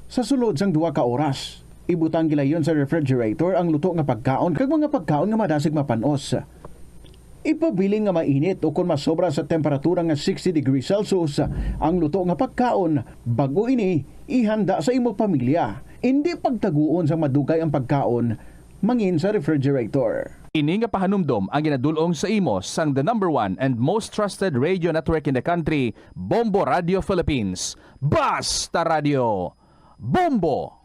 sa sulod sang duha ka oras. Ibutang gilayon sa refrigerator ang luto nga pagkaon kag mga pagkaon nga madasig mapan-os. Ipabilin nga mainit ukon masobra sa temperatura nga sixty degrees Celsius ang luto nga pagkaon, bag-o ini ihanda sa imo pamilya. Indi pagtaguon sang madugay ang pagkaon mangin sa refrigerator. Ini nga pahanumdom ang ginadul-ong sa imo sang the number one and most trusted radio network in the country, Bombo Radio Philippines. Basta Radio! Bombo!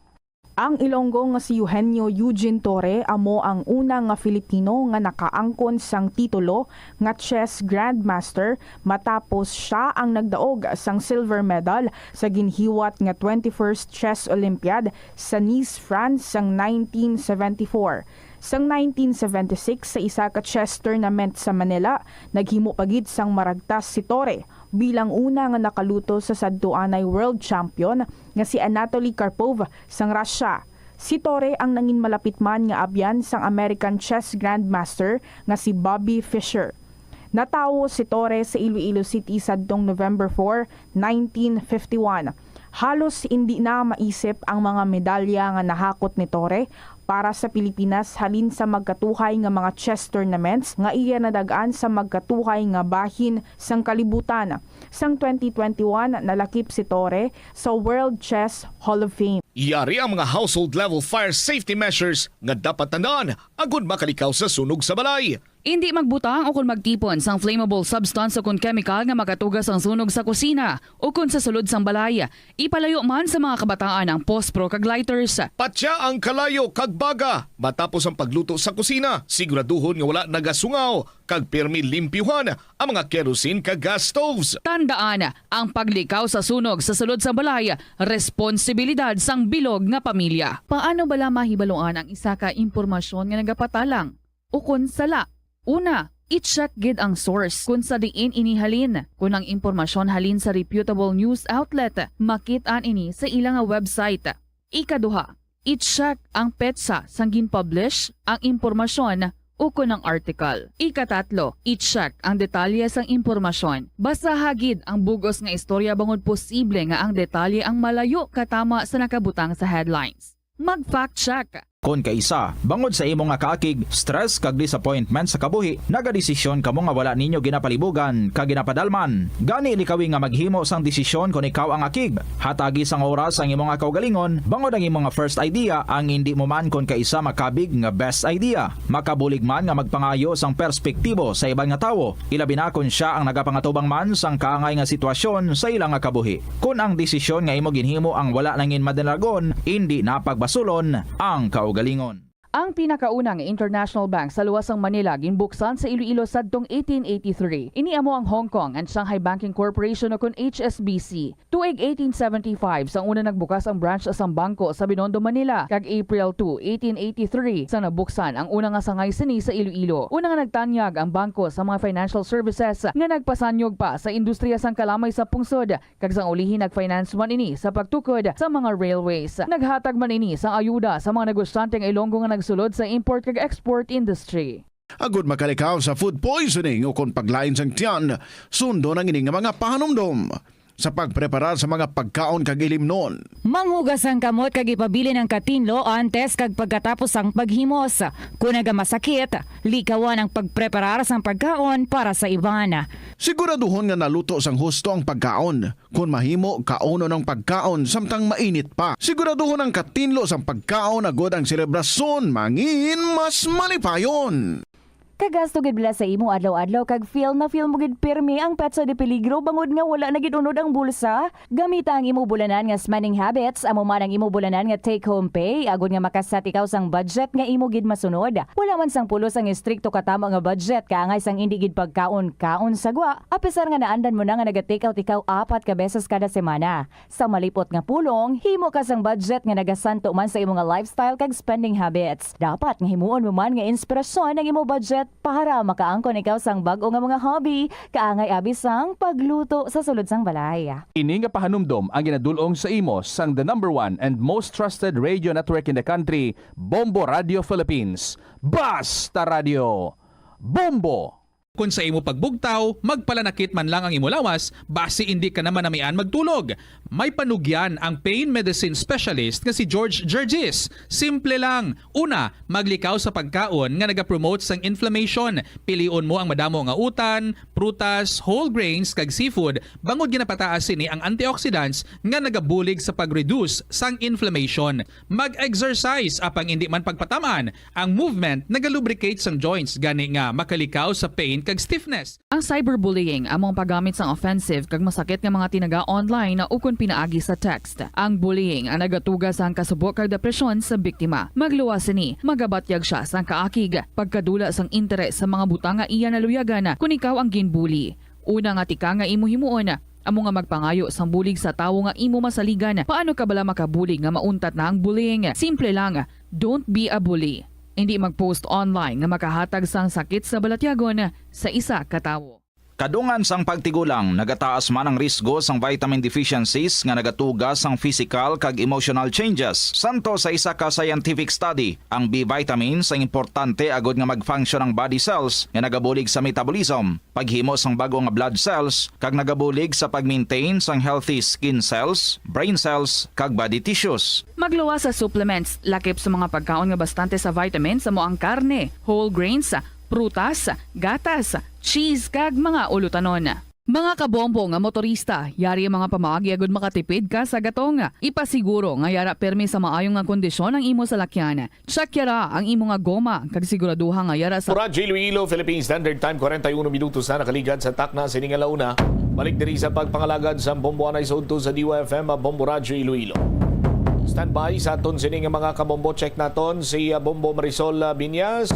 Ang Ilonggo nga si Eugenio Eugene Torre amo ang una nga Filipino nga nakaangkon sang titulo nga chess grandmaster matapos sia ang nagdaog sang silver medal sa ginhiwat nga twenty-first Chess Olympiad sa Nice, France sang nineteen seventy-four. Sang nineteen seventy-six, sa isa ka chess tournament sa Manila, naghimo pa gid sang maragtas si Torre bilang una nga nakaluto sa sadtuanay world champion nga si Anatoly Karpov sang Russia. Si Torre ang nangin malapit man nga abyan sang American chess grandmaster nga si Bobby Fischer. Natawo si Torre sa Iloilo City sadtong November four, nineteen fifty-one. Halos indi na maisip ang mga medalya nga nahakot ni Torre para sa Pilipinas halin sa magkatuhay nga mga chess tournaments nga iya nadag-an sa magkatuhay nga bahin sang kalibutan. Sang twenty twenty-one, nalakip si Torre sa World Chess Hall of Fame. Yari ang mga household level fire safety measures nga dapat tandaan agud makalikaw sa sunog sa balay. Indi magbutang o kon magtipon sang flammable substance o kon chemical nga makatuga sang sunog sa kusina o kon sa sulod sang balay. Ipalayo man sa mga kabataan ang pospro kag lighters. Patya ang kalayo kag baga matapos ang pagluto sa kusina. Siguraduhon nga wala nagasungaw kag pirmi limpyuhan ang mga kerosene kag gas stoves. Tandaan, ang paglikaw sa sunog sa sulod sang balay, responsibilidad sang bilog nga pamilya. Paano bala mahibaluan ang isa ka impormasyon nga nagapatalang ukon sala? Una, i-check gid ang source kon sa diin ini halin. Kon ang impormasyon halin sa reputable news outlet, makit-an ini sa ila nga website. Ikaduha, i-check ang petsa sang gin-publish ang impormasyon ukon ang article. Ikatatlo, i-check ang detalye sang impormasyon. Basaha gid ang bug-os nga istorya bangod posible nga ang detalye ang malayo katama sa nakabutang sa headlines. Mag-fact check. Kon kaisa, bangod sa imo nga kaakig, stress kag disappointment sa kabuhi, nagadesisyon kamo nga wala ninyo ginapalibugan kag ginapadalman. Gani, likawi nga maghimo sang desisyon kon ikaw ang akig. Hatagi sang oras ang imo nga kaugalingon, bangod ang imo nga first idea ang indi mo man kon kaisa makabig nga best idea. Makabulig man nga magpangayo sang perspektibo sa iban nga tawo, ilabi na kon sia ang nagapangatubang man sang kaangay nga sitwasyon sa ila nga kabuhi. Kon ang desisyon nga imo ginhimo ang wala nangin madalagon, indi na pagbasulon ang kaugalingon. Ang pinakauna nga international bank sa luwas sang Manila ginbuksan sa Iloilo sadtong eighteen eighty-three. Ini amo ang Hong Kong and Shanghai Banking Corporation o kon H S B C. Tuig eighteen seventy-five sang una nagbukas ang branch sang bangko sa Binondo, Manila, kag April two, eighteen eighty-three sang nabuksan ang una nga sangay sini sa Iloilo. Una nga nagtanyag ang bangko sa mga financial services nga nagpasanyog pa sa industriya sang kalamay sa pungsod, kag sang ulihi nag-finance man ini sa pagtukod sa mga railways. Naghatag man ini sang ayuda sa mga negosyante nga Ilonggo nga nagsulod sa import kag export industry. Agud makalikaw sa food poisoning o kon paglain sang tiyan, sundon ang ini nga mga pahanumdom sa pagpreparar sa mga pagkaon kag ilimnon. Manghugas ang kamot kag ipabilin ang katinlo antes kag pagkatapos sang paghimos. Kon nagamasakit, likawan ang pagpreparar sang pagkaon para sa iban. Siguraduhon nga naluto sang husto ang pagkaon. Kon mahimo, kaunon ang pagkaon samtang mainit pa. Siguraduhon ang katinlo sang pagkaon agud ang selebrasyon mangin mas malipayon. Kagasto gid bala sa imo adlaw-adlaw kag feel na feel mo gid pirmi ang petsa de peligro bangod nga wala na gid unod ang bulsa? Gamita ang imo bulanan nga spending habits, amo man ang imo bulanan nga take-home pay, agud nga makasat ikaw sang budget nga imo gid masunod. Wala man sang pulos ang estrikto katama nga budget, kaangay sang indi gid pagkaon-kaon sa gwa, apisar nga naandan mo na nga naga-take out ikaw apat ka beses kada semana. Sa malipot nga pulong, himo ka sang budget nga nagasanto man sa imo nga lifestyle kag spending habits. Dapat nga himuon mo man nga inspirasyon ang imo budget para makaangkon ikaw sang bag-o nga mga hobby, kaangay abi sang pagluto sa sulod sang balay. Ini nga pahanumdom ang ginadul-ong sa imo sang the number one and most trusted radio network in the country, Bombo Radio Philippines. Basta Radio! Bombo! Kon sa imo pagbugtaw, magpalanakit man lang ang imo lawas, basi indi ka na manamian magtulog. May panugyan ang pain medicine specialist nga si George Gergis. Simple lang. Una, maglikaw sa pagkaon nga nagapromote sang inflammation. Pilion mo ang madamo nga utan, prutas, whole grains, kag seafood, bangod ginapataas sini ang antioxidants nga nagabulig sa pag-reduce sang inflammation. Mag-exercise, apang indi man pagpataman. Ang movement nagalubricate sang joints, gani nga makalikaw sa pain kag stiffness. Ang cyberbullying amo ang paggamit sang offensive kag masakit nga mga tinaga online ukon pinaagi sa text. Ang bullying ang nagatuga sang kasubo kag depresyon sa biktima. Magluwas sini, magabatyag sia sang kaakig, pagkadula sang interes sa mga butang nga iya naluyagan kon ikaw ang ginbully. Una nga tika nga imo himuon, amo nga magpangayo sang bulig sa tawo nga imo masaligan. Paano ka bala makabulig nga mauntat na ang bullying? Simple lang, don't be a bully. Indi mag-post online nga makahatag sang sakit sa balatyagon sa isa ka tawo. Kadungan sang pagtigulang, nagataas man ang risgo sang vitamin deficiencies nga nagatuga sang physical kag emotional changes. Santo sa isa ka scientific study, ang B vitamins ang importante agod nga mag-function ang body cells nga nagabulig sa metabolism, paghimo sang bag-o nga blood cells, kag nagabulig sa pag-maintain sang healthy skin cells, brain cells, kag body tissues. Magluwas sa supplements, lakip sa mga pagkaon nga bastante sa vitamins, amo ang karne, whole grains, prutas, gatas, cheese, kag mga ulutanon. Mga kabombo nga motorista, yari ang mga pamaagi agud makatipid ka sa gatong. Ipasiguro nga yara permi sa maayo nga kondisyon ang imo salakyan. Check yara ang imo nga goma, kag siguraduha nga yara sa Radyo Iloilo, Philippine Standard Time, kwarenta y uno minutos na nakaligad sa takna sini nga launa. Balik diri sa pagpangalagad sa bombo anay sa udto sa D Y F M, Bombo Radyo Iloilo. Standby sa aton sini nga mga kabombo. Check naton si, ah, Bombo Marisol, ah, Binyas.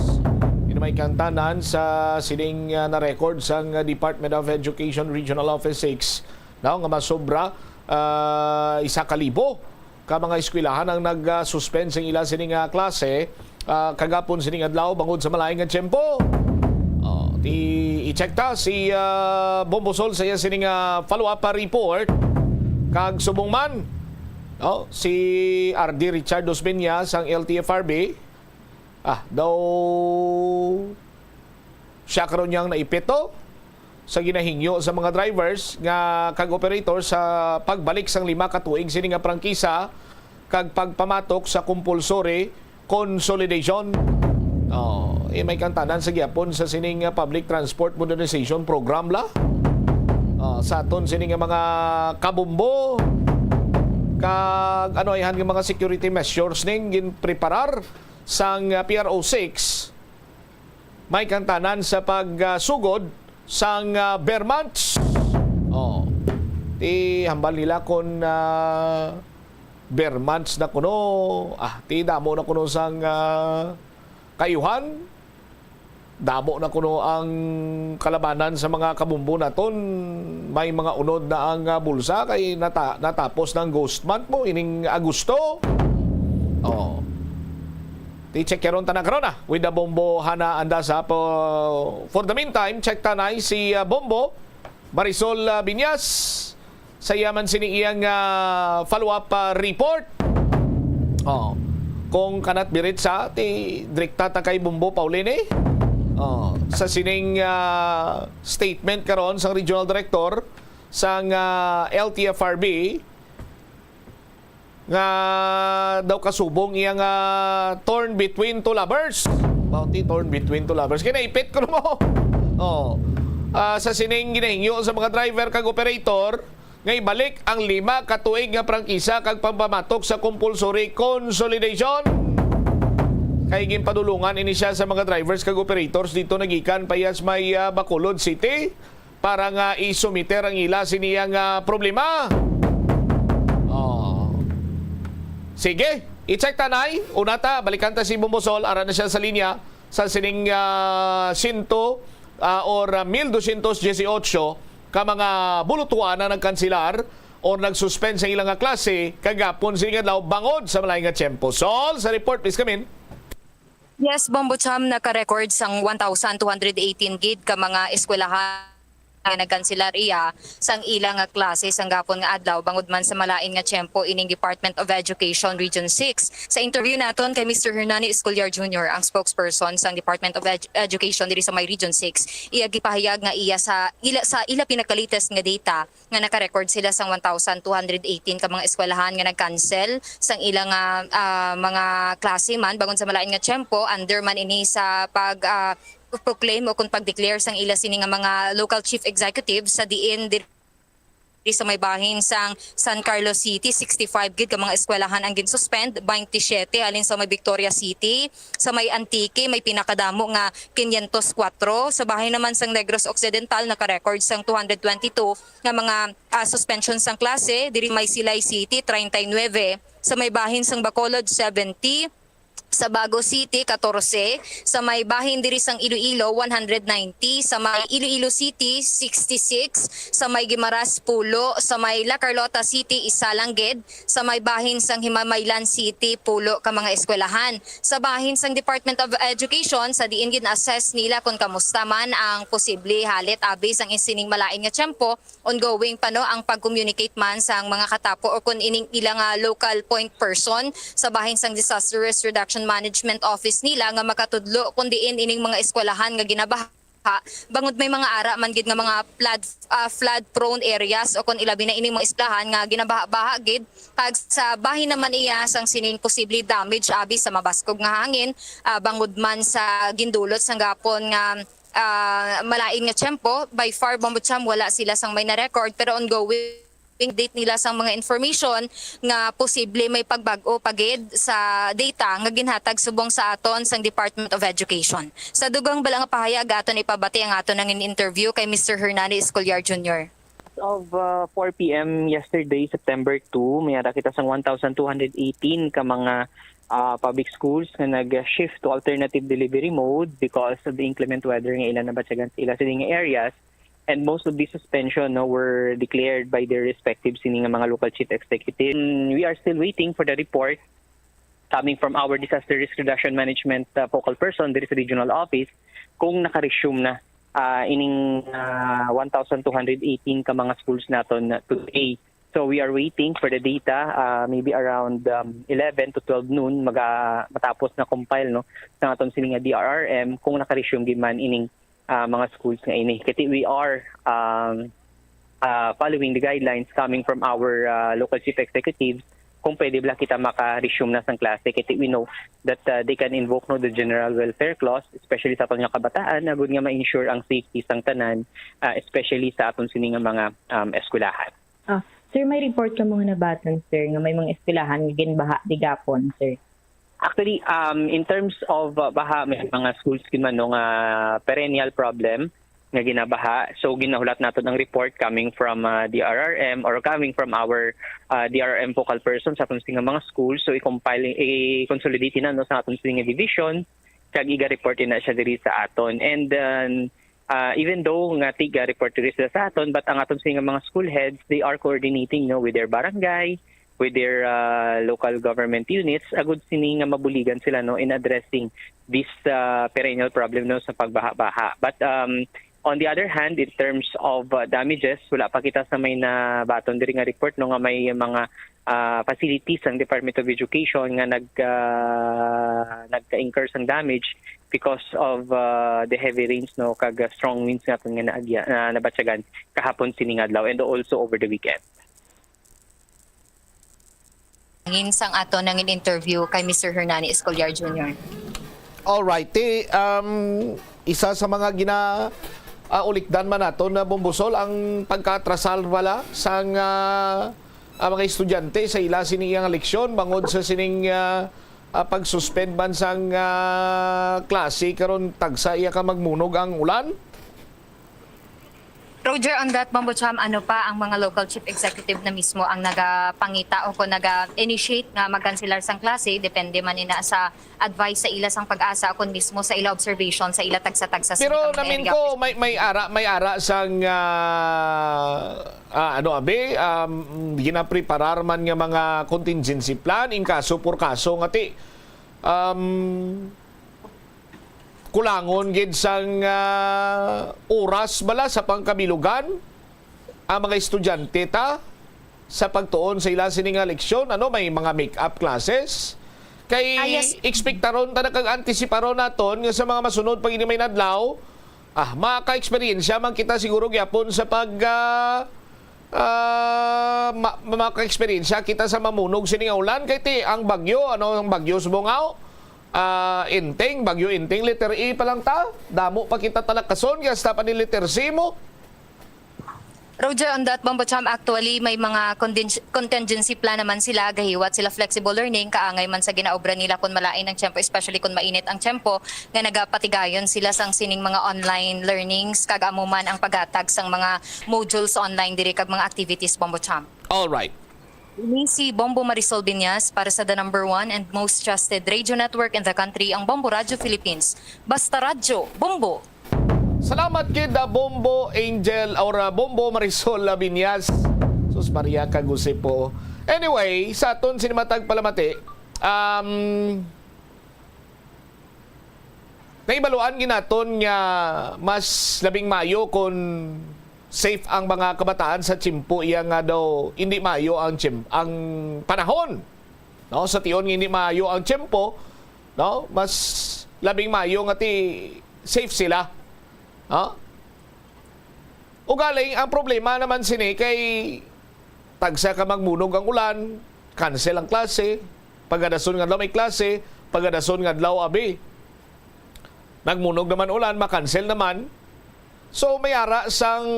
Ina may kantanan sa sining, ah, na-record sang, ah, Department of Education Regional Office six, no, nga masobra, ah, isa ka libo ka mga eskwelahan ang nag-suspend sing ila sini nga klase, ah, kagapon sining adlaw bangod sa malain nga tiyempo. Oh, ti i-check ta si, ah, Bombo Sol sa iya sini nga follow-up, ah, report. Kag subong man, no, si R D Richard Osmeña sang L T F R B, ah, daw siya karon yang naipit to sa ginahingyo sa mga drivers nga kag operator sa pagbalik sang lima ka tuig sini nga prangkisa kag pagpamatok sa compulsory consolidation. Oh, eh, may kantanan sa gihapon sa sining, ah, public transport modernization program la. Oh, sa aton sini nga mga kabombo kag ano ayhan nga mga security measures ning ginpreparar sang, ah, P R O six. May kantanan sa pagsugod sang, ah, Vermonts. Oh. Ti hambal nila kon, ah, Vermonts na kuno. Ah, ti damo na kuno sang, ah, kaayuhan. Damo na kuno ang kalabanan sa mga kabombo naton. May mga unod na ang, ah, bulsa kay nata-, natapos na ang ghost month mo ining Agosto. Oh. Ti check karon ta na karon, ah, with the Bombo Hana Andasa po. For the meantime, check ta na si, ah, Bombo Marisol, ah, Binyas sa iya man sini iyang, ah, follow-up, ah, report. Oh, kung kanat birit sa ti direkta ta kay Bombo Pauline. Oh, sa sining, ah, statement karon sang regional director sang, ah, L T F R B, nga daw kasubong iya nga torn between two lovers. Mao ti torn between two lovers. Kay naipit ko mo. Oh. Ah, sa sining ginahingyo sa mga driver kag operator nga ibalik ang lima ka tuig nga prangkisa kag pagpamatok sa compulsory consolidation. Kay ginpadulungan ini siya sa mga drivers kag operators dito nagikan pa iya sa may, ah, Bacolod City para nga isumiter ang ila sini nga problema. Oh. Sige, i-check ta, Nay. Una ta, balikan ta si Bombo Sol, ara na siya sa linya sa sining, ah, sento, ah, or, ah, mil dosyentos dieciocho ka mga bulutuan na nagkansilar or nag-suspend sa ilang nga klase kagapon sining adlaw bangod sa malain nga tiyempo. Sol, sa report, please come in. Yes, Bombo Cham, naka-record sang one thousand two hundred eighteen gid ka mga eskwelahan nga nagkanselar iya sang ila nga klase sang gapon nga adlaw bangod man sa malain nga tiyempo ining Department of Education Region six. Sa interview naton kay Mister Hernani Escolar Junior, ang spokesperson sang Department of Edu- Education diri sa may Region six, iya gipahayag nga iya sa ila sa ila pinakalites nga data nga naka-record sila sang one thousand two hundred eighteen ka mga eskwelahan nga nag-cancel sang ila nga, ah, mga klase man bangod sa malain nga tiyempo, under man ini sa pag, ah, proclaim o kung pag-declare sang ila sini nga mga local chief executive sa diin diri sa may bahin sang San Carlos City, sixty-five gid ka mga eskwelahan ang ginsuspend, twenty-seven halin sa may Victoria City, sa may Antique may pinakadamo nga quinientos kuwatro, sa bahin naman sang Negros Occidental naka-record sang two hundred twenty-two nga mga, ah, suspension sang klase, diri may Silay City, treinta y nuebe, sa may bahin sang Bacolod, seventy, sa Bago City, catorce, sa may bahin diri sang Iloilo, one hundred ninety, sa may Iloilo City, sixty-six, sa may Guimaras, pulo, sa may La Carlota City, isa lang gid, sa may bahin sang Himamaylan City, pulo ka mga eskwelahan. Sa bahin sang Department of Education, sa diin gin-assess nila kung kamusta man ang posible halit abi sang sining malain nga tiyempo, ongoing pa, no, ang pag-communicate man sang mga katapo o kung ining ila nga local point person sa bahin sang Disaster Risk Reduction Management Office nila nga makatudlo kung diin ining mga eskwelahan nga ginabaha, bangod may mga ara man gid nga mga flood, ah, flood prone areas o kung ilabi na ining mga eskwelahan nga ginabaha-baha gid, kag sa bahin naman iya sang sining posible damage abi sa mabaskog nga hangin, ah, bangod man sa gindulot sang gapon nga, ah, malain nga tiyempo. By far, Bombo Cham, wala sila sang may na-record, pero ongoing date nila sang mga information nga posible may pagbag-o pa gid sa data nga ginhatag subong sa aton sang Department of Education. Sa dugang bala nga pahayag, aton ipabati ang aton nangin interview kay Mister Hernani Escolar Junior. As of uh, four p.m. yesterday, September two, may ara kita sang one thousand two hundred eighteen ka mga uh, public schools nga nag-shift to alternative delivery mode because of the inclement weather nga ila nabatyagan sa ila sini nga areas. And most of these suspension, no, were declared by their respective sini nga mga local chief executive. Mm, we are still waiting for the report coming from our disaster risk reduction management uh, focal person diri sa regional office kung naka-resume na uh, ining uh, one thousand two hundred eighteen ka mga schools naton today. So we are waiting for the data, uh, maybe around um, eleven to twelve noon maga matapos na compile, no, sa aton sini nga D R R M kung naka-resume gid man ining uh, mga schools nga ini. Kay we are um, uh, following the guidelines coming from our uh, local chief executives kung pwede bala kita maka-resume na sang klase. Kay we know that uh, they can invoke, no, the general welfare clause, especially sa aton nga kabataan, agud nga ma-ensure ang safety sang tanan, uh, especially sa aton sini nga mga um, eskwelahan. Ah, sir, may report kamo nga nabaton, sir, nga may mga eskwelahan nga ginbaha gihapon, sir. Actually, um, in terms of uh, baha, may mga schools gid man, no, nga perennial problem nga ginabaha. So ginahulat naton ang report coming from uh, D R R M or coming from our uh, D R R M focal person sa aton sini nga mga schools. So i-compile, i-consolidate na, no, sa aton sini nga division, kag iga-report na siya diri sa aton. And then, uh, even though nga tiga-report diri sila sa aton, but ang aton sini nga mga school heads, they are coordinating, no, with their barangay, with their uh, local government units, agud sini nga mabuligan sila, no, in addressing this uh, perennial problem, no, sa pagbaha-baha. But um, on the other hand, in terms of uh, damages, wala pa kita sa may nabaton diri nga report, no, nga may mga uh, facilities ang Department of Education nga nag uh, nagka-incur sang damage because of uh, the heavy rains, no, kag uh, strong winds naton nga naagya, na nabatyagan kahapon sining adlaw and also over the weekend. Ngin sang ato nangin interview kay Mister Hernani Escolar Junior. Alright, ti um, isa sa mga gina uh, ulikdan man nato na bumbusol ang pagkaatrasar bala sang uh, ang mga estudyante sa ila sini iyang leksyon bangod sa sining uh, uh, pag-suspend man sang uh, klase karon tagsa iya ka magmunog ang ulan. Roger, on that, Bombo Cham, ano pa ang mga local chief executive na mismo ang nagapangita o kung naga-initiate nga mag-cancelar sang klase, depende man ina sa advice sa ila sang PAGASA o kung mismo sa ila observation sa ila tagsa-tagsa sa Pero mga namin area. Ko, may may ara may ara sang uh, uh, ano abi um, ginapreparar man nga mga contingency plan in kaso por kaso nga ti um, kulangon gid sang, ah, oras bala sa pangkabilugan ang mga estudyante ta sa pagtuon sa ila sini nga leksyon, ano, may mga make-up classes. Kay Ah, yes. Ekspektaron ta na kag antisiparon naton nga sa mga masunod pa gid nga mga adlaw, ah, maka-eksperyensya man kita siguro gyapon sa pag, ah, ah, ma-, maka-eksperyensya kita sa mamunog sini nga ulan. Kay ti, ang bagyo, ano, ang bagyo sa Bungao, ah, Enteng, bagyo Enteng, letter A pa lang ta. Damo pa kita talakason, kaya hasta pa ni letter C mo. Roger, on that, Bombo Cham, actually, may mga contin-, contingency plan naman sila. Gahiwat sila flexible learning, kaangay man sa ginaobra nila kung malain ang tiyempo, especially kung mainit ang tiyempo, nga nagapatigayon sila sang sining mga online learnings, kag amo man ang paghatag sang mga modules online diri kag mga activities, Bombo Cham. All right. Ini si Bombo Marisol Binyas para sa the number one and most trusted radio network in the country, ang Bombo Radio Philippines. Basta radyo, Bombo! Salamat gid, ah, Bombo Angel, or, ah, Bombo Marisol, ah, Binyas. Sus Maria, kag Jose po. Anyway, sa aton sini matag palamati, um, nahibaluan gid naton nga mas labing maayo kon safe ang mga kabataan sa tiyempo iya nga daw hindi maayo ang tiyem-, ang panahon. No, sa tion nga hindi maayo ang tiyempo, no, mas labing maayo nga ti safe sila. No? Ugaling ang problema naman sini kay tagsa ka magmunog ang ulan, cancel ang klase, pagadason nga adlaw may klase, pagadason nga adlaw abi. Nagmunog naman ulan, ma-cancel naman. So, may ara sang,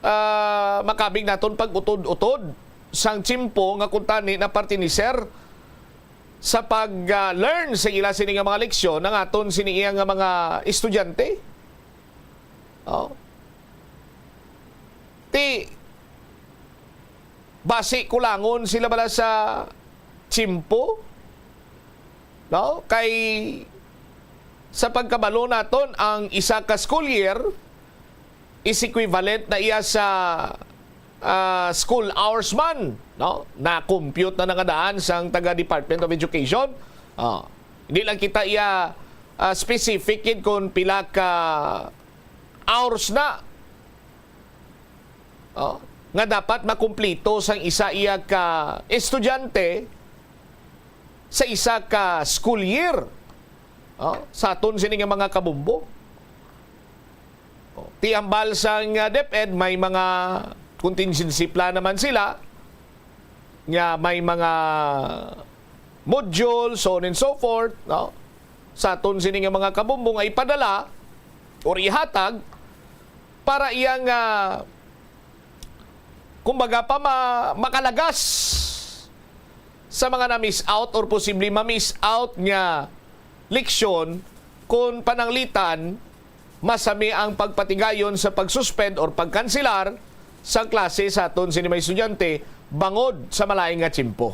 ah, makabig naton pag-utod-utod sang tiyempo nga kuntani na parte ni Sir sa pag, ah, learn sa ila sini nga mga leksyon ang aton sini iya nga mga estudyante. Oh. Ti, basi kulangon sila bala sa tiyempo? No? Kay sa pagkabalo naton, ang isa ka school year is equivalent na iya sa, ah, school hours man, no? Na-compute na nga daan sang taga Department of Education. Ah, hindi lang kita iya, ah, specific gid kung pila ka hours na, oh, nga dapat makumplito sang isa iya ka estudyante sa isa ka school year, oh, sa aton sini nga mga kabombo. Oh, ti hambal sang, ah, DepEd, may mga contingency plan naman sila nga may mga module, so on and so forth, no? Sa aton sini nga mga kabombo nga ipadala or ihatag para iyang, ah, kumbaga pa ma-, makalagas sa mga na-miss out or posible ma-miss out nga leksyon, kung pananglitan masami ang pagpatigayon sa pag-suspend or pagkansilar sang klase sa aton sini mga estudyante bangod sa malain nga tiyempo.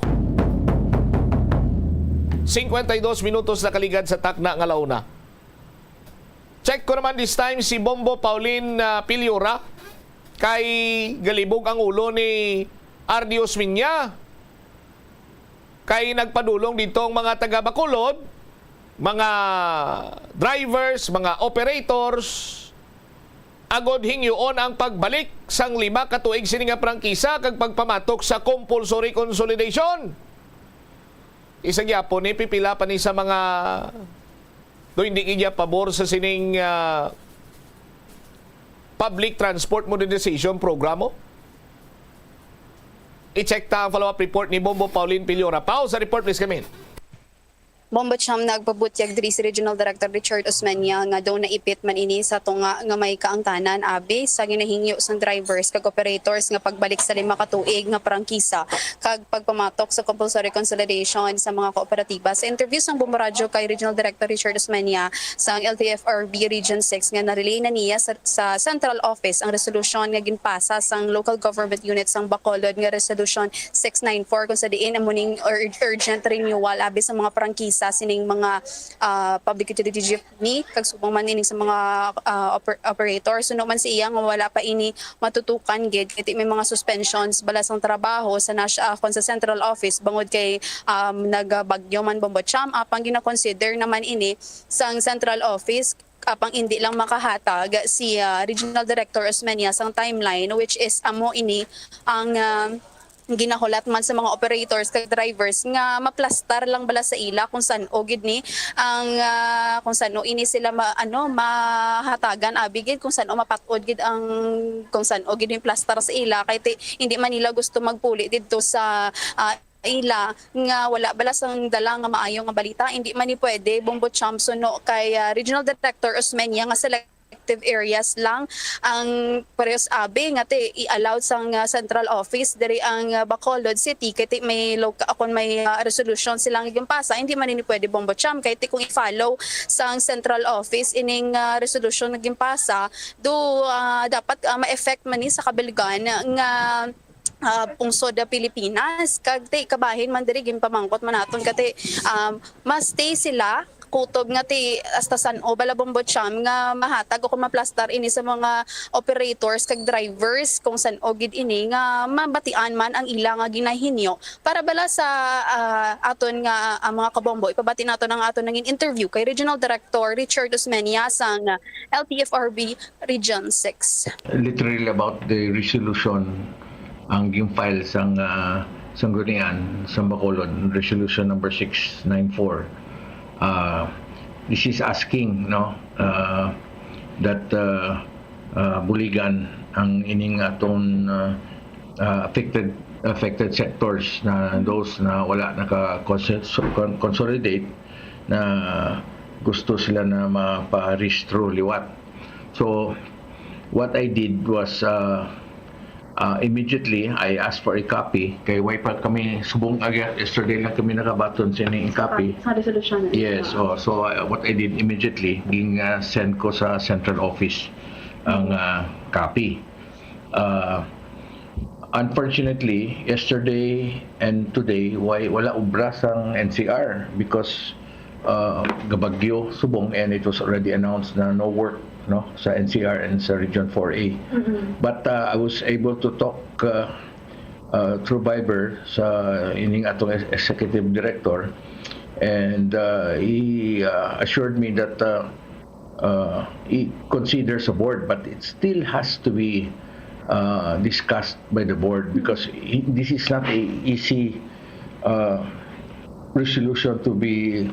Cincuenta y dos minutos nakaligad sa takna nga launa. Check ko naman this time si Bombo Pauline, ah, Piliora, kay galibog ang ulo ni Ardios Minya. Kay nagpadulong dito ang mga taga Bacolod, mga drivers, mga operators, agod hingyoon ang pagbalik sang lima ka tuig sini nga prangkisa kag pagpamatok sa compulsory consolidation. Isa gyapon ni, pipila pa ni sa mga do hindi gid pabor sa sining, ah, public transport modernization program mo? I-check ta ang follow-up report ni Bombo Pauline Piliora. Pao sa report, please, come in. Bombo Cham, nagpabutyag diri si Regional Director Richard Osmeña nga daw naipit man ini sa tunga nga may kaangtanan abi sa ginahingyo sang drivers kag operators nga pagbalik sa lima ka tuig nga prangkisa kag pagpamatok sa compulsory consolidation sa mga kooperatiba. Sa interview sang Bombo Radyo kay Regional Director Richard Osmeña sang L T F R B Region six nga na-relay na niya sa, sa Central Office ang resolusyon nga ginpasa sang Local Government Unit sang Bacolod nga Resolution six nine four, kung sa diin amo ning ur-, urgent renewal abi sa mga prangkisa sa sining mga, ah, public utility jeepney, kag subong man ining sa mga, ah, oper-, operator. Suno man sa iya nga wala pa ini matutukan gid, kay ti may mga suspensions bala sang trabaho sa nas-, ah, kon sa central office bangod kay, um, nagbagyo man, Bombo Cham, apang gina-consider naman ini sang central office, apang indi lang makahatag si, ah, Regional Director Osmeña sang timeline, which is amo ini ang, ah, ginahulat man sa mga operators kag drivers nga maplastar lang bala sa ila kung san-o gid ni ang, ah, kung san-o ini sila ma-, ano, mahatagan abi gid, kung san-o mapat-od gid ang, kung san-o gid ni plastar sa ila, kay ti-, hindi man nila gusto magpuli didto sa, ah, ila nga wala bala sang dala nga maayo nga balita. Hindi man ni pwede, Bombo Cham, suno kay, ah, Regional Director Osmeña, nga selective areas lang ang parehas abi nga ti i-allow sang, ah, central office diri ang, ah, Bacolod City, kay ti may loca-, kon may, ah, resolution sila nga ginpasa, hindi man ni pwede, Bombo Cham, kay ti kung i-follow sang central office ining, ah, resolution nga ginpasa, do, ah, dapat, ah, ma-effect man ni sa kabilgan nga ah, pungsod, ah, Pilipinas. Kag ti kabahin man diri, ginpamangkot man naton kati, um, ma-stay sila kutob nga ti hasta san-o bala, Bombo Cham, nga mahatag o kon maplastar ini sa mga operators kag drivers, kung san-o gid ini nga mabatian man ang ila nga ginahinyo. Para bala sa, ah, aton nga, ah, mga kabombo, ipabati naton ang aton nangin interview kay Regional Director Richard Osmeña sang L T F R B Region six. Literally about the resolution ang gin-file sang, ah, Sanggunian sa Bacolod, Resolution Number six nine four. Ah, this is asking, no, ah, that, ah, ah, buligan ang ining aton, ah, ah, affected, affected sectors, na those na wala naka-consi-, con-, consolidate, na gusto sila na maparehistro liwat. So, what I did was, uh, uh, immediately, I asked for a copy. Kay way pa kami, subong aga, yesterday lang kami nakabaton sa ining copy. Sa resolution. Yes, oh, so, uh, what I did immediately, ging, uh, send ko sa central office ang, uh, copy. Uh, unfortunately, yesterday and today, way, wala obra sang N C R because, uh, gabagyo subong, and it was already announced na no work, no, sa N C R and sa Region four A. Mhm. But, uh, I was able to talk, uh, uh, through Viber sa ining atong ex-, executive director, and, uh, he, uh, assured me that, uh, uh, he considers a board, but it still has to be, uh, discussed by the board because i-, this is not a easy, uh, resolution to be,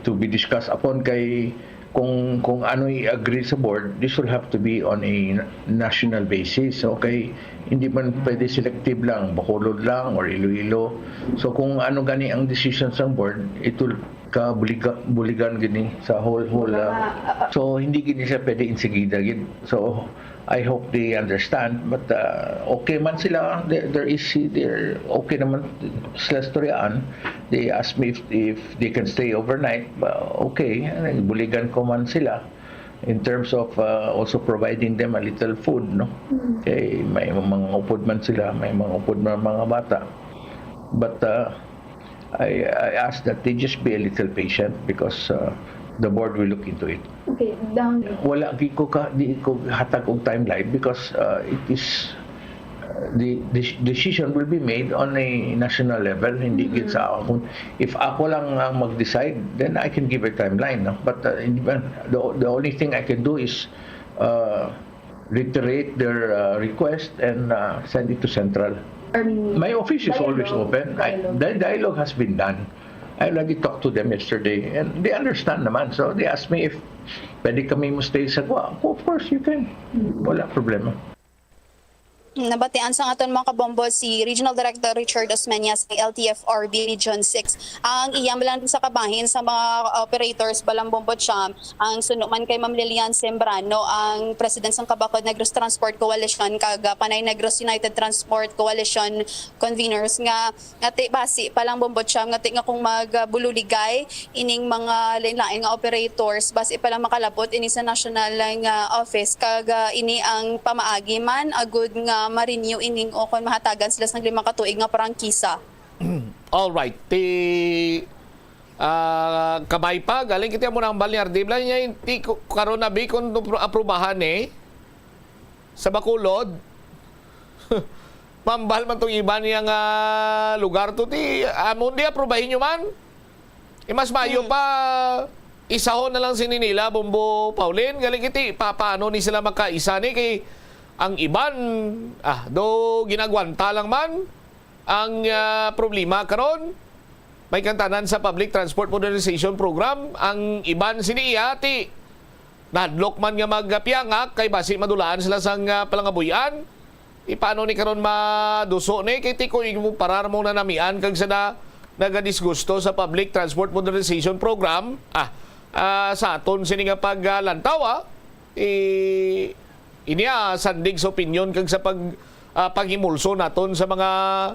to be discussed upon. Kay kung, kung ano i-agree sa board, this will have to be on a national basis. So, kay hindi man pwede selective lang, Bacolod lang or Iloilo. So, kung ano gani ang decision sang board, it will kabuliga-, buligan gini sa whole, whole, ah, so hindi gini siya pwede insigida gid. So, I hope they understand, but, uh, okay man sila. There, there is, they're okay naman sila storyaan. They asked me if, if they can stay overnight. But okay, buligan ko man sila in terms of, uh, also providing them a little food, no? Kay may mga upod man sila, may mga upod man mga bata. But, uh, I, I ask that they just be a little patient because, uh, the board will look into it. Okay, dang Wala, di ko ka, di ko hatag og timeline because, uh, it is, uh, the, the decision will be made on a national level, hindi gid sa ako. If ako lang ang mag-decide, then I can give a timeline, no? But, uh, hindi man, the, the only thing I can do is, uh, reiterate their, uh, request and, uh, send it to central. I mean, My office is always dialogue, open. I, dialogue. the dialogue has been done. I already talked to them yesterday and they understand naman. So they asked me if pwede kami mo stay sa Guam. Of course, you can. Wala problema. Nabatian sang aton mga kabombo si Regional Director Richard Osmeña sa L T F R B Region six. Ang iya lang sa kabahin sa mga operators, Balang Bombo Cham, ang suno man kay Ma'am Lilian Sembrano, ang President sang Kabakod Negros Transport Coalition, kag, ah, Panay Negros United Transport Coalition conveners, nga, nga ti basi pa lang, Bombo Cham, nga ti nga kung magbuliligay ining mga lain-lain nga operators, basi pa lang makalabot ini sa national nga office, kag, ah, ini ang pamaagi man agud nga ma-renew ining o kon mahatagan sila sang lima ka tuig nga prangkisa. All right. Ti Ah, kabay pa, galing kita mo nang bal ni Ardi. Bala niya, ti-, ku-, karon na bi kung apro-, aprubahan eh. Sa Bacolod. Mambal man tong iban niya nga lugar to, ti, amo di aprubahin nyo man. Eh, mas maayo Hmm. pa, isahon na lang sini nila, Bombo Pauline. Galing iti, pa-, paano ni sila makaisa ni? Kay ang iban, ah, do ginagwanta lang man. Ang, ah, problema karon, may kantanan sa Public Transport Modernization Program. Ang iban sini iya, ti, nahadlok man nga magpiangak kay basi madulaan sila sang, ah, palangabuy-an. Ipano ni karon maduso ni? Kay ti ko imo parar mo na namian kag sa na, nagadisgusto sa Public Transport Modernization Program. Ah, ah, sa aton sini nga paglantaw, ah, i-, ini, ah, sandig sa opinyon kag sa pag, ah, paghimulso naton sa mga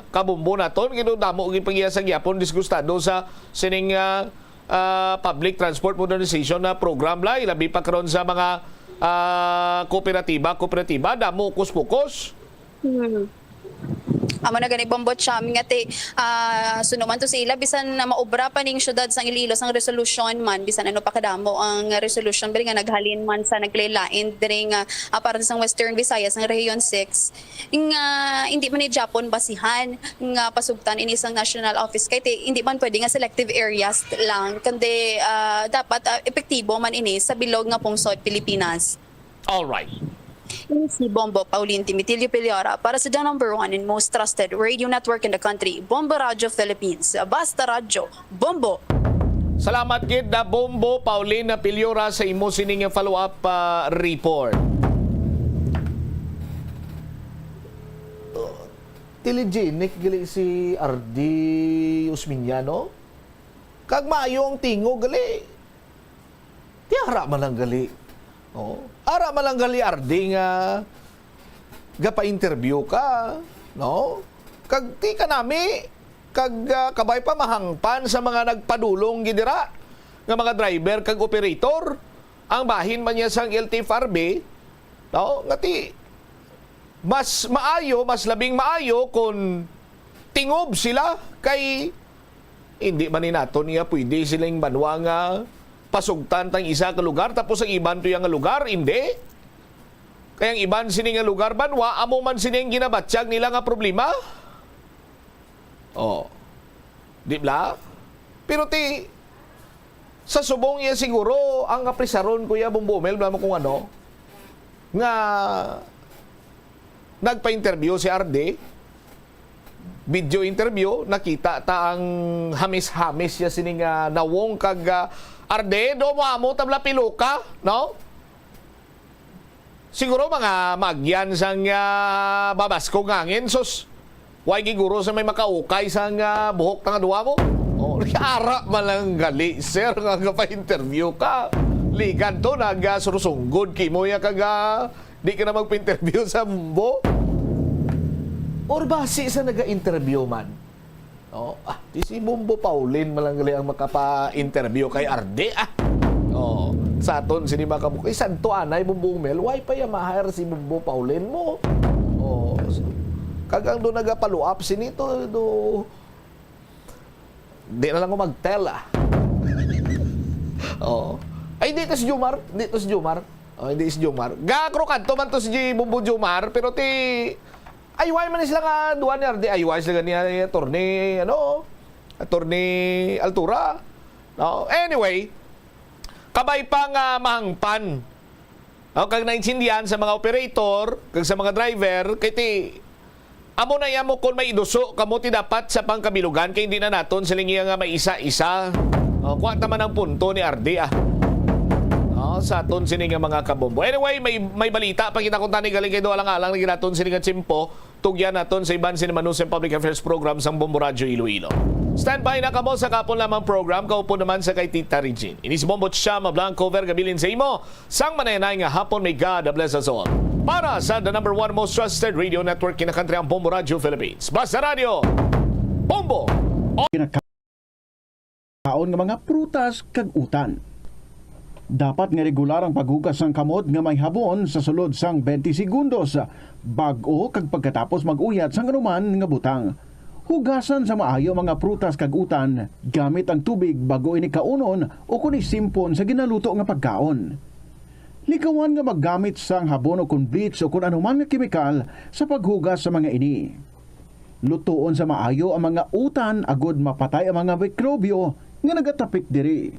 kabombo naton. Kay damo gid pag-iya sa gyapon disgustado sa sining, ah, ah, public transport modernization na program, Blay, labi pa karon sa mga, ah, kooperatiba, kooperatiba, damo ukos-pukos. Hmm. Amo na gani, Bombo Cham, nga ti, ah, suno man to sa ila, bisan na maobra pa ning syudad sang Iloilo sang resolusyon man, bisan ano pa kadamo ang resolusyon, bali nga naghalin man sa naglain-lain diri nga, ah, parte sang Western Visayas, ang Region six, nga hindi man ni Japon basihan nga pasugtan ini sang national office, kay ti, hindi man pwede nga selective areas lang, kundi, ah, dapat, ah, epektibo man ini sa bilog nga pungsod Pilipinas. All right. Ini si Bombo Pauline Timitilio Piliora para sa the number one and most trusted radio network in the country, Bombo Radio Philippines. Basta Radyo, Bombo! Salamat gid na Bombo Pauline Piliora sa imo sining follow-up, ah, report. Telegenic gali si Ardi Usmeña, no? Kag maayo ang tingog gali. Ti ara man lang gali. Oh, ara man lang gali, Ardi, nga gapa-interview ka, no? Kag ti kanami, kag, ah, kabay pa mahangpan sa mga nagpadulong gid dira nga mga driver kag operator, ang bahin man niya sang L T F R B, no? Nga ti, mas maayo, mas labing maayo kung tingob sila kay hindi man ni naton iya pwede siling banwa nga pasugtan tang isa ka lugar tapos ang iban to iya nga lugar, hindi. Kay ang iban sini nga lugar, banwa, amo man sini ang ginabatyag nila nga problema. Oh. Di bala? Pero ti, sa subong iya siguro, ang apresaron ko iya, Bombo Mel, bala mo kung ano, nga nagpa-interview si Ardi, video interview, nakita ta ang hamis-hamis siya sini nga nawong kag, ah, Ardi, do mo amo tabla piluka, no? Siguro mga maagyan sang, ah, babaskog nga hangin, sus. Way giguro sa may makaukay sang, ah, buhok nga duha mo. Oh, ara man lang gali, sir, nga gapa-interview ka. Ligan to, nagasurusunggod kimo ya kag, ah, di ka na magpa-interview sa Bombo. Or basi sa naga-interview man. Oh, ah, di si Bombo Pauline man lang gali ang makapa-interview kay Ardi, ah. Oh, sa aton sini mga kabukay, santo anay Bombo Mel, why pa ya ma-hire si Bombo Pauline mo? Oh, so, kag ang do nagapaluap sini to, do, di na lang ko mag-tell, ah. Oh. Ay, di to si Jomar, di to si Jomar. Oh, hindi si Jomar. Ga, kro kanto man to si Bombo Jomar, pero ti, ay, why man sila nga duha ni Ardi? Ay, why sila ni, ni Attorney, ano? Attorney Altura. No? Anyway, kabay pa nga mahangpan. O, kag naintindihan sa mga operator, kag sa mga driver, kay ti, amo na iya mo kung may iduso kamo ti dapat sa pangkabilugan, kay hindi na naton siling iya nga may isa-isa. O, kuha ta man ang punto ni Ardi, ah. O, sa aton sini nga mga kabombo. Anyway, may, may balita pa kita kung tani galing kay do alang-alang na ginaton sini nga tiyempo. Tugyan naton sa iban sini Manusang Public Affairs Program sang Bombo Radyo Iloilo. Standby na kamo sa kapon lamang program, kaupod naman sa kay Tita Regine. Ini si Bombo Chama Blanco, Vergabilin sa imo. Sang manayanay nga hapon, may God bless us all. Para sa the number one most trusted radio network kinakantri ang Bombo Radyo Philippines. Basta Radyo, Bombo! Kinakaon nga mga prutas kag utan. Dapat nga regular ang paghugas sang kamot nga may habon sa sulod sang twenty segundos, bag-o kag pagkatapos mag-uyat sang anuman nga butang. Hugasan sa maayo ang mga prutas kag utan gamit ang tubig bag-o ini kaunon o kon isimpon sa ginaluto nga pagkaon. Likawan nga maggamit sang habon o kon bleach o kon anuman nga kemikal sa paghugas sa mga ini. Lutoon sa maayo ang mga utan agod mapatay ang mga mikrobyo nga nagatapik diri.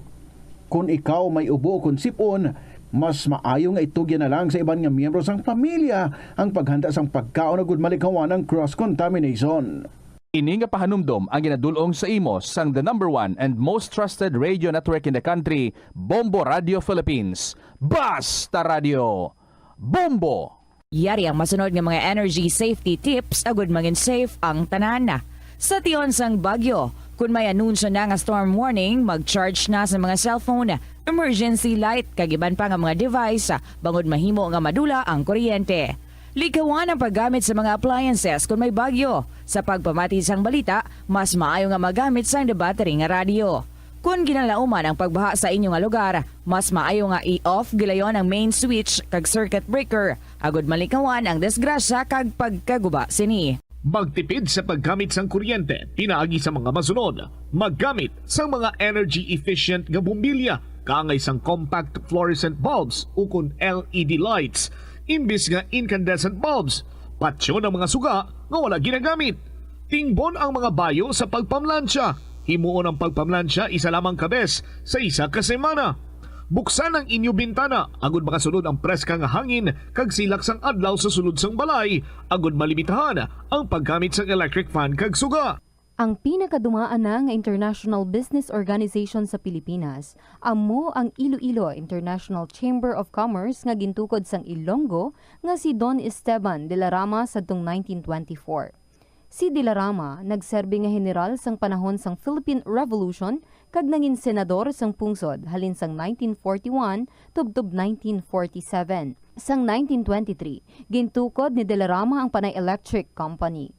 Kon ikaw may ubo o kon sip-on, mas maayo nga itugyan na lang sa iban nga miyembro sang pamilya ang paghanda sang pagkaon agud malikawan ang cross contamination. Ini nga pahanumdom ang ginadul-ong sa imo sang the number one and most trusted radio network in the country, Bombo Radio Philippines. Basta Radio Bombo! Yari ang masunod nga mga energy safety tips agud mangin safe ang tanan. Sa tion sang bagyo, kun may anunsyo na nga storm warning, mag-charge na sa mga cellphone, emergency light, kag iban pa nga mga device, bangod mahimo nga madula ang kuryente. Likawan ang paggamit sa mga appliances kun may bagyo. Sa pagpamati sang balita, mas maayo nga magamit sang battery nga radyo. Kon ginalauman ang pagbaha sa inyo nga lugar, mas maayo nga i-off gilayon ang main switch kag circuit breaker, agud malikawan ang disgrasya kag pagkaguba sini. Magtipid sa paggamit sang kuryente pinaagi sa mga masunod. Maggamit sang mga energy efficient nga bombilya, kaangay sang compact fluorescent bulbs ukon L E D lights, imbis nga incandescent bulbs. Patyon ang mga suga nga wala ginagamit. Tingbon ang mga bayo sa pagpamlansya. Himuon ang pagpamlansya isa lamang ka bes sa isa ka semana. Buksan ang inyo bintana agud makasulod ang preska nga hangin kag silak sang adlaw sa sulod sang balay, agud malimitahan ang paggamit sang electric fan kag suga. Ang pinakadumaan na nga international business organization sa Pilipinas amo ang Iloilo International Chamber of Commerce nga gintukod sang Ilonggo nga si Don Esteban de la Rama sadtong nineteen twenty-four. Si de la Rama nagserbi nga heneral sang panahon sang Philippine Revolution kag nangin senador sang pungsod halin sang nineteen forty-one tubtob nineteen forty-seven. Sang nineteen twenty-three, gintukod ni de la Rama ang Panay Electric Company.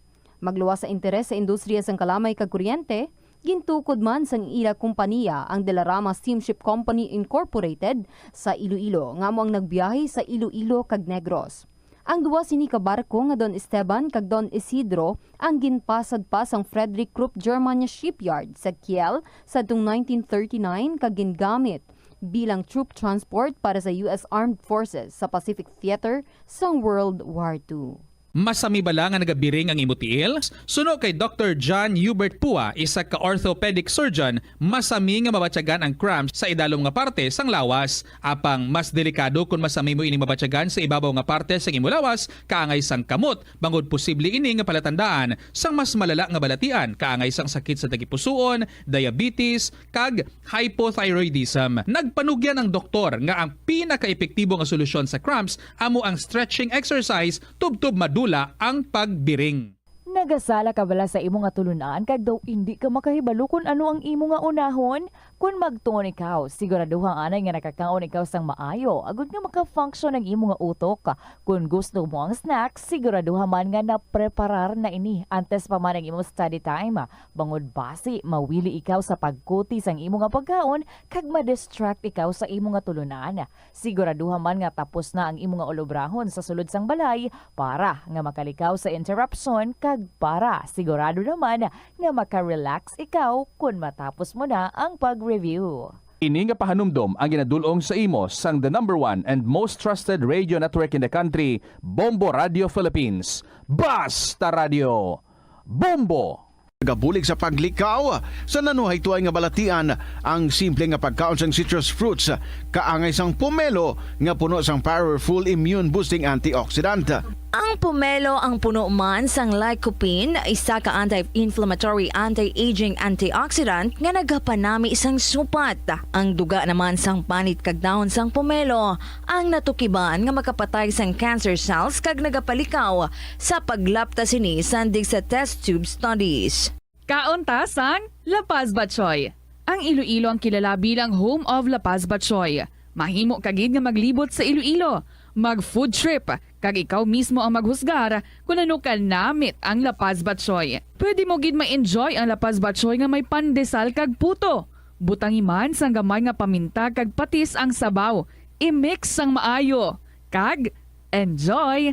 Magluwas sa interes sa industriya sang kalamay kag kuryente, gintukod man sang ila kompaniya ang de la Rama Steamship Company Incorporated sa Iloilo, nga amo ang nagbiyahe sa Iloilo kag Negros. Ang duha sini ka barko nga Don Esteban kag Don Isidro ang ginpasad pa sang Frederick Krupp Germania Shipyard sa Kiel sadtong nineteen thirty-nine kag gingamit bilang troop transport para sa U S Armed Forces sa Pacific Theater sang World War Two. Masami bala nga nagabiring ang imo tiil? Suno kay Doktor John Hubert Pua, isa ka orthopedic surgeon, masami nga mabatyagan ang cramps sa idalom nga parte sang lawas. Apang mas delikado kon masami mo ining mabatyagan sa ibabaw nga parte sang imo lawas, kaangay sang kamot, bangod posible ini nga palatandaan sang mas malala nga balatian, kaangay sang sakit sa tagipusoon, diabetes, kag hypothyroidism. Nagpanugyan ang doktor nga ang pinakaepektibo nga solusyon sa cramps amo ang stretching exercise tubtob madula ang pagbiring. Nagasala ka bala sa imo nga tulunan kag daw indi ka makahibalo kon ano ang imo nga unahon? Kon magtuon ikaw, siguraduha anay nga nakakaon ikaw sang maayo agud nga maka-function ang imo nga utok. Kon gusto mo ang snack, siguraduha man nga napreparar na ini antes pa man ang imo study time. Bangod basi mawili ikaw sa pagkuti sang imo nga pagkaon kag ma-distract ikaw sa imo nga tulunan. Siguraduha man nga tapos na ang imo nga ulobrahon sa sulod sang balay para nga makalikaw sa interruption kag para sigurado naman nga maka-relax ikaw kon matapos mo na ang pag-review. Ini nga pahanumdom ang ginadul-ong sa imo sang the number one and most trusted radio network in the country, Bombo Radio Philippines. Basta Radio Bombo! Nagabulig sa paglikaw sa nanuhaytoay nga balatian ang simple nga pagkaon sang citrus fruits, kaangay sang pomelo nga puno sang powerful immune boosting antioxidant. Ang pomelo ang puno man sang lycopene, isa ka anti-inflammatory, anti-aging antioxidant nga nagapanami sang supat. Ang duga naman sang panit kag dahon sang pomelo ang natukiban nga makapatay sang cancer cells kag nagapalikaw sa paglapta sini sandig sa test tube studies. Kaon ta sang La Paz Batchoy. Ang Iloilo ang kilala bilang home of La Paz Batchoy. Mahimo ka gid nga maglibot sa Iloilo, mag-food trip, kag ikaw mismo ang maghusgar kon ano ka namit ang La Paz Batchoy. Pwede mo gid ma-enjoy ang La Paz Batchoy nga may pandesal kag puto. Butangi man sang gamay nga paminta kag patis ang sabaw. I-mix sang maayo. Kag enjoy!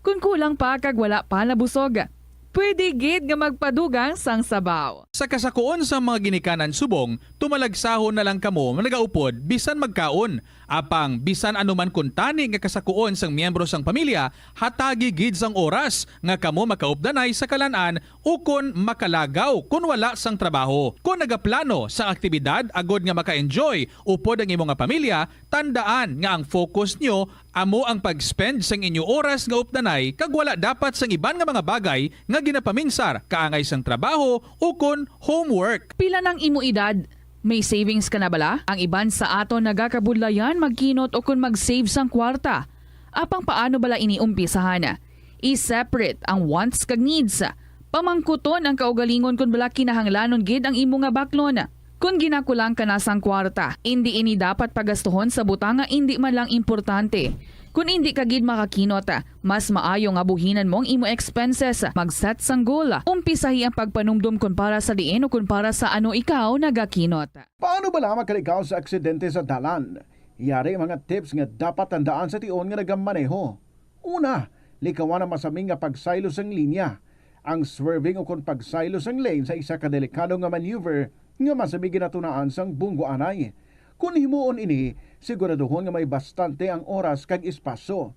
Kon kulang pa kag wala pa nabusog, pwede gid nga magpadugang sang sabaw. Sa kasakuon sang mga ginikanan subong, tumalagsahon na lang kamo nagaupod bisan magkaon. Apang bisan ano man kuntani nga kasakuon sang miyembro sang pamilya, hatagi gid sang oras nga kamo makaupdanay sa kalan-an ukon makalagaw kon wala sang trabaho. Kon nagaplano sang aktibidad agod nga maka-enjoy upod ang imo nga pamilya, tandaan nga ang focus nyo amo ang pag-spend sang inyo oras nga updanay kag wala dapat sang iban nga mga bagay nga ginapaminsar kaangay sang trabaho ukon homework. Pila nang imo edad? May savings ka na bala? Ang iban sa aton nagakabudlayan magkinot ukon mag-save sang kwarta. Apang paano bala ini umpisahan? I-separate ang wants kag needs. Pamangkuton ang kaugalingon kon bala kinahanglanon gid ang imo nga baklon. Kon ginakulang ka na sang kwarta, indi ini dapat pagastuhon sa butang nga indi man lang importante. Kon indi ka gid makakinot, mas maayo nga buhinan mo ang imo expenses, mag-set sang goal, umpisahi ang pagpanumdom kon para sa diin o kon para sa ano ikaw nagakinot. Paano bala makalikaw sa aksidente sa dalan? Yari mga tips nga dapat tandaan sa tion nga nagamaneho. Una, likawan ang masami nga pagsaylo sang linya. Ang swerving ukon pagsaylo sang lane sa isa ka delikado nga maneuver nga masami ginatunaan sang bunggoanay. Kon himuon ini, siguraduhon nga may bastante ang oras kag espasyo.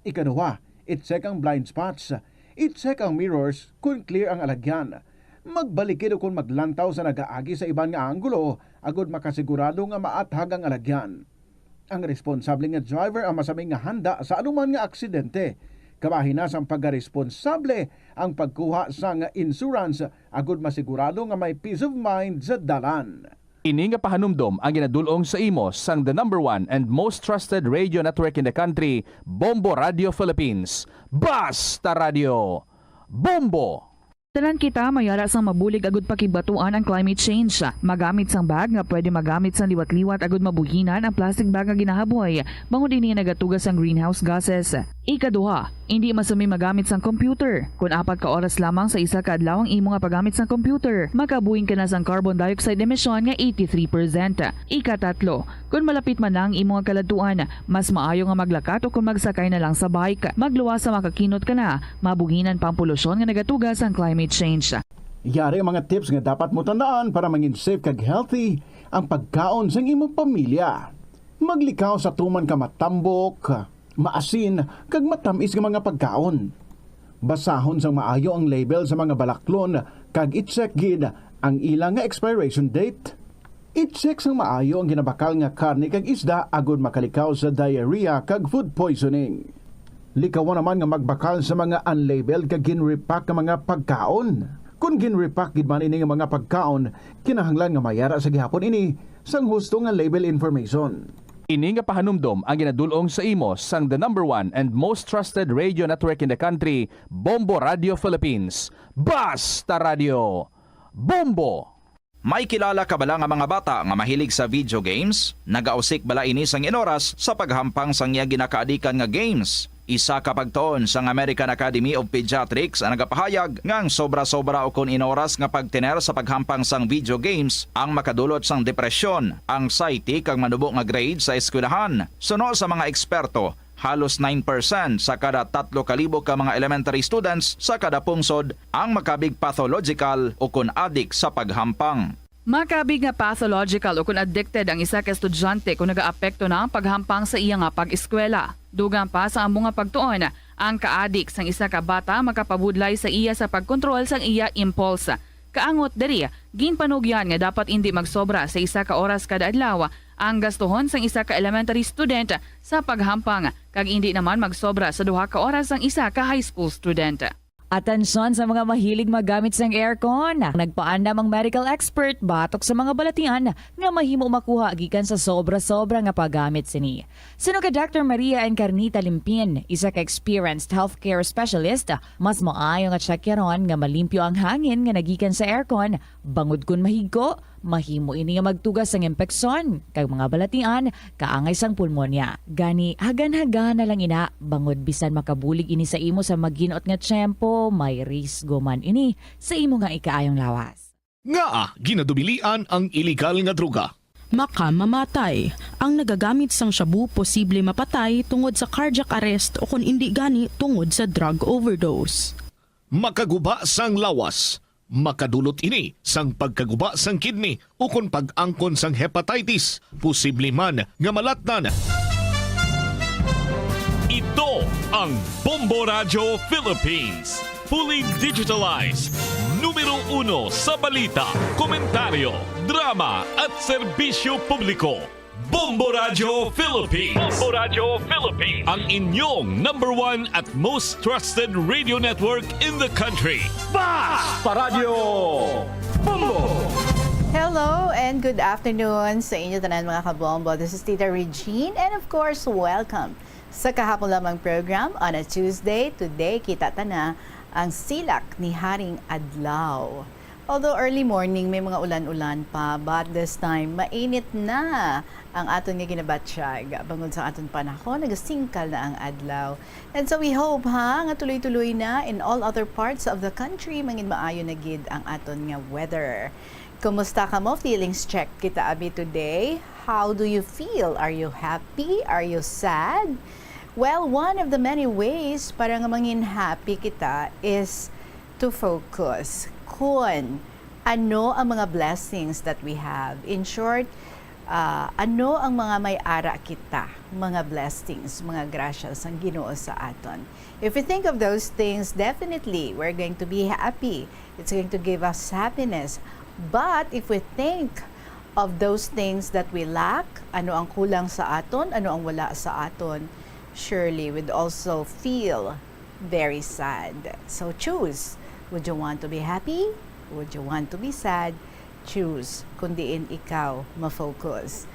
Ikaduha, i-check ang blind spots. I-check ang mirrors kon clear ang alagyan. Magbalikid ukon maglantaw sa nagaagi sa iban nga anggulo agod makasigurado nga maathag ang alagyan. Ang responsable nga driver ang masami nga handa sa anuman nga aksidente. Kabahin na sang pagkaresponsable ang pagkuha sang insurance agod masigurado nga may peace of mind sa dalan. Ini nga pahanumdom ang ginadul-ong sa imo sang the number one and most trusted radio network in the country, Bombo Radio Philippines. Basta Radio Bombo! Tanan kita may ara sang mabulig agud pakigbatuan ang climate change. Magamit sang bag nga pwede magamit sang liwat-liwat agud mabuhinan ang plastic bag nga ginahaboy, bangod ini nagatuga sang greenhouse gases. Ikaduha, indi masami magamit sang computer. Kon apat ka oras lamang sa isa ka adlaw ang imo nga paggamit sang computer, makabuhin ka na sang carbon dioxide emission nga eighty-three percent. Ikatatlo, kon malapit man na ang imo nga kaladtuan, mas maayo nga maglakat o kon magsakay na lang sa bike. Magluwas sa makakinot ka na, mabuhinan pa ang polusyon nga nagatuga sang climate change. Yari ang mga tips nga dapat mo tandaan para mangin safe kag healthy ang pagkaon sang imong pamilya. Maglikaw sa tuman ka matambok, maasin, kag matamis nga mga pagkaon. Basahon sang maayo ang label sa mga balaklon kag i-check gid ang ila nga expiration date. I-check sang maayo ang ginabakal nga karne kag isda agud makalikaw sa diarrhea kag food poisoning. Likawan naman nga magbakal sa mga unlabeled kag gin-repack nga mga pagkaon. Kon gin-repack gid man ini nga mga pagkaon, kinahanglan nga mayara sa gihapon ini sang husto nga label information. Ini nga pahanumdom ang ginadul-ong sa imo sang the number one and most trusted radio network in the country, Bombo Radio Philippines. Basta Radio Bombo! May kilala ka bala nga mga bata nga mahilig sa video games? Nagausik bala ini sang inoras sa paghampang sang iya ginakaadikan nga games? Isa ka pagtuon sang American Academy of Pediatrics ang nagapahayag nga ang sobra-sobra ukon inoras nga pagtener sa paghampang sang video games ang makadulot sang depresyon, anxiety, kag manubo nga grade sa eskwelahan. Suno sa mga eksperto, halos nine percent sa kada tatlo ka libo ka mga elementary students sa kada pungsod ang makabig pathological ukon adik sa paghampang. Makabig nga pathological ukon addicted ang isa ka estudyante kon nagaapekto na ang paghampang sa iya nga pag-eskwela. Dugang pa sa amo nga pagtuon, ang kaadik sang isa ka bata makapabudlay sa iya sa pagkontrol sang iya impulse. Kaangot diri, ginpanugyan nga dapat indi magsobra sa isa ka oras kada adlaw ang gastuhon sang isa ka elementary student sa paghampang, kag indi naman magsobra sa duha ka oras ang isa ka high school student. Atensyon sa mga mahilig magamit sang aircon. Nagpaandam ang medical expert batok sa mga balatian nga mahimo makuha gikan sa sobra-sobra nga paggamit sini. Suno kay Doctor Maria Encarnita Limpin, isa ka experienced healthcare specialist, mas maayo nga tsakyaron nga malimpyo ang hangin nga nagikan sa aircon, bangod kon mahigko, mahimo ini nga magtuga sang impeksyon kag mga balatian kaangay sang pulmonya. Gani, hagan-hagan na lang ina, bangod bisan makabulig ini sa imo sa maginot nga tiyempo, may risgo man ini sa imo nga ikaayong lawas. Ngaa ginadubilian ang iligal nga droga? Makamamatay. Ang nagagamit sang shabu posible mapatay tungod sa cardiac arrest o kon indi gani tungod sa drug overdose. Makaguba sang lawas. Makadulot ini sang pagkaguba sang kidney ukon pag-angkon sang hepatitis, posible man nga malatnan. Ito ang Bombo Radyo Philippines. Fully digitalized. Numero uno sa balita, komentaryo, drama, at serbisyo publiko. Bombo Radyo Philippines. Bombo Radyo Philippines. Ang inyong number one at most trusted radio network in the country. Basta Radyo Bombo! Hello and good afternoon sa inyo tanan, mga kabombo. This is Tita Regine, and of course, welcome sa kahapon lamang program on a Tuesday. Today, kita ta na ang silak ni Haring Adlaw. Although early morning, may mga ulan-ulan pa, but this time, mainit na ang aton nga ginabatyag. Bangod sa aton panahon, nagasingkal na ang adlaw. And so we hope, ha, nga tuloy-tuloy na in all other parts of the country, mangin maayo na gid ang aton nga weather. Kumusta kamo? Feelings check kita, abi, today. How do you feel? Are you happy? Are you sad? Well, one of the many ways para nga mangin happy kita is to focus kun ano ang mga blessings that we have. In short, ah, ano ang mga may ara kita, mga blessings, mga grasya sang Ginoo sa aton. If we think of those things, definitely, we're going to be happy. It's going to give us happiness. But if we think of those things that we lack, ano ang kulang sa aton, ano ang wala sa aton, surely we'd also feel very sad. So choose. Would you want to be happy? Would you want to be sad? Choose kung diin ikaw ma-focus.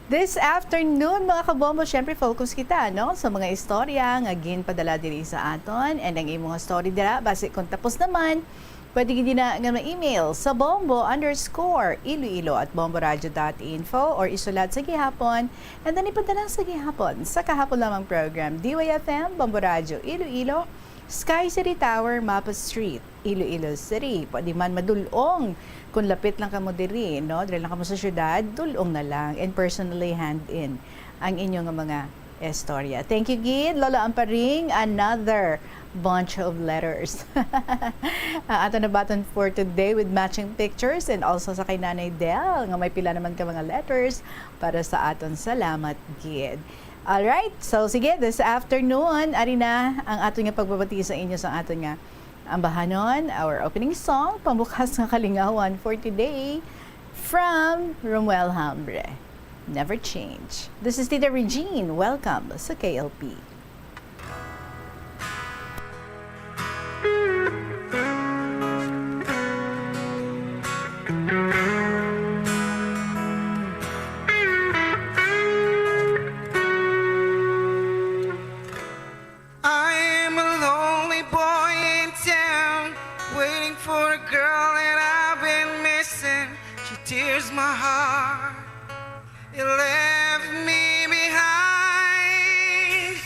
This afternoon, mga kabombo, syempre focus kita, no? Sa mga istorya nga ginpadala diri sa aton. And ang imong story dira, basi kung tapos naman, pwede gid na nga ma-email sa bombo underscore iloilo at bomboradio dot info or isulat sa gihapon. And then ipadala sa gihapon sa kahapon lamang program, D Y F M, Bombo Radio Iloilo, Sky City Tower, Mapa Street, Iloilo City. Pwede man madulong kung lapit lang kamo diri, no? Diri lang kamo sa syudad, dulong na lang and personally hand in ang inyo nga mga istorya. Thank you gid, Lola Amparing. Another bunch of letters. Ang aton nabaton for today with matching pictures and also sa kay Nanay Del nga may pila naman ka mga letters para sa aton. Salamat gid. Alright, so sige, this afternoon, ari na ang aton nga pagbabati sa inyo sa aton nga ambahanon, our opening song, Pamukas nga Kalingawan for today, from Romuel Hambre. Never change. This is Tita Regine. Welcome sa K L P. I'm a lonely boy in town, waiting for a girl that I've been missing. She tears my heart. It left me behind.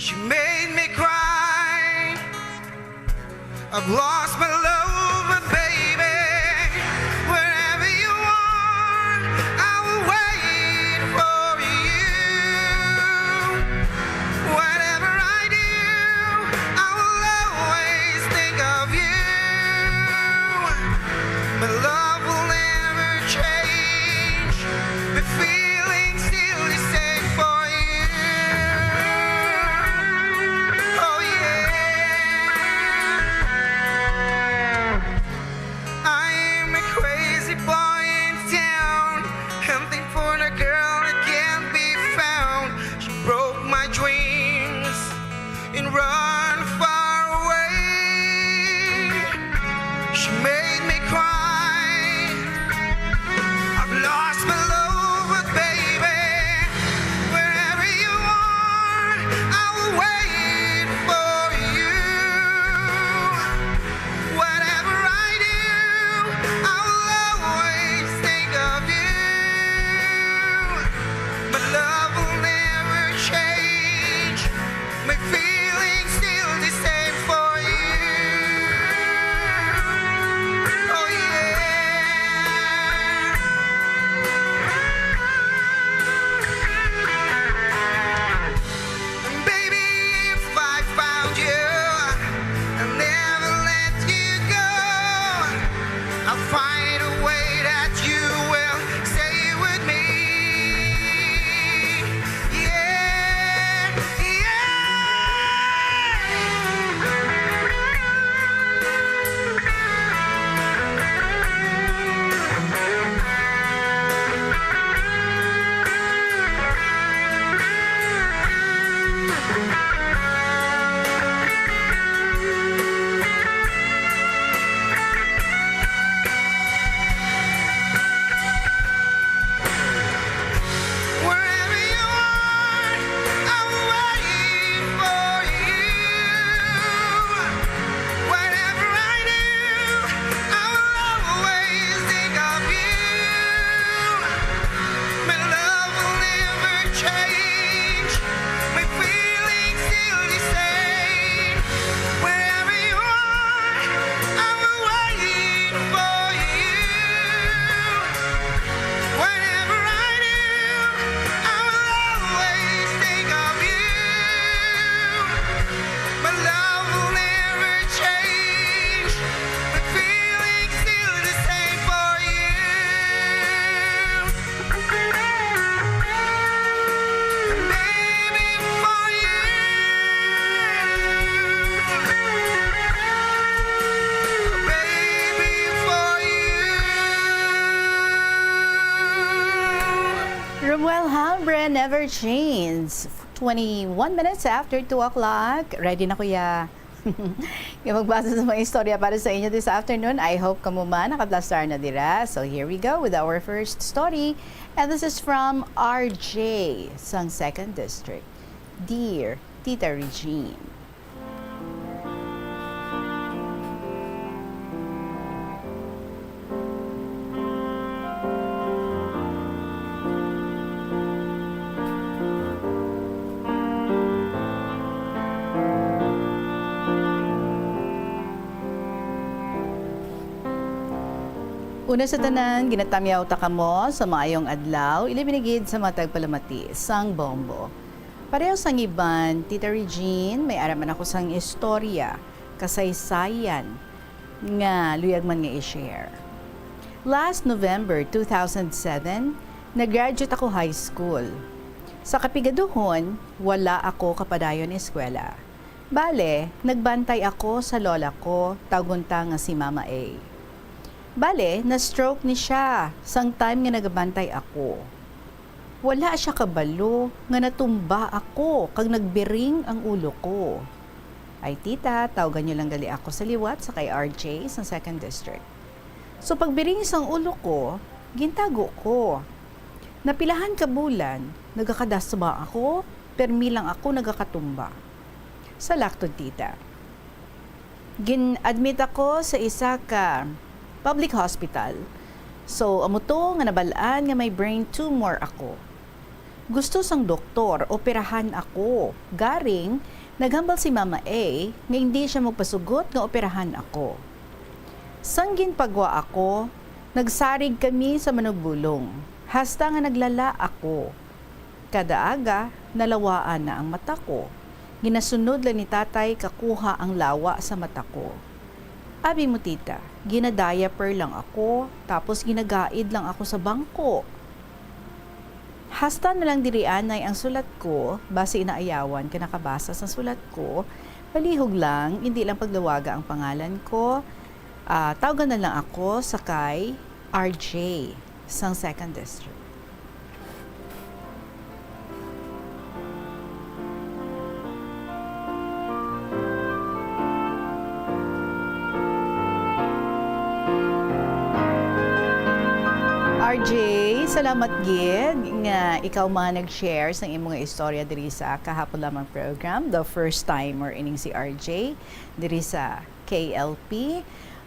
She made me cry. I've lost my love, but baby, wherever you are, I will wait for you. Whatever I do, I will always think of you. My love will never change. My feelings still the same for you. Oh yeah. Never change. Twenty-one minutes after two o'clock. Ready na, kuya. Yung magbasa sa mga istorya para sa inyo this afternoon. I hope kamo man nakaplastar na dira. So here we go with our first story. And this is from R J sang Second District. Dear Tita Regine. Una sa tanan, ginatamyaw ta kamo sa maayong adlaw, ilabi na gid sa mga tagpalamati sang Bombo. Pareho sang iban, Tita Regine, may ara man ako sang istorya, kasaysayan, nga luyag man nga i-share. Last November two thousand seven, nag-graduate ako high school. Sa kapigaduhon, wala ako kapadayon eskwela. Bale, nagbantay ako sa lola ko, tawgon ta nga si Mama A. Bale, na-stroke ni siya sang time nga nagabantay ako. Wala siya kabalo nga natumba ako kag nagbiring ang ulo ko. Ay, tita, tawgan niyo lang gali ako sa liwat sa kay R J sa Second District. So, pagbiring sang ulo ko, gintago ko. Napilahan ka bulan, nagakadasma ako, permi lang ako nagakatumba. Sa laktod, tita. Gin-admit ako sa isa ka public hospital. So, amo to nga nabal-an nga may brain tumor ako. Gusto sang doktor, operahan ako. Garing, naghambal si Mama A nga hindi siya magpasugot nga operahan ako. Sang ginpagwa ako, nagsarig kami sa manugbulong, hasta nga naglala ako. Kada aga, nalawaan na ang mata ko. Ginasunod lang ni tatay kakuha ang lawa sa mata ko. Abi mo, tita, ginadiaper lang ako, tapos ginagaid lang ako sa bangko. Hasta na lang diri anay ang sulat ko, basi inaayawan ka nakabasa sa sulat ko, palihog lang, hindi lang paglawaga ang pangalan ko. Ah, tawgan na lang ako sa kay R J sang Second District. R J, salamat gid nga ikaw man nag-share sang imong istorya diri sa kahapon lamang program. The first timer ining si R J diri sa K L P.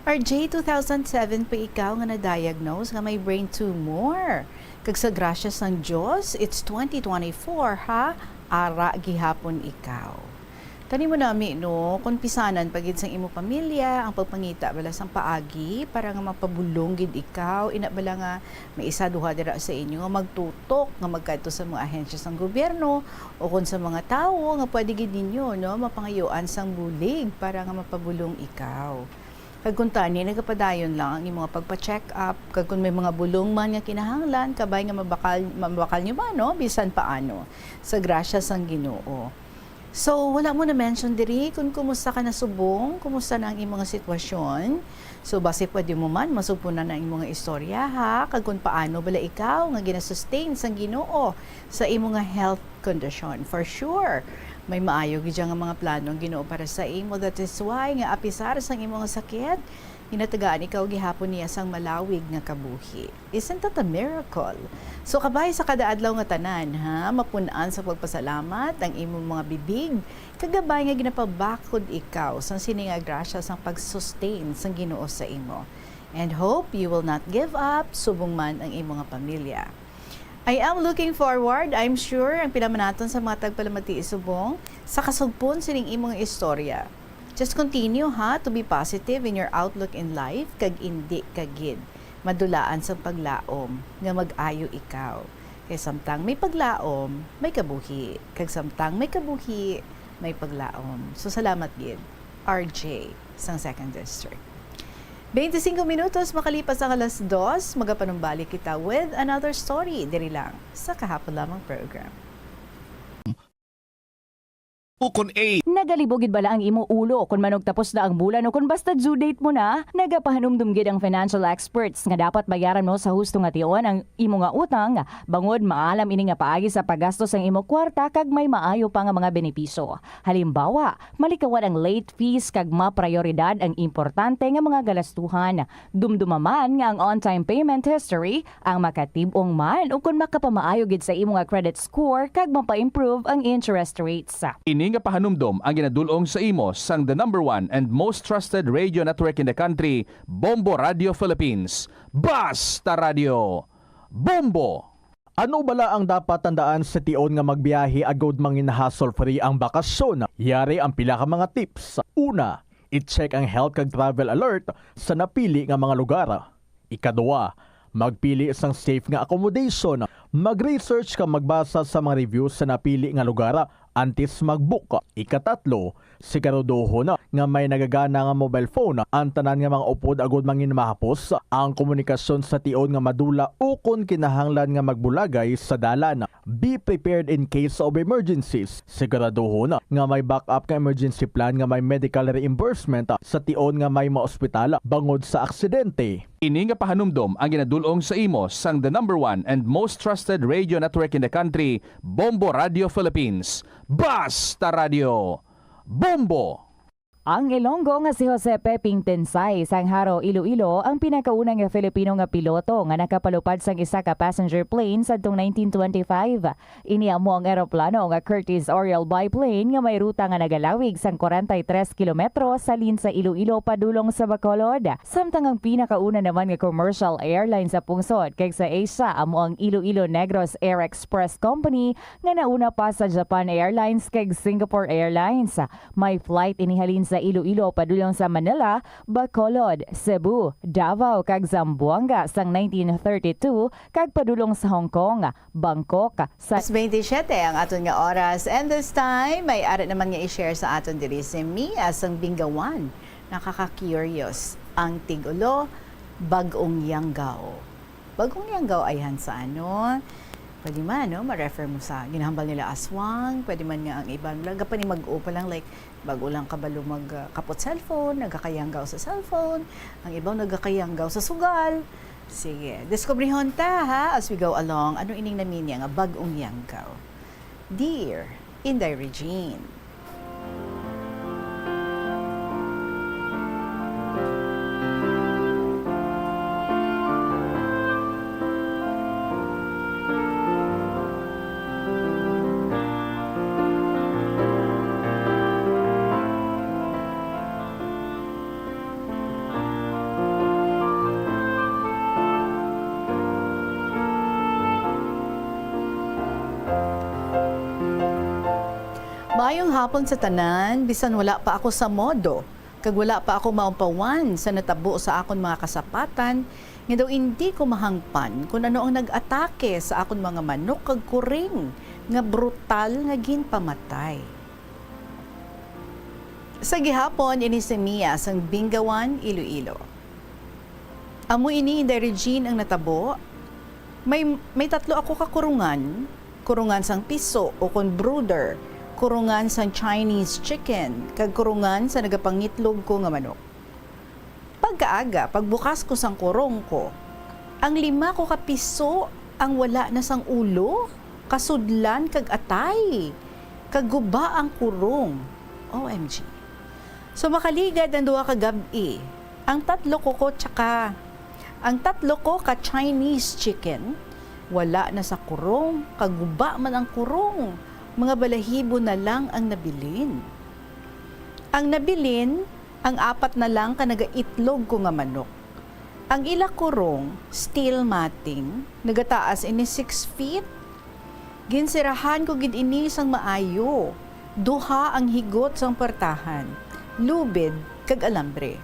R J, two thousand seven pa ikaw nga na-diagnose nga may brain tumor. Kag sa grasya sang Dios, it's twenty twenty-four, ha? Ara gihapon ikaw. Tani mo nami, no, kung pisanan pa gid sang imo pamilya ang pagpangita bala sang paagi para nga mapabulong gid ikaw, ina bala nga may isa duha dira sa inyo nga magtutok nga magkadto sa mga ahensya sang gobyerno o kon sa mga tawo nga pwede gid ninyo, no, mapangayuan sang bulig para nga mapabulong ikaw. Kag kung tani nagapadayon lang ang imo nga pagpa-check up, kag kung may mga bulong man nga kinahanglan, kabay nga mabakal, mabakal nyo man, no, bisan paano, sa grasya sang Ginoo. So, wala mo na-mention diri kung kumusta ka na subong, kumusta na ang imong sitwasyon. So, basi pwede mo man masugpunan ang imong istorya, ha, kag kung paano bala ikaw nga ginasustain sang Ginoo sa imo nga health condition. For sure, may maayo gid nga mga plano ang Ginoo para sa imo. That is why nga apisar sang imo nga sakit, ginatagaan ikaw gihapon niya sang malawig nga kabuhi. Isn't that a miracle? So, kabay sa kada adlaw nga tanan, ha, mapun-an sa pagpasalamat ang imong mga bibig, kag kabay nga ginapabakod ikaw sang sini nga grasya sang pag-sustain sang Ginoo sa imo. And hope you will not give up, subong man ang imo nga pamilya. I am looking forward, I'm sure, ang pila man naton sa mga tagpalamati subong sa kasugpon sining imong istorya. Just continue, ha, to be positive in your outlook in life, kag indi ka gid madulaan sang paglaom nga mag-ayo ikaw. Kay samtang may paglaom, may kabuhi. Kag samtang may kabuhi, may paglaom. So, salamat gid, R J, sang Second District. Twenty-five minutos makalipas ang alas dos, magapanumbalik kita with another story diri lang sa Kahapon Lamang program. Ukon A. Nagalibog gid bala ang imo ulo kon manugtapos na ang bulan o kon basta due date mo na? Nagapahanumdom gid ang financial experts nga dapat bayaran mo sa husto nga tion ang imo nga utang, bangod maalam ini nga paagi sa paggastos ang imo kwarta kag may maayo pa nga mga benepisyo. Halimbawa, malikawan ang late fees kag maprayoridad ang importante nga mga galastuhan. Dumduma man nga ang on-time payment history ang makatib-ong man ukon makapamaayo gid sa imo nga credit score kag mapa-improve ang interest rates. Ini nga pahanumdom ang ginadul-ong sa imo sang the number one and most trusted radio network in the country, Bombo Radio Philippines. Basta Radio Bombo! Ano bala ang dapat tandaan sa tion nga magbiyahe agod mangin hassle-free ang bakasyon? Yari ang pila ka mga tips. Una, i-check ang health kag travel alert sa napili nga mga lugar. Ikadua, magpili sang safe nga accommodation. Mag-research kag magbasa sa mga reviews sa napili nga lugar antes mag-book. Ikatatlo, siguraduhon nga may nagagana nga mobile phone ang tanan nga mga upod agod mangin mahapos ang komunikasyon sa tion nga madula ukon kinahanglan nga magbulagay sa dalan. Be prepared in case of emergencies. Siguraduhon nga may backup nga emergency plan nga may medical reimbursement sa tion nga may maospital bangod sa aksidente. Ini nga pahanumdom ang ginadul-ong sa imo sang the number one and most trusted radio network in the country, Bombo Radio Philippines. Basta Radio Bombo! Ang Ilonggo nga si Jose Peping Tensay sang Jaro, Iloilo, ang pinakauna nga Filipino nga piloto nga nakapalupad sang isa ka passenger plane sadtong nineteen twenty-five. Ini amo ang eroplano nga Curtiss Oriole biplane nga may ruta nga nagalawig sang kwarenta y tres kilometro sa halin sa Iloilo padulong sa Bacolod. Samtang ang pinakauna naman nga commercial airline sa pungsod kag sa Asia amo ang Iloilo Negros Air Express Company nga nauna pa sa Japan Airlines kag Singapore Airlines. May flight ini halin sa Iloilo padulong sa Manila, Bacolod, Cebu, Davao, kag Zamboanga sang nineteen thirty-two kag padulong sa Hong Kong, Bangkok, sa Alas twenty-siyete ang aton nga oras, and this time may ara naman nga i-share sa aton diri si Mia sang Bingawan. Nakaka-curious ang tig-ulo, bag-ong yanggaw. Bag-ong yanggaw ayhan sa ano? Pwede man, no? Ma-refer mo sa ginahambal nila aswang. Pwede man nga ang iban nagapanimag-o pa lang, like, bago lang kabalo mag, ah, kapot cellphone, nagakayanggaw sa cellphone. Ang iban nagakayanggaw sa sugal. Sige, diskubrihon ta, ha, as we go along. Ano ining naminya nga bag-ong yanggaw? Dear Inday Regine. Maayong hapon sa tanan, bisan wala pa ako sa modo, kag wala pa ako maumpawan sa natabo sa akon mga kasapatan, nga daw indi ko mahangpan kun ano ang nag-atake sa akon mga manok kag kuring nga brutal nga ginpamatay. Sa gihapon, ini si Mia sang Bingawan, Iloilo. Amo ini, Inday Regine, ang natabo. May, may tatlo ako ka kurungan, kurungan sang piso ukon brooder, kurungan sang Chinese chicken, kag kurungan sa nagapangitlog ko nga manok. Pagkaaga, pagbukas ko sang kurong ko, ang lima ko ka piso ang wala na sang ulo, kasudlan kag atay, kag guba ang kurong. O M G. So, makaligad ang duha ka gab-i, ang tatlo ko ko tsaka ang tatlo ko ka Chinese chicken, wala na sa kurong, kag guba man ang kurong, mga balahibo na lang ang nabilin. Ang nabilin, ang apat na lang ka nagaitlog ko nga manok. Ang ila kurong, steel matting, nagataas ini six feet. Ginsirahan ko gid ini sang maayo. Duha ang higot sang puwertahan, lubid kag alambre.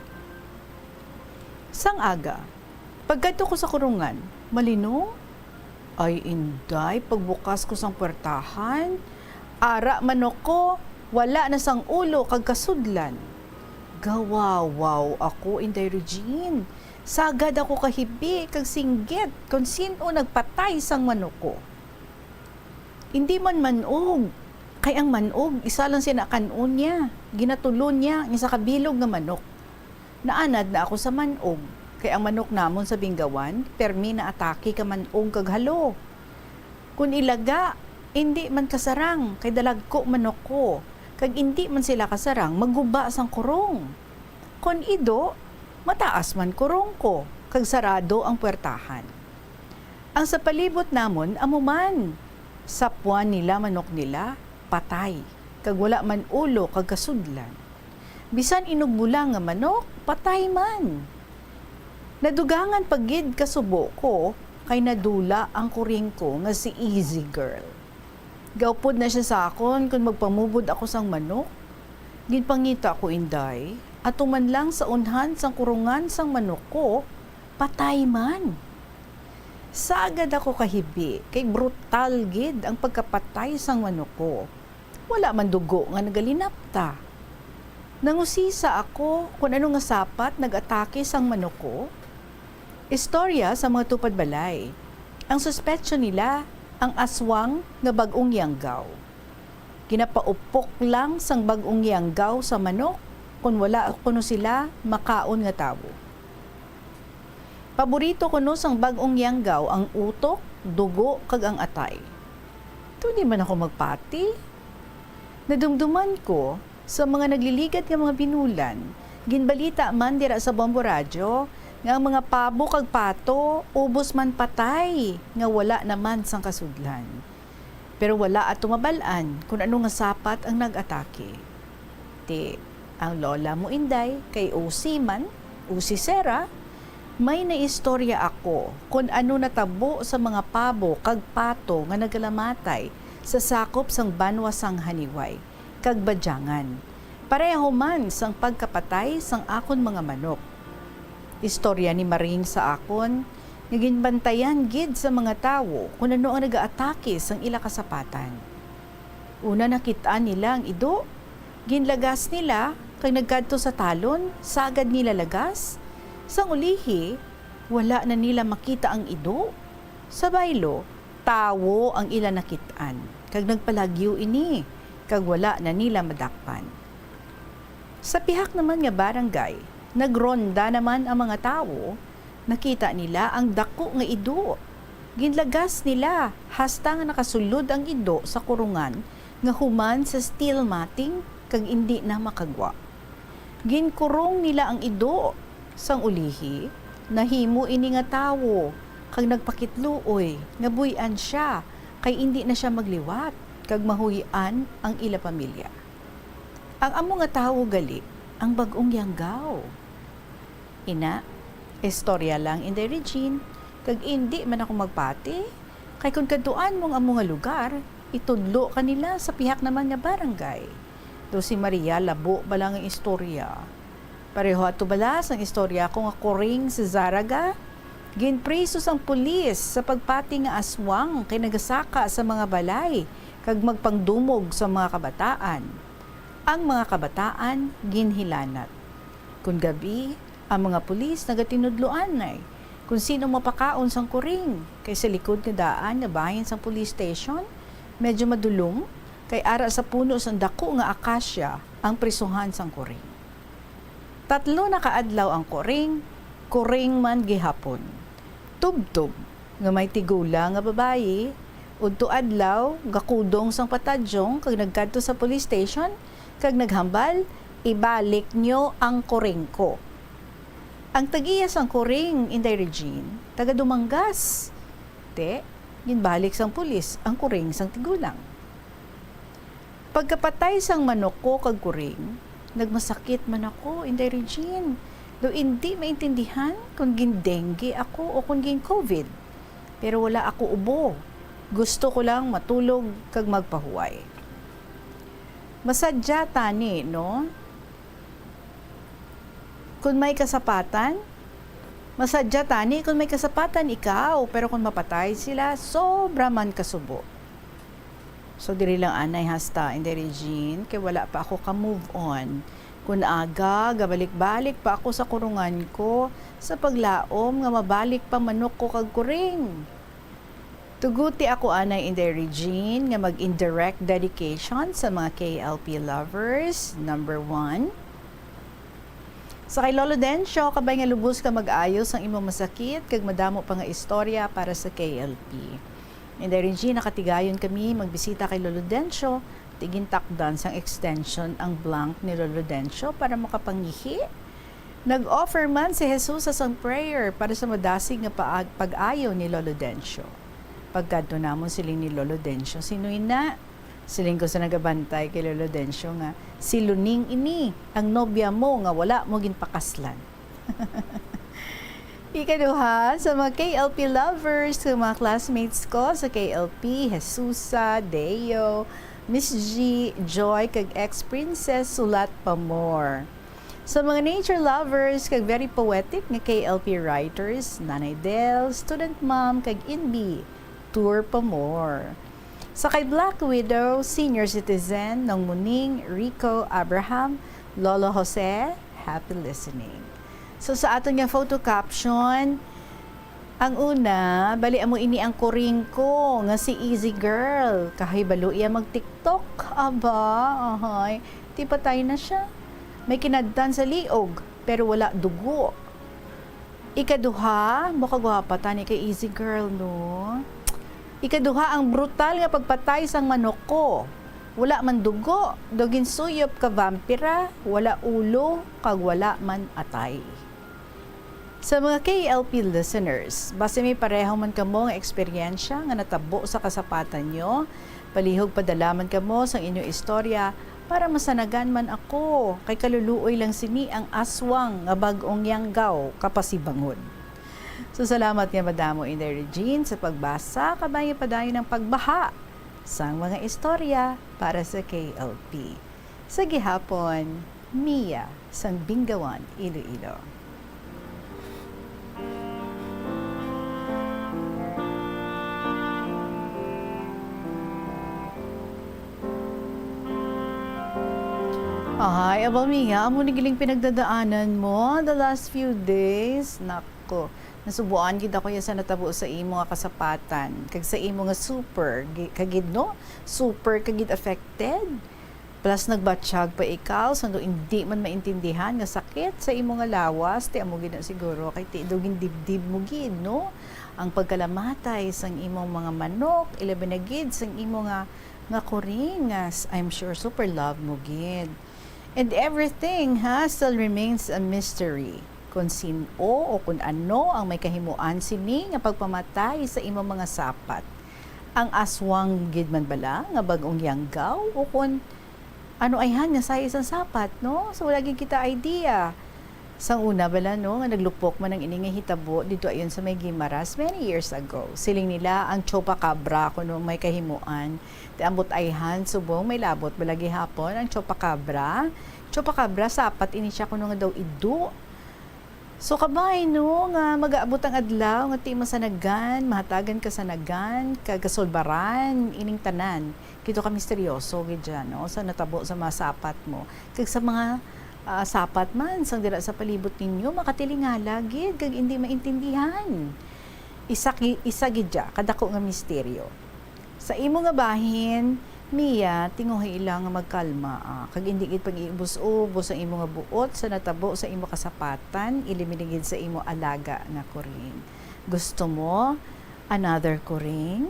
Sang aga, pagkadto ko sa kurungan, malinong. Ay, inday, pagbukas ko sang puwertahan, ara manok ko, wala na sang ulo kag kasudlan. Gawawaw ako, Inday Regine. Sagad ako kahibi kag singgit kon sin-o nagpatay sang manok ko. Indi man manog, Kay ang man-og, isa lang sina kan-on niya. Ginatulon niya ang isa ka bilog nga manok. Naanad na ako sa man-og, kay ang manok namon sa Binggawan, permi naatake ka man-og kag halo. Kon ilaga, indi man kasarang, kay dalagko manok ko, kag indi man sila kasarang, maguba sang kurong. Kon ido, mataas man kurong ko, kag sarado ang puwertahan. Ang sa palibot namon amo man, sapwan nila manok nila, patay, kag wala man ulo kag kasudlan. Bisan inugbolang nga manok, patay man. Nadugangan pa gid kasubo ko, kay nadula ang kuring ko nga si Easy Girl. Gaupod na siya sa akon kon magpamubod ako sang manok. Ginpangita ko, Inday, ato man lang sa unhan sang kurungan sang manok ko, patay man. Sagad ako kahibi, kay brutal gid ang pagkapatay sang manok ko. Wala man dugo nga nagalinapta. Nangusisa ako kon ano nga sapat nag-atake sang manok ko. Istorya sa mga tupad balay. Ang suspetso nila ang aswang nga bag-ong yanggaw. Ginapaupok lang sang bag-ong yanggaw sa manok kon wala kuno sila makaon nga tawo. Paborito kuno sang bag-ong yanggaw ang utok, dugo, kag ang atay. Daw di man ako magpati. Nadumduman ko sa mga nagliligad nga mga binulan, ginbalita man dira sa Bombo Radyo nga ang mga pabo kag pato ubos man patay nga wala naman sang kasudlan. Pero wala ato mabal-an kon ano nga sapat ang nag-atake. Ti, ang lola mo, Inday, kay usi man, usi sera, may naistorya ako kon ano natabo sa mga pabo kag pato nga nagalamatay sa sakop sang banwa sang Haniway kag Badyangan, pareho man sang pagkapatay sang akon mga manok. Istorya ni Maring sa akon nga ginbantayan gid sa mga tawo kon ano ang nagaatake sang ila kasapatan. Una, nakit-an nila ang ido, ginlagas nila kag nagkadto sa talon sagad nila lagas. Sang ulihi, wala na nila makita ang ido. Sa baylo, tawo ang ila nakit-an, kag nagpalagyo ini, kag wala na nila madakpan. Sa pihak naman nga barangay, nagronda naman ang mga tawo. Nakita nila ang daku nga ido. Ginlagas nila hasta nga nakasulod ang ido sa kurungan nga human sa steel matting kag indi na makagwa. Ginkurong nila ang ido. Sang ulihi, nahimo ini nga tawo kag nagpakitluoy nga buy-an sia kay indi na sia magliwat kag mahuy-an ang ila pamilya. Ang amo nga tawo gali ang bag-ong yanggaw. Ina, istorya lang, Inday Regine, kag indi man ako magpati, kay kon kadtuan mo ang amo nga lugar, itudlo ka nila sa pihak naman nga barangay. Daw si Maria Labo bala nga istorya. Pareho ato bala sang istorya ko nga kuring si Zaraga, ginpriso sang pulis sa pagpati nga aswang kay nagasaka sa mga balay kag magpangdumog sa mga kabataan. Ang mga kabataan ginhilanat. Kon gab-i, ang mga pulis nagatinudloanay kon sino mapakaon sang kuring, kay sa likod nga daan nga bahin sang police station, medyo madulom, kay ara sa puno sang daku nga akasya ang prisuhan sang kuring. Tatlo na ka adlaw ang kuring, kuring man gihapon. Tubtob nga may tigulang nga babayi, udto adlaw, gakudong sang patadyong kag nagkadto sa police station, kag naghambal, "Ibalik nyo ang kuring ko." Ang tag-iya sang kuring, Inday Regine, taga Dumangas. Te, ginbalik sang pulis ang kuring sang tigulang. Pagkapatay sang manok ko kag kuring, nagmasakit man ako, Inday Regine. Daw indi maintindihan kon gin-dengue ako o kon gin-covid. Pero wala ako ubo. Gusto ko lang matulog kag magpahuway. Masadya tani, no? Kon may kasapatan, masadya tani kon may kasapatan ikaw, pero kon mapatay sila, sobra man kasubo. So, diri lang anay hasta, Inday Regine, kay wala pa ako ka-move on. Kon aga, gabalik-balik pa ako sa kurungan ko, sa paglaom nga mabalik pa manok ko kag kuring. Tuguti ako anay, Inday Regine, nga mag-indirect dedication sa mga K L P lovers. Number one, sa kay Lolo Dencio, kabay nga lubos ka mag-ayos ang imong masakit kag madamo pa nga istorya para sa K L P. Inday Regine, nakatigayon kami magbisita kay Lolo Dencio, ti gintakdan sang extension ang blank ni Lolo Dencio para makapangihi. Nag-offer man si Jesus sang prayer para sa madasig nga paag-, pag-ayo ni Lolo Dencio. Pagkadto namon, siling ni Lolo Dencio, "Sino ina?" Siling ko sa nagabantay kay Lolo Dencio nga, "Si Luning ini, ang nobya mo nga wala mo ginpakaslan." Ikaduha, sa mga K L P lovers, sa mga classmates ko sa K L P, Jesusa, Deo, Miss G, Joy, kag ex-princess, sulat pa more. Sa mga nature lovers kag very poetic nga K L P writers, Nanay Del, student mom, kag Inbi, tour pa more. Sa kay Black Widow, senior citizen, Nong Muning, Rico, Abraham, Lolo Jose, happy listening. So, sa aton nga photo caption, ang una, bali amo ini ang kuring ko nga si Easy Girl. Kahibalo iya mag-TikTok. Aba, ahay. Ti patay na siya. May kinadtan sa liog, pero wala dugo. Ikaduha, mukagwapa tani kay Easy Girl, no? Ikaduha, ang brutal nga pagpatay sang manok ko. Wala man dugo, daw ginsuyop ka vampira, wala ulo, kag wala man atay. Sa mga K L P listeners, basi may pareho man kamo nga eksperyensya nga natabo sa kasapatan nyo, palihog padala man kamo sang inyo istorya para masanagan man ako, kay kaluluoy lang sini ang aswang nga bag-ong yanggaw kapasibangon. So, salamat nga madamo, Inday Regine, sa pagbasa, kabay nga padayon ang pagbaha sang mga istorya para sa K L P. Sa gihapon, Mia sang Bingawan, Iloilo. Ahay, aba, Mia, amo ni giling pinagdadaanan mo the last few days. Nako, nasubuan gid ako ya sa natabo sa imo nga kasapatan, kag sa imo nga super, gi-, kagid, no? Super kagid affected. Plus, nagbatyag pa ikaw, suno indi man maintindihan nga sakit sa imo nga lawas, ti amo gid na siguro, kay ti daw gindibdib mo gid, no? Ang pagkalamatay sang imong mga manok, ilabi na gid sang imo nga, nga kuring, nga s-, I'm sure super love mo gid. And everything, ha, still remains a mystery. Kung sin-o o kung ano ang may kahimuan sini nga pagpamatay sa imong mga sapat. Ang aswang gid man bala nga bag-ong yanggaw o kung ano ayhan nga size ang sapat, no? So, wala gid kita idea. Sang una bala, no, nga naglupok man ang ini nga hitabo didto ayon sa may Guimaras many years ago. Siling nila ang chupacabra kuno may kahimuan. Ti ambot ayhan, subong may labot bala gihapon ang chupacabra. Chupacabra, sapat ini siya kuno nga daw ido. So, kabay, no, nga magaabot ang adlaw nga ti masanagan, mahatagan kasanagan, kag kasulbaran ining tanan. Kito ka misteryoso gid dyan, no, sa natabo sa mga sapat mo. Kag sa mga, ah, sapat man sang dira sa palibot ninyo, makatilingala gid kag indi maintindihan. Isa ki-, isa gid dya kadako nga misteryo. Sa imo nga bahin, Mia, tinguha ila nga magkalma, ah, kag indi gid pag-iubos-ubos ang imo nga buot sa natabo sa imo kasapatan, ilabi na gid sa imo alaga nga kuring. Gusto mo another kuring?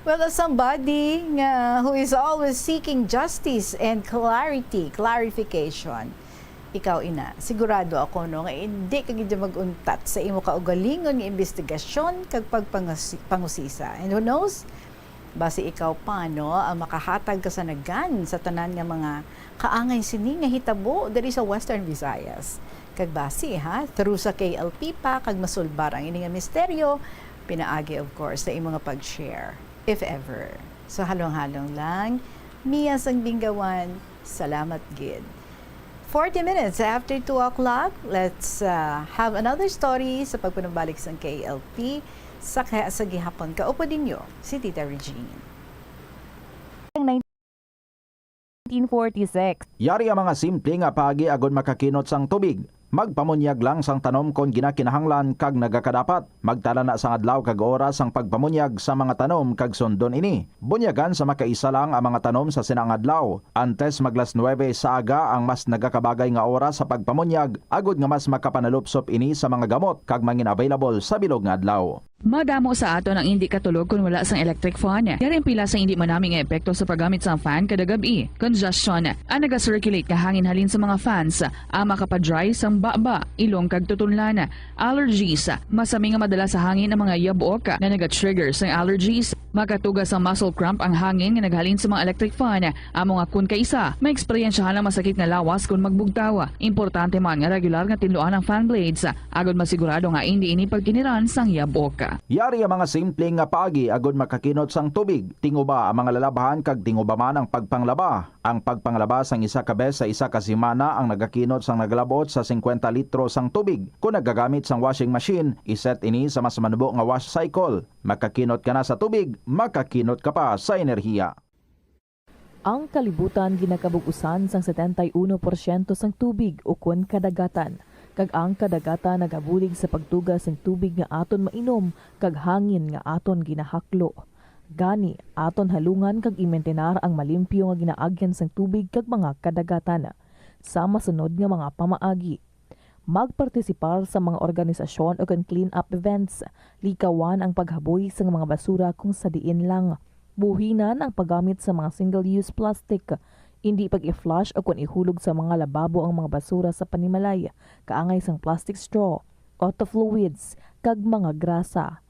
Well, as somebody nga who is always seeking justice and clarity, clarification, ikaw ina, sigurado ako, no, nga indi ka gid mag-untat sa imo kaugalingon nga imbestigasyon kag pagpangusi-, pangusisa. And who knows? Basi ikaw pa, no, ang makahatag kasanagan sa tanan nga mga kaangay sini nga hitabo diri sa Western Visayas. Kag basi, ha, through sa K L P pa kag masulbar ang ini nga misteryo, pinaagi, of course, sa imo nga pag-share, if ever. So, halong-halong lang. Mia sang Bingawan, salamat gid. Forty minutes after two o'clock, let's, uh, have another story sa pagpanumbalik sang K L P sa, sa gihapon. Kaupod ninyo si Tita Regine. Nineteen forty-six. Yari ang mga simple nga paagi agon makakinot sang tubig. Magpamunyag lang sang tanom kon ginakinahanglan kag nagakadapat. Magtala na sang adlaw kag oras sang pagpamunyag sa mga tanom kag sundon ini. Bunyagan sa makaisa lang ang mga tanom sa sina nga adlaw. Antes maglas nuwebe sa aga ang mas nagakabagay nga oras sa pagpamunyag, agod nga mas makapanalupsop ini sa mga gamot kag mangin-available sa bilog nga adlaw. Madamo sa aton ang indi katulog kon wala sang electric fan. Yari ang pila sa indi manami nga epekto sa paggamit sang fan kada gab-i. Congestion, ang naga-circulate nga hangin halin sa mga fans, ang makapa-dry sang baba, ilong kag tutunlan. Allergies, masami nga madala sa hangin ang mga yabok nga naga-trigger sang allergies. Makatuga sang muscle cramp ang hangin nga naghalin sa mga electric fan. Amo nga kon kaisa, maeksperiensyahan ang masakit nga lawas kon magbugtaw. Importante man nga regular nga tinluan ang fan blades, agod masigurado nga indi ini pagkiniran sang yabok. Yari ang mga simple nga paagi agod makakinot sang tubig. Tinguba ang mga lalabhan kag tinguba man ang pagpanglaba. Ang pagpanglaba sang isa ka bes sa isa ka semana ang nagakinot sang nagalabot sa singkwenta litro sang tubig. Kon nagagamit sang washing machine, iset ini sa mas manubo nga wash cycle. Makakinot ka na sa tubig, makakinot ka pa sa enerhiya. Ang kalibutan ginakabug-usan sang setenta y uno porsyento sang tubig ukon kadagatan, kag ang kadagatan nagabulig sa pagtuga sing tubig nga aton mainom kag hangin nga aton ginahaklo. Gani, aton halungan kag imintenar ang malimpyo nga ginaagyan sang tubig kag mga kadagatan. Sa masunod nga mga pamaagi, magpartisipar sa mga organisasyon ukon clean-up events. Likawan ang paghaboy sang mga basura kung sa diin lang. Buhinan ang paggamit sa mga single-use plastic. Indi pag-i-flush ukon ihulog sa mga lababo ang mga basura sa panimalay, kaangay sang plastic straw, auto fluids, kag mga grasa.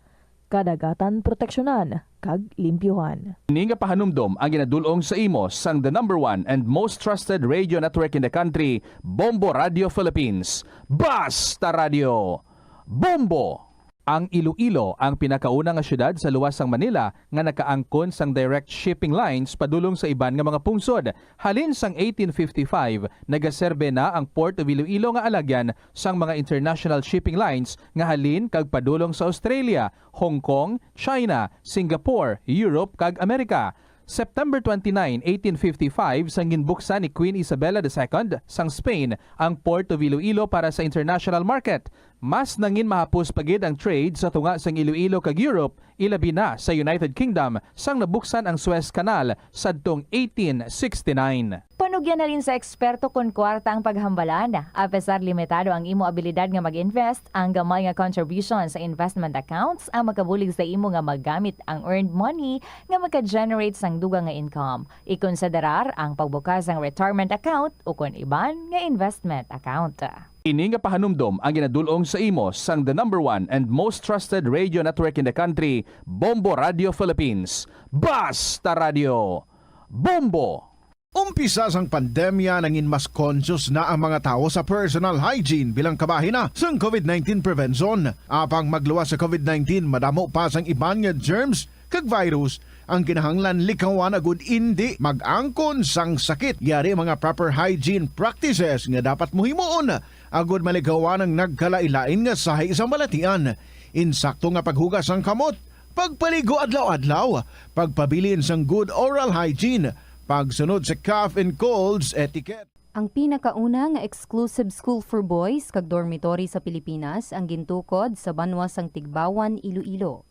Kadagatan proteksyonan kag limpyuhan. Ini nga pahanumdom ang ginadul-ong sa imo sang the number one and most trusted radio network in the country, Bombo Radio Philippines. Basta Radio! Bombo! Ang Iloilo ang pinakauna nga siyudad sa luwas sang Manila nga nakaangkon sang direct shipping lines padulong sa iban nga mga pungsod. Halin sang eighteen fifty-five, nagaserbe na ang Port of Iloilo nga alagyan sang mga international shipping lines nga halin kag padulong sa Australia, Hong Kong, China, Singapore, Europe, kag Amerika. September twenty-nine, eighteen fifty-five, sang ginbuksan ni Queen Isabella the Second sang Spain ang Port of Iloilo para sa international market. Mas nangin mahapos pa gid ang trade sa tunga sang Iloilo kag Europe, ilabi na sa United Kingdom, sang nabuksan ang Suez Canal sadtong eighteen sixty-nine. Panugyan halin sa eksperto kon kwarta ang paghambalan. Apesar limitado ang imo abilidad nga mag-invest, ang gamay nga contribution sa investment accounts ang makabulig sa imo nga magamit ang earned money nga maka-generate sang dugang nga income. Ikonsiderar ang pagbukas sang retirement account ukon iban nga investment account. Ini nga pahanumdom ang ginadul-ong sa imo sang the number one and most trusted radio network in the country, Bombo Radio Philippines. Basta Radio! Bombo! Umpisa sang pandemya, nangin mas conscious na ang mga tawo sa personal hygiene bilang kabahin na sang covid nineteen prevention. Apang magluwas sa covid nineteen, madamo pa sang iban nga germs kag virus ang kinahanglan likawan agud indi mag-angkon sang sakit. Yari mga proper hygiene practices nga dapat mo himuon agud malikawan ang nagkalain-lain nga sahi sa balatian. Insakto nga paghugas sang kamot, pagpaligo adlaw-adlaw, pagpabilin sang good oral hygiene, pagsunod sa cough and colds etiquette. Ang pinakauna nga exclusive school for boys kag dormitory sa Pilipinas ang gintukod sa banwa sang Tigbawan, Iloilo.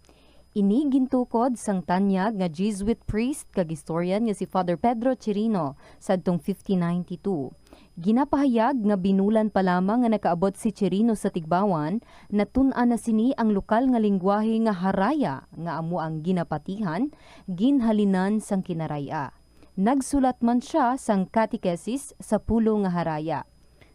Ini gintukod sang tanyag nga Jesuit priest kag historian nga si Father Pedro Chirino sadtong fifteen ninety-two. Ginapahayag nga binulan pa lamang nga nakaabot si Chirino sa Tigbawan, natun-an na sini ang lokal nga linggwahe nga Haraya, nga amo ang ginapatihan, ginhalinan sang Kinaray-a. Nagsulat man sia sang catechesis sa pulo nga Haraya.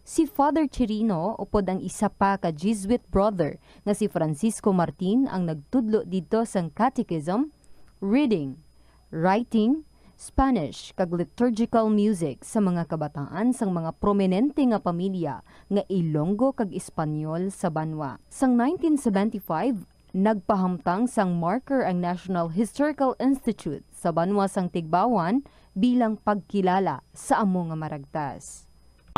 Si Father Chirino upod ang isa pa ka Jesuit brother nga si Francisco Martin ang nagtudlo didto sang catechism, reading, writing, Spanish, kag liturgical music sa mga kabataan sang mga prominente nga pamilya nga Ilonggo kag Espanyol sa banwa. Sang nineteen seventy-five, nagpahamtang sang marker ang National Historical Institute sa banwa sang Tigbawan bilang pagkilala sa amo nga maragtas.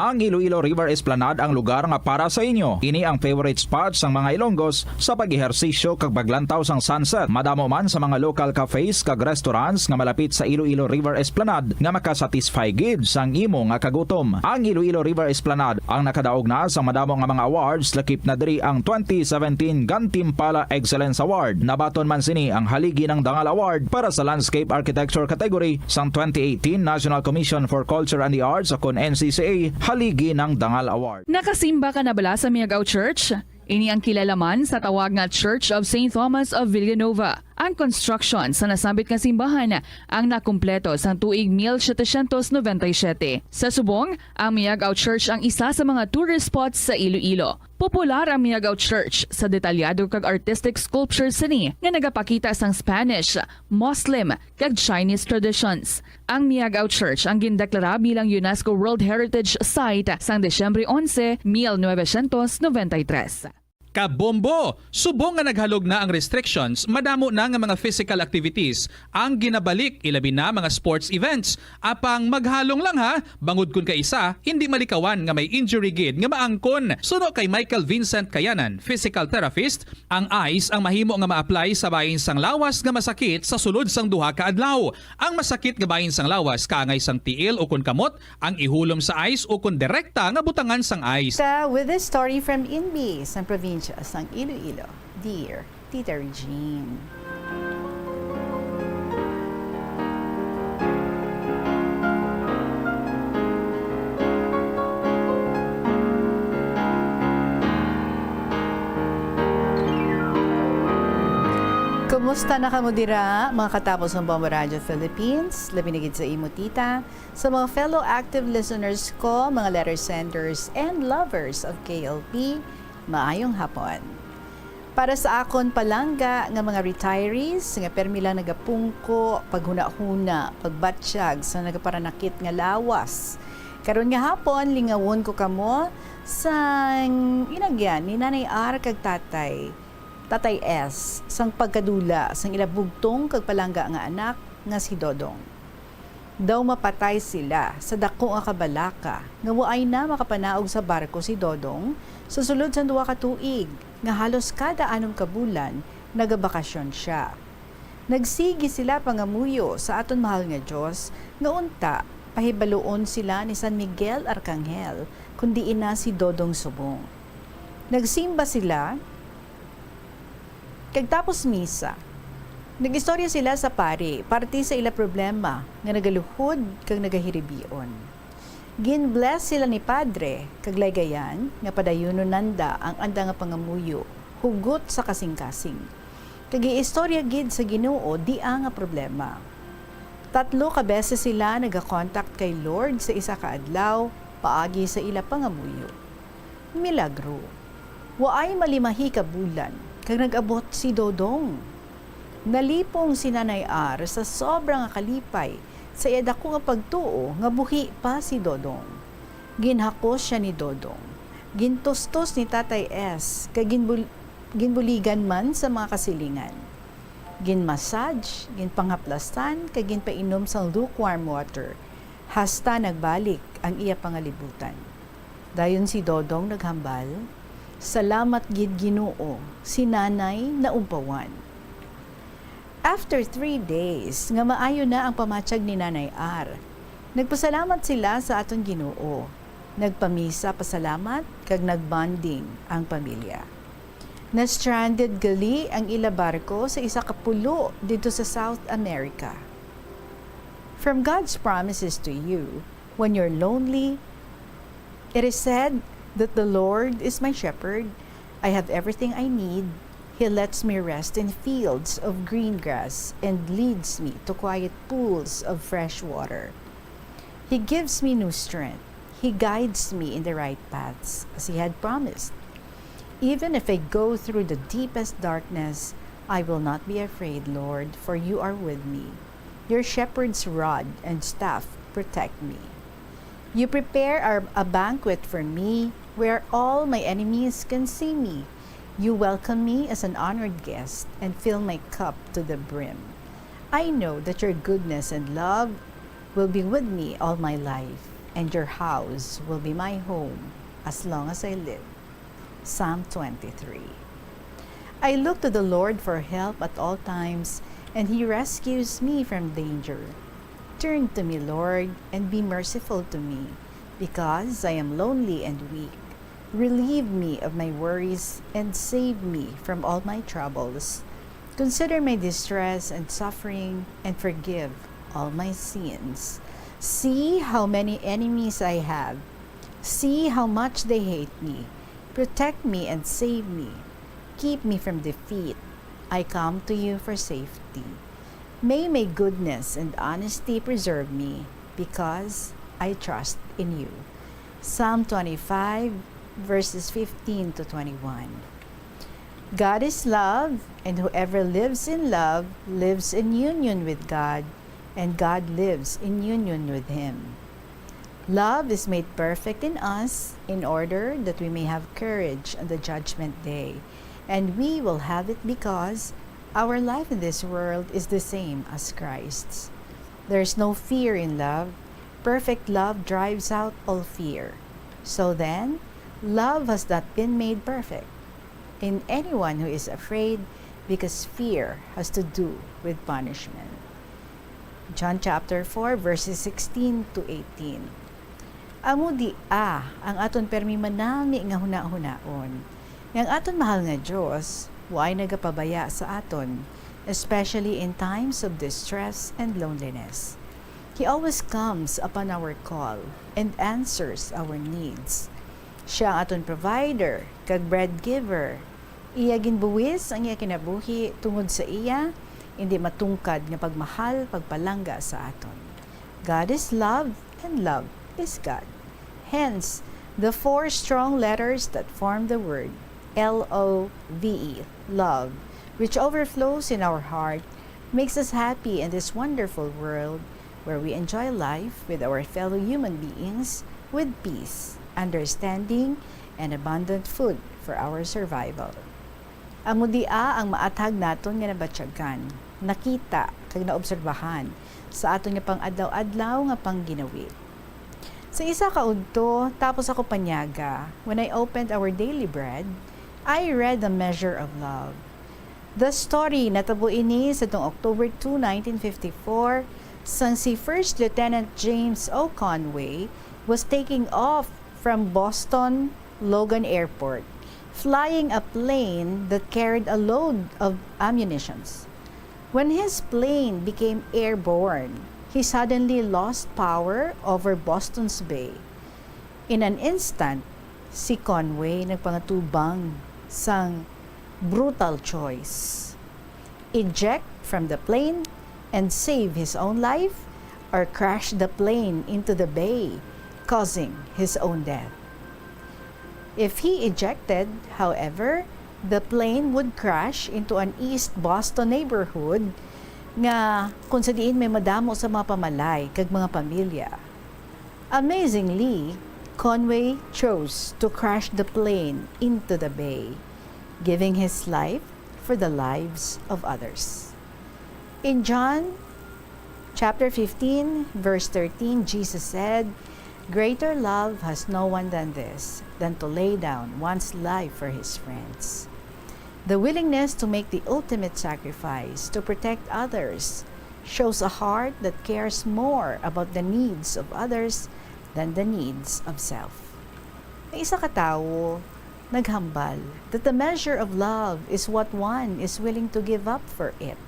Ang Iloilo River Esplanade ang lugar nga para sa inyo. Ini ang favorite spot sang mga Ilonggos sa pag-ehersisyo kag paglantaw sang sunset. Madamo man sa mga local cafes kag restaurants nga malapit sa Iloilo River Esplanade nga makasatisfy gid sang imo nga kagutom. Ang Iloilo River Esplanade ang nakadaog na sa madamo nga mga awards, lakip na diri ang twenty seventeen Gantimpala Excellence Award. Nabaton man sini ang Haligi ng Dangal Award para sa Landscape Architecture category sang twenty eighteen National Commission for Culture and the Arts, o kon N C C A, Haligi ng Dangal Award. Nakasimba ka na bala sa Miagao Church? Ini ang kilala man sa tawag nga Church of Saint Thomas of Villanova. Ang construction sa nasambit nga simbahan ang nakumpleto sang tuig mil setecientos noventa y siete. Sa subong, ang Miagao Church ang isa sa mga tourist spots sa Iloilo. Popular ang Miagao Church sa detalyado kag artistic sculptures sini nga nagapakita sang Spanish, Muslim, kag Chinese traditions. Ang Miagao Church ang gindeklara bilang UNESCO World Heritage Site sang Disyembre onse, mil novecientos noventa y tres. Kabombo! Subong nga naghalog na ang restrictions, madamo na nga mga physical activities ang ginabalik, ilabi na mga sports events. Apang maghalong lang ha, bangod kun kaisa, hindi malikawan nga may injury gid nga maangkon. Suno kay Michael Vincent Kayanan, physical therapist, ang ice ang mahimo nga ma-apply sa bahin sang lawas nga masakit sa sulod sang duha ka adlaw. Ang masakit nga bahin sang lawas kaangay sang tiil ukon kamot ang ihulom sa ice ukon direkta nga butangan sang ice. Ta with this story from Inbi, sang probinsya sang Iloilo. Dear Tita Regine. Kumusta na kamo dira, mga katapo sang Bombo Radio Philippines? Labi na gid sa imo, tita, sa mga fellow active listeners ko, mga letter senders, and lovers of K L P, maayong hapon. Para sa akon palangga nga mga retirees nga permi lang nagapungko, paghunahuna, pagbatyag sa nagaparanakit nga lawas, karon nga hapon lingawon ko kamo sang inagyan ni Nanay R kag Tatay, Tatay S, sang pagkadula sang ila bugtong kag palangga nga anak nga si Dodong. Daw mapatay sila sa daku nga kabalaka nga waay na makapanaog sa barko si Dodong sa sulod sang duha ka tuig, nga halos kada anom ka bulan nagabakasyon sia. Nagsigi sila pangamuyo sa aton mahal nga Dios nga unta pahibaluon sila ni San Miguel Arcangel, kun diin na si Dodong subong. Nagsimba sila, kag tapos misa, nag-istorya sila sa pari parte sa ila problema nga nagaluhod kag nagahiribion. Gin-bless sila ni Padre, kag laygayan nga padayunon nanda ang anda nga pangamuyo hugot sa kasingkasing, kag iistorya gid sa Ginoo dia nga problema. Tatlo ka beses sila nagakontak kay Lord sa isa ka adlaw paagi sa ila pangamuyo. Milagro. Waay malimahi ka bulan, kag nag-abot si Dodong. Nalipong si Nanay R sa sobra nga kalipay sa iya daku nga pagtuo nga buhi pa si Dodong. Ginhakos sia ni Dodong. Gintustos ni Tatay S, kag ginbul-, ginbuligan man sa mga kasilingan. Ginmassage, ginpanghaplasan, kag ginpainom sang lukewarm water, hasta nagbalik ang iya pangalibutan. Dayon si Dodong naghambal, "Salamat gid, Ginoo, si Nanay naumpawan." After three days nga maayo na ang pamatyag ni Nanay R, nagpasalamat sila sa aton Ginoo. Nagpamisa pasalamat kag nagbonding ang pamilya. Na-stranded gali ang ila barko sa isa ka pulo didto sa South America. From God's promises to you, when you're lonely, it is said that the Lord is my shepherd. I have everything I need. He lets me rest in fields of green grass and leads me to quiet pools of fresh water. He gives me new strength. He guides me in the right paths, as He had promised. Even if I go through the deepest darkness, I will not be afraid, Lord, for you are with me. Your shepherd's rod and staff protect me. You prepare a, a banquet for me where all my enemies can see me. You welcome me as an honored guest and fill my cup to the brim. I know that your goodness and love will be with me all my life. and your house will be my home as long as I live. Psalm twenty-three. I look to the Lord for help at all times, and he rescues me from danger. Turn to me, Lord, and be merciful to me, because I am lonely and weak. Relieve me of my worries and save me from all my troubles. Consider my distress and suffering and forgive all my sins. See how many enemies I have. See how much they hate me. Protect me and save me. Keep me from defeat. I come to you for safety. May my goodness and honesty preserve me, because I trust in you. Psalm twenty-five, verses fifteen to twenty-one. God is love, and whoever lives in love lives in union with God, and God lives in union with him. Love is made perfect in us in order that we may have courage on the judgment day, and we will have it because our life in this world is the same as Christ's. There is no fear in love. Perfect love drives out all fear. So then, love has not been made perfect in anyone who is afraid, because fear has to do with punishment. John chapter four, verses sixteen to eighteen. Amo dia ang aton permi manami nga hunahunaon, nga ang aton mahal nga Dios way nagapabaya sa aton, especially in times of distress and loneliness. He always comes upon our call and answers our needs. Siya ang aton provider kag bread giver. Iya ginbuwis ang iya kinabuhi tungod sa iya indi matungkad nga pagmahal, pagpalangga sa aton. God is love, and love is God. Hence, the four strong letters that form the word L O V E, love, which overflows in our heart, makes us happy in this wonderful world where we enjoy life with our fellow human beings with peace, understanding, and abundant food for our survival. Amo dia ang maathag naton nga nabatyagan, nakita, kag naobserbahan sa aton nga pang-adlaw-adlaw nga pangginawi. Sa isa ka udto, tapos ako panyaga, when I opened our daily bread, I read The Measure of Love. The story natabo ini sa tong October two, nineteen fifty-four, sang si First Lieutenant James O. Conway was taking off from Boston Logan Airport, flying a plane that carried a load of ammunitions. When his plane became airborne, he suddenly lost power over Boston's Bay. In an instant, si Conway nagpangatubang sang brutal choice. Eject from the plane and save his own life, or crash the plane into the bay, causing his own death. If he ejected, however, the plane would crash into an East Boston neighborhood nga kung sa diin may madamo sa mga pamalay kag mga pamilya. Amazingly, Conway chose to crash the plane into the bay, giving his life for the lives of others. In John chapter fifteen, verse thirteen, Jesus said, "Greater love has no one than this, than to lay down one's life for his friends." The willingness to make the ultimate sacrifice to protect others shows a heart that cares more about the needs of others than the needs of self. May isa ka tawo naghambal that the measure of love is what one is willing to give up for it.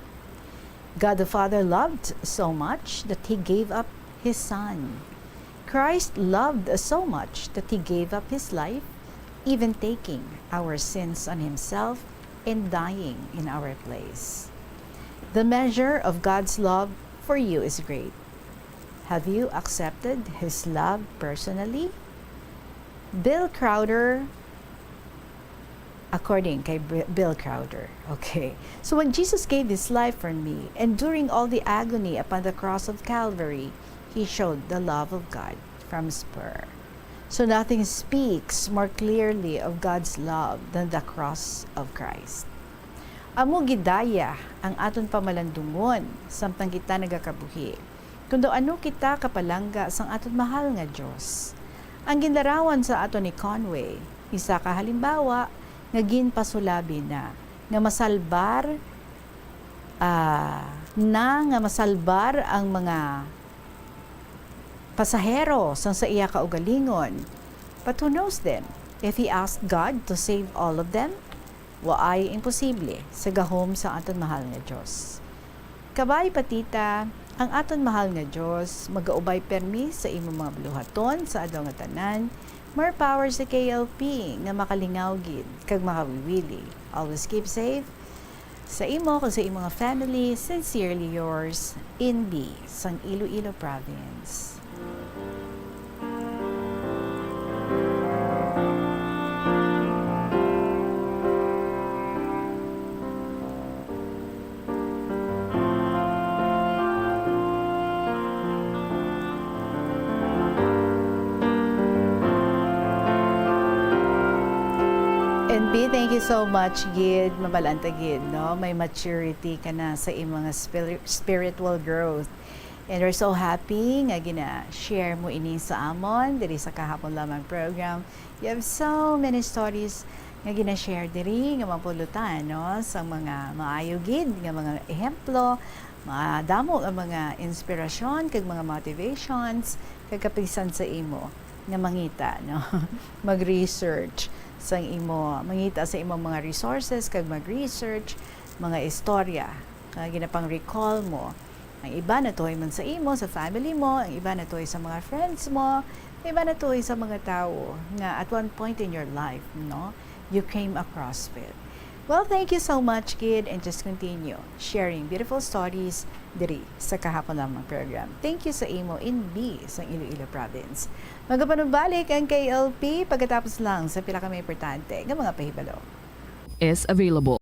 God the Father loved so much that he gave up his Son. Christ loved us so much that he gave up his life, even taking our sins on himself and dying in our place. The measure of God's love for you is great. Have you accepted his love personally? Bill Crowder, according kay Bi-, Bill Crowder. Okay. So when Jesus gave his life for me, enduring all the agony upon the cross of Calvary, he showed the love of God from spur. So nothing speaks more clearly of God's love than the cross of Christ. Amo gidaya ang aton pamalandungon samtang kita nagakabuhi. Kun daw ano kita kapalangga sang aton mahal nga Dios. Ang ginlarawan sa aton ni Conway, isa ka halimbawa nga ginpasulabi na nga masalbar, ah, na nga masalbar ang mga pasahero sang sa iya kaugalingon. But who knows then, if he asked God to save all of them? Waay imposible sa gahom sa aton mahal nga Dios. Kabay pa, tita, ang aton mahal nga Dios magaubay permi sa imo mga buluhaton sa adlaw nga tanan. More power sa K L P nga makalingaw gid kag makawiwili. Always keep safe sa imo kag sa imo nga family. Sincerely yours, Inbi, sang Iloilo Province. N B, thank you so much gid. Mabalaan ta gid, no? May maturity ka na sa imong spir-, spiritual growth. And we're so happy nga gina-share mo ini sa amon diri sa kahapon lamang program. You have so many stories nga gina-share diri nga mapulutan, no? Sa mga maayo gid nga mga ehemplo, madamo nga mga inspirasyon kag mga motivations kag kapisan sa imo nga mangita, no? Mag-research sang imo, mangita sa imo mga resources kag mag-research mga istorya nga ginapang-recall mo. Ang iba natuhoy man sa imo, sa family mo, ang iba natuhoy sa mga friends mo, ang iba natuhoy sa mga tawo nga at one point in your life, no, you came across with. Well, thank you so much, kid, and just continue sharing beautiful stories diri sa kahapon lamang program. Thank you sa imo, N B, sa Iloilo Province. Magapanumbalik ang K L P pagkatapos lang sa pila ka mga importante nga mga pahibalo. Is available.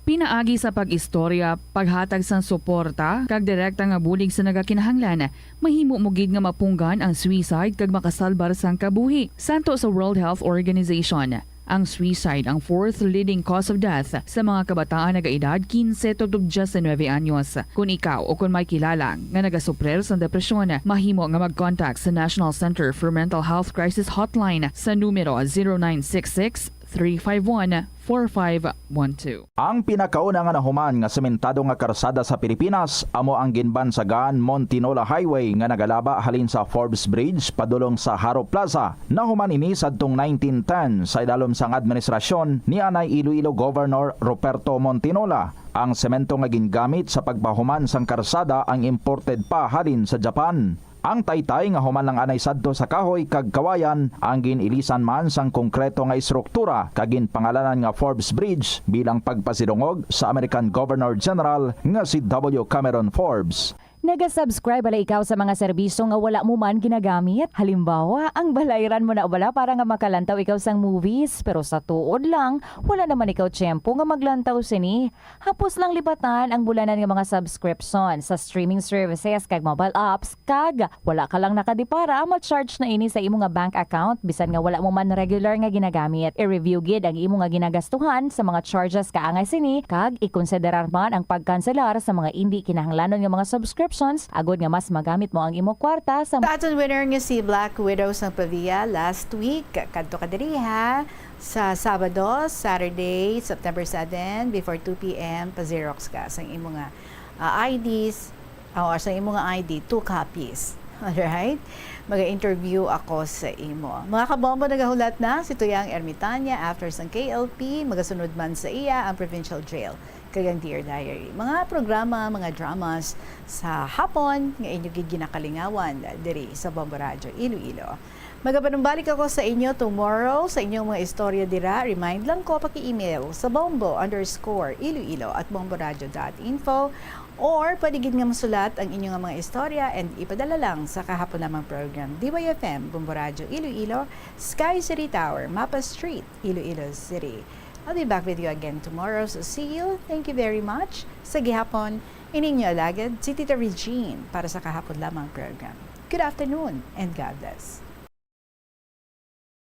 Pinaagi sa pag-istorya, paghatag sang suporta, kag direkta nga bulig sa nagakinahanglan, mahimo mo gid nga mapunggan ang suicide kag makasalbar sang kabuhi. Santo sa World Health Organization, ang suicide ang fourth leading cause of death sa mga kabataan nagaedad quince tubtob diecinuebe anyos. Kon ikaw o kon may kilala nga nagasuprir sang depresyon, mahimo nga mag-contact sa National Center for Mental Health Crisis Hotline sa numero zero nine six six, three five one, four five one two. Ang pinakauna nga nahuman nga sementado nga karsada sa Pilipinas amo ang ginbansagan Montinola Highway nga nagalaba halin sa Forbes Bridge padulong sa Jaro Plaza. Nahuman ini sadtong nineteen ten sa idalom sang administrasyon ni anay Iloilo Governor Ruperto Montinola. Ang semento nga gingamit sa pagpahuman sang karsada ang imported pa halin sa Japan. Ang taytay nga human lang anay sadto sa kahoy kag kawayan ang gin-ilisan man sang konkreto nga estruktura kag ginpangalanan nga Forbes Bridge bilang pagpasidungog sa American Governor General nga si W. Cameron Forbes. Naga-subscribe bala ikaw sa mga serbisyo nga wala mo man ginagamit? Halimbawa, ang balayran mo na bala para nga makalantaw ikaw sang movies, pero sa tuod lang, wala naman ikaw tiyempo nga maglantaw sini. Hapos lang lipatan ang bulanan nga mga subscription sa streaming services kag mobile apps, kag wala ka lang nakadipara, ma-charge na ini sa imo nga bank account bisan nga wala mo man regular nga ginagamit. I-review gid ang imo nga ginagastuhan sa mga charges kaangay sini, kag ikonsiderar man ang pagkanselar sa mga indi kinahanglanon nga mga subscriptions agod nga mas magamit mo ang imo kwarta sa Sa aton winner nga si Black Widow sang Pavia last week, kadto ka diri ha. Sa Sabado, Saturday, September seven, before two p m, pa-xerox ka sang imo nga, ah, I Ds, o sa imo nga I D, two copies. Alright? Maga-interview ako sa imo. Mga kabombo, nagahulat na si Tuyang Ermitania after sang K L P, magasunod man sa iya ang provincial jail kag ang Dear Diary. Mga programa, mga dramas sa hapon nga inyo gid ginakalingawan diri sa Bombo Radyo Iloilo. Magapanumbalik ako sa inyo tomorrow sa inyong mga istorya dira. Remind lang ko, paki-email sa bombo underscore iloilo at bomboradio dot info, or pwede gid nga masulat ang inyo nga mga istorya and ipadala lang sa kahapon lamang program, D Y F M, Bombo Radyo Iloilo, Sky City Tower, Mapa Street, Iloilo City. I'll be back with you again tomorrow, so see you. Thank you very much. Sa gihapon, ining inyo alagad, si Tita Regine para sa kahapon lamang program. Good afternoon and God bless.